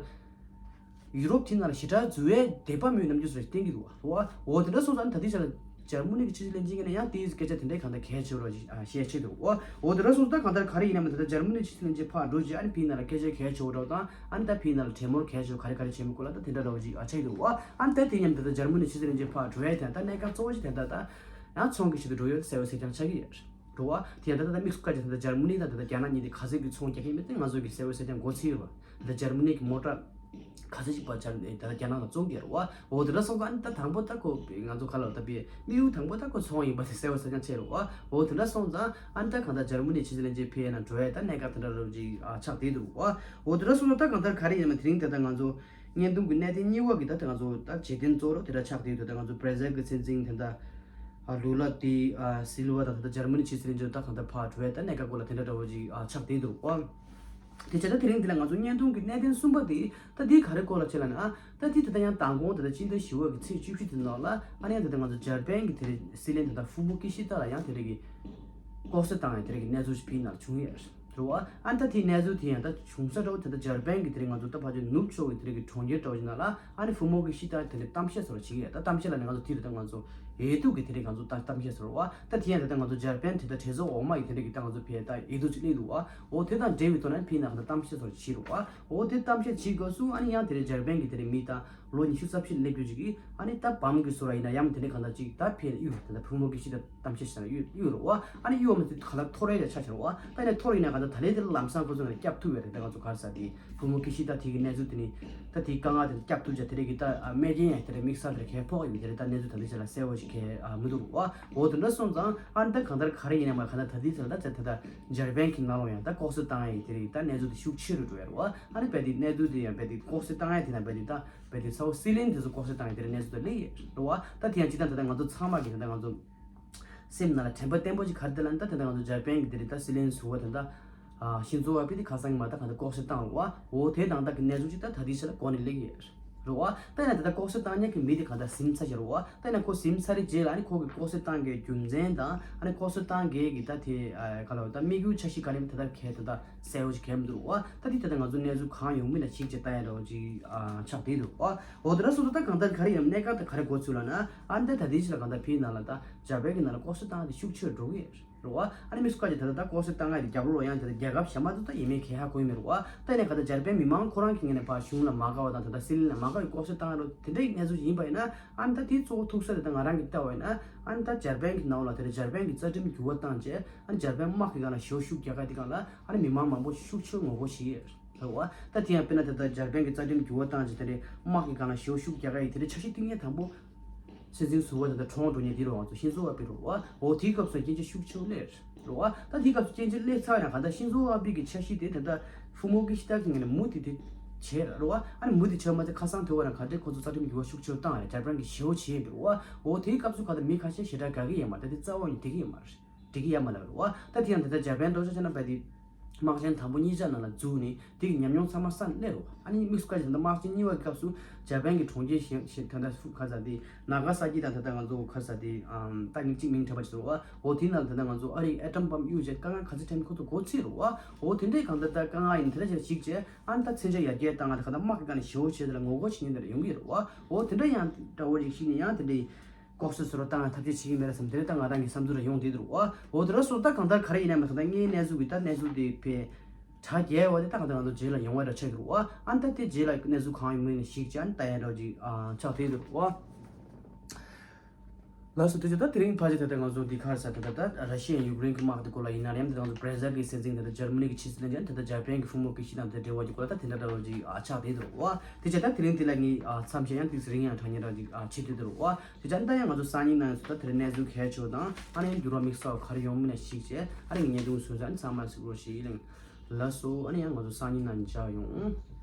ཡུ་རོབ་དེ་ནང་ལ་ཞེ་དྲག་འཛུལ་བའི་དད་པ་མེད་རྣམ་འགྱུར་སོགས་བསྟན་གྱི་འདུག་བ། འོ་དེ་འདྲ་སོང་ཙང་ད་ལྟའི་ཆ་ལ། འཇར་མ་ནི་གི་ཕྱི་སྲིད་བློན་ཆེན་གྱིས་ནས་ཡང་དེའི་སྐད་ཆ་དེ་འདྲའི་གང་ལྟར་གལ་ཆེ་བ་རེད་ཞེས་བཤད་འདུག་བ། འོ་དེ་འདྲ་སོང་ཙང་གང་ལྟར་ག་རེ་ཡིན་ན་མིན་ད་ལྟ་འཇར་མ་ནི་ཕྱི་སྲིད་བློན་ཆེན་ཕར་འགྲོ་རྗེས་ཨ་ནི་ཕིའི་ནང་ལ་སྐད་ཆ་གལ་ཆེ་བ་འདྲ་བ་དང་ཨ་ནི་ད་ཕིའི་ནང་ལ་གྲོས་མོལ་གལ་ཆེ་བ་ག་རེ་ག་རེ་བྱེད་མི་དགོས་ལ་ད་དེ་འདྲ་འདྲ་བ་ཞིག་ཨ་ཆགས་འདུག་བ། ཨ་ནི་ད་དེ་མཉམ་ད་ལྟ་འཇར་མ་ནི་ཕྱི་སྲིད་བློན་ཆེན་ཕར་འགྲོ་ཡ་དེ་ད་གནད་འགག་གཙོ་བོ་ཞིག་དེ་ད་ད་ཡང་ཚོང་གི་ཆེད་དུ་འགྲོ་ཡོད་གསལ་བོ་གསལ་རྐྱང་ཆགས་ཀྱི་ཡོད་རེད། འགྲོ་བ། དེ་ཡང་ད་ལྟ་དམིགས་སུ་བཀར་ཏེ་ད་ལྟ་འཇར་མ་ནི་དང་ད་ལྟ་རྒྱ་ནག་གཉིས་དེ་ག་ཚོད་ཀྱི་ཚོང་རྒྱག་གི་མེད་དེ་ང་ཚོ་གི་གསལ་བོ་གསལ་རྐྱང་མགོ་ཚོས་ཡོད་པ། ད་ལྟ་འཇར་མ་ནི་གི་མོ་ཊ་ག་ཚོད་ཅིག་པ་འཇར་ད་ལྟ་རྒྱ་ནག་ལ་བཙོང་གི་རེད་བ། འོ་དེ་འདྲ་སོང་ཙང་ཨ་ནི་ད་དང་པོ་ད་ཁོ་ང་ཚོ་ག་ལ་ད་པའི་དམིགས་ཡུལ་དང་པོ་ད་ཁོ་ཚོང་ཡིན་པ་དེ་གསལ་བོ་གསལ་རྐྱང་ཆགས་རེད་བ། འོ་དེ་འདྲ་སོང་ཙང་ཨ་ནི་ད་གང་ལྟར་འཇར་མ་ནི་ཕྱི་སྲིད་བློན་ཆེན་ཕིའི་ནང་འགྲོ་ཡ་ད་གནད་འགག་དེ་འདྲ་རུ་ཅིག་ཆགས་བསྡད་འདུག་བ། འོ་དེ་འདྲ་སོང་ཙང་ད་གང་ལྟར་ག་རེ་ཡིན་ན་དེ་རིང་ད་ལྟ་ང་ཚོ་བརྙན་ཐུང་གི་གནད་དོན་གཉིས་པ་གི་ད་ལྟ་ང་ཚོ་ད་བྱེད་དོན་གཙོ་བོ་དེ་འདྲ་ཆགས་བསྡད་འདུག་ད་ལྟ་ང་ཚོ་བྷེ་ར་ཟིལ་གི་སྲིད་འཛིན་དེ་འདྲ། ཨ་ལུ་ལ་དེ་ཨ་སིལ་ཝ་དང་ད་ལྟ་འཇར་མ་ནི་ཕྱི་སྲིད་བློན་ཆེན་ད་གང་ལྟར་ཕར་འགྲོ་བའི་ད་གནད་འགག་སྐོར་ལ་དེ་འདྲ་འདྲ་བོ་ཅིག་ཨ་ཆགས་བསྡད་འདུག་ཨ། དེ་བྱས་ད་དེ་རིང་འདི་ལ་ང་ཚོ་བརྙན་ཐུང་གི་གནད་དོན་གསུམ་པ་དེ་ད་དེ་ག་རེ་སྐོར་ལ་བྱས་ལ་ན་ཨ་ད་དེ་ད་ལྟ་ཡང་མདང་དགོང་ད་ལྟ་སྤྱི་ཟླ་བཞི་པ་གི་ཚེས་བཅུ་བཞི་དེ་ནང་ལ་ཨ་ནི་ཡང་ད་ལྟ་ང་ཚོ་འཇར་པན་གི་དེ་རིང་སྲིད་བློན་ད་ལྟ་ཧྥུ་མོ་ཀི་ཤི་ད་ལ་ཡང་དེ་རིང་གི་ལྐོག་ཟ་བཏང་ཡ་དེ་རིང་གི་གནས་ཚུལ་ཞིག་ཕིའི་ནང་ལ་བྱུང་ཡོད། རེད་བ། ཨ་ནི་ད་དེའི་གནས་ཚུལ་དེ་ཡང་ད་བྱུང་ས་འདྲ་བོ་དེ་ད་འཇར་པན་གྱི་དེ་རིང་ང་ཚོ་ད་ཕ་ཇོ་ནུབ་ཕྱོགས་ཀྱི་དེ་རིང་གི་གྲོང་ཁྱེར་འདྲ་བོ་ཞིག་ནང་ལ་ཨ་ནི་ཧྥུ་མོ་ཀི་ཤི་ད་དེ་རིང་གཏམ་བཤད་སོགས་བྱེད་ཀྱི་ཡོད། ད་གཏམ་བཤད་ལ་ནི་ང་ཚོ་དེ་རིང་ད་ང་ཚོ་འོས་བསྡུ་གི་དེ་རིང་ང་ཚོ་ད་གཏམ་བཤད་སོགས་རེད་བ། ད་དེ་ཡང་ད་ད་ང་ཚོ་འཇར་པན་དེ་ད་གྲོས་ཚོགས་འོག་མ་ཡི་དེ་རིང་གི་ད་ང་ཚོ་ཕེ་ད་འོས་བསྡུ་ཅིག་སླེབས་འདུག་བ། འོ་དེ་དང་འབྲེལ་བའི་ཐོག་ནས་ཕིའི་ནང་ད་གཏམ་བཤད་སོགས་བྱེད་རེད་བ། འོ་དེ་གཏམ་བཤད་བྱེད་སྐབས་སུ་ཨ་ནི་ཡང་དེ་རིང་འཇར་པན་གྱི་དེ་རིང་མི་ད་ལོ་ཉི་ཤུ་རྩ་བཞི་སླེབས་རྒྱུ་ཅིག་གིས་ཨ་ནི་ད་བམ་གི་སོ་ར་ཡིན་ན་ཡང་དེ་རིང་གང་ལྟར་ཅིག་ད་ཕེ་གཡུག་ད་ད་ཧྥུ་མོ་ཀི་ཤི་ད་གཏམ་བཤད་བྱས་ན་གཡུག་གཡུག་རེད་བ། ཨ་ནི་གཡུག་མ་ཚད་ག་ལ་འཐོར་ཡ་ཆ་ཆེ་རེད་བ། ད་ནས་འཐོར་ཡིན་ན་ག་ད་ད་ལས་དེ་ལམ་སང་ཁོ་ཚོ་ནས་སྐྱབས་ཐུབ་ཡ་རེད། ད་ང་ཚོ་ག་རེ་ཟ་དེ་ཧྥུ་མོ་ཀི་ཤི་ད་དེ་གི་གནས་ཚུལ་དེ་ནི་ད་དེ་དཀའ་ངལ་དེ་སྐྱབས་ཐུབ་ཅག་དེ་རེད་གི་ད་རྨས་སྐྱོན་ཡང་དེ་རེད་དམིགས་བསལ་དེ་རེད་གས་ཕོག་ཡོད་དེ་རེད། ད་གནས་ཚུལ་ད་ལས་ཆ་ལ་གསལ་བོ་ཞིག་གས་མི་འདུག་རེད་བ། འོ་དེ་འདྲ་སོང་ཙང་ཨ་ནི་ད་གང་ལྟར་ག་རེ་ཡིན་ན་མ་ག་ད་ད་དེ་ཚོ་ལ་ད་ད་ད་འཇར་པན་གི་ནང་ལོགས་ཡང་ད་ལྐོག་ཟ་བཏང་ཡ་དེ་རེད་ད་གནས་ཚུལ་དེ་ཤུགས་ཆེ་རུ་འགྲོ་ཡ་རེད་བ། ཨ་ནི་བས་དེ་གནས་ཚུལ་དེ་ཡང་བས་དེ་ལྐོག་ཟ་བཏང་ཡ་དེ་ན་བས་དེ་ད་བས་དེ་ཚ་བོ་སྲིད་བློན་དེ་ཚོ་ལྐོག་ཟ་བཏང་ཡ་དེ་རེད་གནས་ཚུལ་དེ་སླེབས་ཡོད་རེད་བ། ད་དེ་ཡང་ཅི་ད་ད་ད་ང་ཚོ་ཚང་མ་གི་ད་ད་ང་ཚོ། སེམས་ནང་ལ་དྲན་པ་བརྟན་པོ་ཅིག་ག་རེ་དེ་ལ་ནི་ད་དེ་འདྲ་ང་ཚོ་འཇར་པན་གྱི་དེ་རིང་ད་སྲིད་བློན་ཟུར་པ་དེ་འདྲ་ཤིན་ཛོ་ཨ་བྷེ་དེ་ཁ་སང་གི་མ་ད་ག་འདྲ་ལྐོག་ཟ་བཏང་རུ་བ། འོ་དེ་དང་ད་གི་གནས་ཚུལ་ཅིག་ད་ད་དེ་ཆ་ལ་གོ་ནས་སླེབས་ཡོད་རུ་བ། ད་ཡིན་ན་དེ་ད་ལྐོག་ཟ་བཏང་མཁན་གྱི་མི་དེ་ག་འདྲ་ཟིན་ཚ་ཞིག་རུ་བ། ད་ཡིན་ན་ཁོ་ཟིན་ཚ་རེ་རྗེས་ལ་ཨ་ནི་ཁོ་གི་ལྐོག་ཟ་བཏང་མཁན་རྒྱུ་མཚན་དང་ཨ་ནི་ལྐོག་ཟ་བཏང་མཁན་གྱི་ད་དེ་ག་ལ་ད་དམིགས་ཡུལ་འཆར་གཞི་ག་ནས་ད་ད་གལ་ད་ད་གསལ་བོ་ཞིག་གལ་མི་འདུག་རུ་བ། ད་དེ་ད་ད་ང་ཚོ་གནས་ཚུལ་གང་ཡོང་མིན་ལ་གཞིགས་བྱས་ལྟ་ཡ་འདྲ་བོ་ཅིག་ཆགས་བསྡད་འདུག་རུ་བ། འོ་དེ་འདྲ་སོང་ཙང་ད་གང་ལྟར་ག་རེ་ཡིན་ནམ་གནད་འགག་ད་ག་རེ་འགོ་ཚུགས་ལབ་ན་ཨ་ནི་ད་ད་དེ་ཆ་ལ་གང་ལྟར་ཕིའི་ནང་ལ་ད། འཇར་པན་གྱི་ནང་ལ་ལྐོག་ཟ་བཏང་སྟེ་ཤུགས་ཆེར་འགྲོ་གི་རེད་བ། ཨ་ནི་མི་སུ་ཁ་ཅིག་ད་ལྟ་ལྐོག་ཟ་བཏང་ཡ་དེ་རྒྱབ་ལོགས་ཡང་དེ་ལྟ་རྒྱལ་ཁབ་གཞན་པ་ཚོ་ད་ཡིན་མིན་གང་ཡང་ཧ་གོ་ཡི་མེད་རེད་བ། ད་ཡིན་ནའི་ག་ད་འཇར་པན་མི་མང་ཁོ་རང་གི་ངོས་ནས་ཕར་གཞུང་ལ་མ་དགའ་བ་དང་ད་ལྟ་སྲིད་བློན་ལ་མ་དགའ་བའི་ལྐོག་ཟ་བཏང་ཡ་རོ་དེ་འདྲའི་གནས་ཚུལ་ཡིན་པ་ཡིན་ན་ཨ་ནི་ད་དེ་གཙོ་བོ་ཐུག་ས་དེ་ད་ང་རང་གིས་བལྟ་བ་ཡིན་ན་ཨ་ནི་ད་འཇར་པན་གྱི་ནང་ལ་དེ་འདྲ་འཇར་པན་གྱི་རྩ་ཁྲིམས་འགྱུར་བ་བཏང་རྗེས་ཨ་ནི་འཇར་པན་དམག་གི་སྒང་ལ་ཞེ་པོ་ཤུགས་རྒྱག་ག་དེ་སྒང་ལ་ཨ་ནི་མི་མང་མང་པོ་ཤུགས་ཆེར་ངོ་རྒོལ་བྱེད་ཀྱི་ཡོད་རེད་བ། ད་དེ་ཡང་དཔེར་ན་ད་ལྟ་འཇར་པན་གྱི་རྩ་ཁྲིམས་འགྱུར་བ་བཏང་རྗེས་དེ་འདྲའི་དམག་གི་སྒང་ལ་ཞེ་པོ་ཤུགས་རྒྱག་ག་ཡི་དེ་འདྲའི་འཆར་གཞི་བཏིང་མཁན་དང་པོ། སྲིད་འཛིན་ཟུར་པ་དེ་ད་གྲོངས་འགྲོ་མཁན་དེ་རུ་ང་ཚོ་ཤིན་ཛོ་ཨ་བྷེ་རུ་བ། འོ་དེའི་སྐབས་སུ་སྐད་ཆ་ཤུགས་ཆེ་བོ་སླེབས་རུ་བ། ད་དེའི་སྐབས་སུ་སྐད་ཆ་སླེབས་ཚར་ཡང་ག་ད་ཤིན་ཛོ་ཨ་བྷེ་གི་འཆར་གཞི་དེ་ད་ལྟ་ཧྥུ་མོ་ཀི་ཤི་ད་གི་ངོས་ནས་མུ་མཐུད་དེ་བྱས་རུ་བ། ཨ་ནི་མུ་མཐུད་བྱས་མ་ཚད་ཁ་སང་དུས་བ་རང་ག་འདྲའི་ཁོ་ཚོ་རྩ་ཁྲིམས་འགྱུར་བ་ཤུགས་ཆེ་བོ་བཏང་ཡང་འཇར་པན་གྱི་ཞེ་པོ་བྱས་འདུག་རུ་བ། འོ་དེའི་སྐབས་སུ་ག་ད་མི་ཁ་ཤས་ཞེ་དྲག་དགའ་གི་ཡོད་མ་རེད། ད་དེ་རྩ་བ་ནས་འགྲིག་གི་ཡོད་མ་རེད། འགྲིག་གི་ཡོད་མ་རེད་རུ་བ། ད་དེ་ཡང་ད་ལྟ་འཇར་པན་འགྲོ་ཆ་བྱས་ན་བས་དེ། དམག་ཆེན་དང་པོ་གཉིས་ཆ་ནང་ལ་འཛུལ་ནས་དེ་གི་ཉམས་མྱོང་ཚང་མ་སར་སླེབས་རོགས། ཨ་ནི་དམིགས་སུ་བཀར་ཅིག་ད་ལྟ་དམག་ཆེན་གཉིས་པ་གི་སྐབས་སུ་འཇར་པན་གྱི་གྲོང་ཁྱེར་གཞན་གཞན་ད་ལྟ་ཁ་ས་དེ་ནཱ་ག་ས་ཀི་དང་ད་ལྟ་ང་ཚོ་ཁ་ས་དེ་ཨམ་ད་ཉིན་གཅིག་མིང་དྲན་པ་ཅིག་རོགས། འོ་དེའི་ནང་ལ་ད་ལྟ་ང་ཚོ་ཨ་རིའི་ཨེ་ཊོམ་བམ་གཡུག་བྱས་དཀའ་ངལ་ག་ཚོད་འཕྲད་མིན་ཁོ་ཚོ་མགོ་ཚོས་རོགས། འོ་དེ་འདྲའི་གང་ལྟར་ད་དཀའ་ངལ་ཡིན་དེ་འདྲ་ཞིག་ཞིག་བྱས་ཨ་ནི་ད་མཚོན་ཆ་ཡར་རྒྱས་བཏང་ང་ད་ག་ད་དམག་གི་སྒང་ནས་ཞེ་པོ་བྱས་དེ་ལ་ངོ་རྒོལ་བྱེད་མཁན་དེ་འདྲ་ཡོང་གི་རོགས། འོ་དེ་འདྲ་ཡང་འདྲ་བོ་ཞིག་ཞིག་ནས་ཡང་དེ་འདྲའི། ལྐོག་ཟ་ཟུར་བཏང་ཐབས་ཤེས་བྱེད་ཀྱི་མེད་ལ་བསམ་དེ་ནས་ད་ང་རང་གི་བསམ་ཚུལ་ལ་ཡོང་བསྡད་འདུག་བ། འོ་དེ་འདྲ་སོང་ད་གང་ལྟར་ག་རེ་ཡིན་ན་མ་གང་ལྟར་ངའི་གནས་ཚུལ་གྱི་ད་གནས་ཚུལ་དེ་ཕེ་དྲ་རྒྱས་བ་དེ་ད་གང་ལྟར་ང་ཚོ་རྗེས་ལ་ཡོང་བ་འདྲ་ཆགས་འདུག་བ། ཨ་ནི་ད་དེ་རྗེས་ལ་གནས་ཚུལ་གང་ཡོང་མིན་ཞིག་ཅང་ལྟ་ཡ་འདྲ་ཅིག་ཆགས་བསྡད་འདུག་བ། ལགས་སོ། དེ་ཚོ་ད་དེ་རིང་ཕལ་ཆེར་ད་ལྟ་ང་ཚོ་འདི་ག་རེ་ཟེར། ད་ལྟ་ད་ར་ཤི་ཡ་ཡུཀ་རེན་གྱི་དམག་དེ་སྐོར་ལ་ཡིན་ན་ཡང་། ད་ལྟ་ང་ཚོ་བྷར་ཛིལ་གྱི་སྲིད་འཛིན་དེ་ད་འཇར་མ་ནི་གྱི་ཕྱི་སྲིད་བློན་ཆེན། ད་ལྟ་འཇར་པན་གྱི་ཕུ་མོ་ཀི་ཤི་ད་དེ་འབྲེལ་བ་གྱི་སྐོར་ལ་ད་དེ་འདྲ་འདྲ་བོ་ཅིག་ཨ་ཆགས་བསྡད་འདུག་བ། དེ་བྱས་ད་དེ་རིང་འདི་ལ་ངས་ཨ་མཚམས་བཞག་ཡང་ཏོག་ཙམ་རིང་ཡང་དྲག་ཉེ་ར་ཅིག་ཨ་བྱེད་སྡོད་འདུག་བ། དེ་བྱས་ད་ཡང་ང་ཚོ་སང་ཉིན་ནང་ཚོ་ད་དེ་རིང་གནས་ཚུལ་གལ་ཆེ་བ་དང་། ཨ་ནི་འགྱུར་བ་དམིགས་བསལ་ག་རེ་ཡོང་མིན་ལ་གཞིགས་བྱས། ཨ་ནི་ངས་བརྙན་ཐུང་བཟོས་ཚར་ཚང་མ་གཟིགས་རོགས་ཞེས་ཡིན། ལགས་སོ། ཨ་ནི་ཡང་ང་ཚོ་སང་ཉིན་ནང་མཇལ་ཡོང་།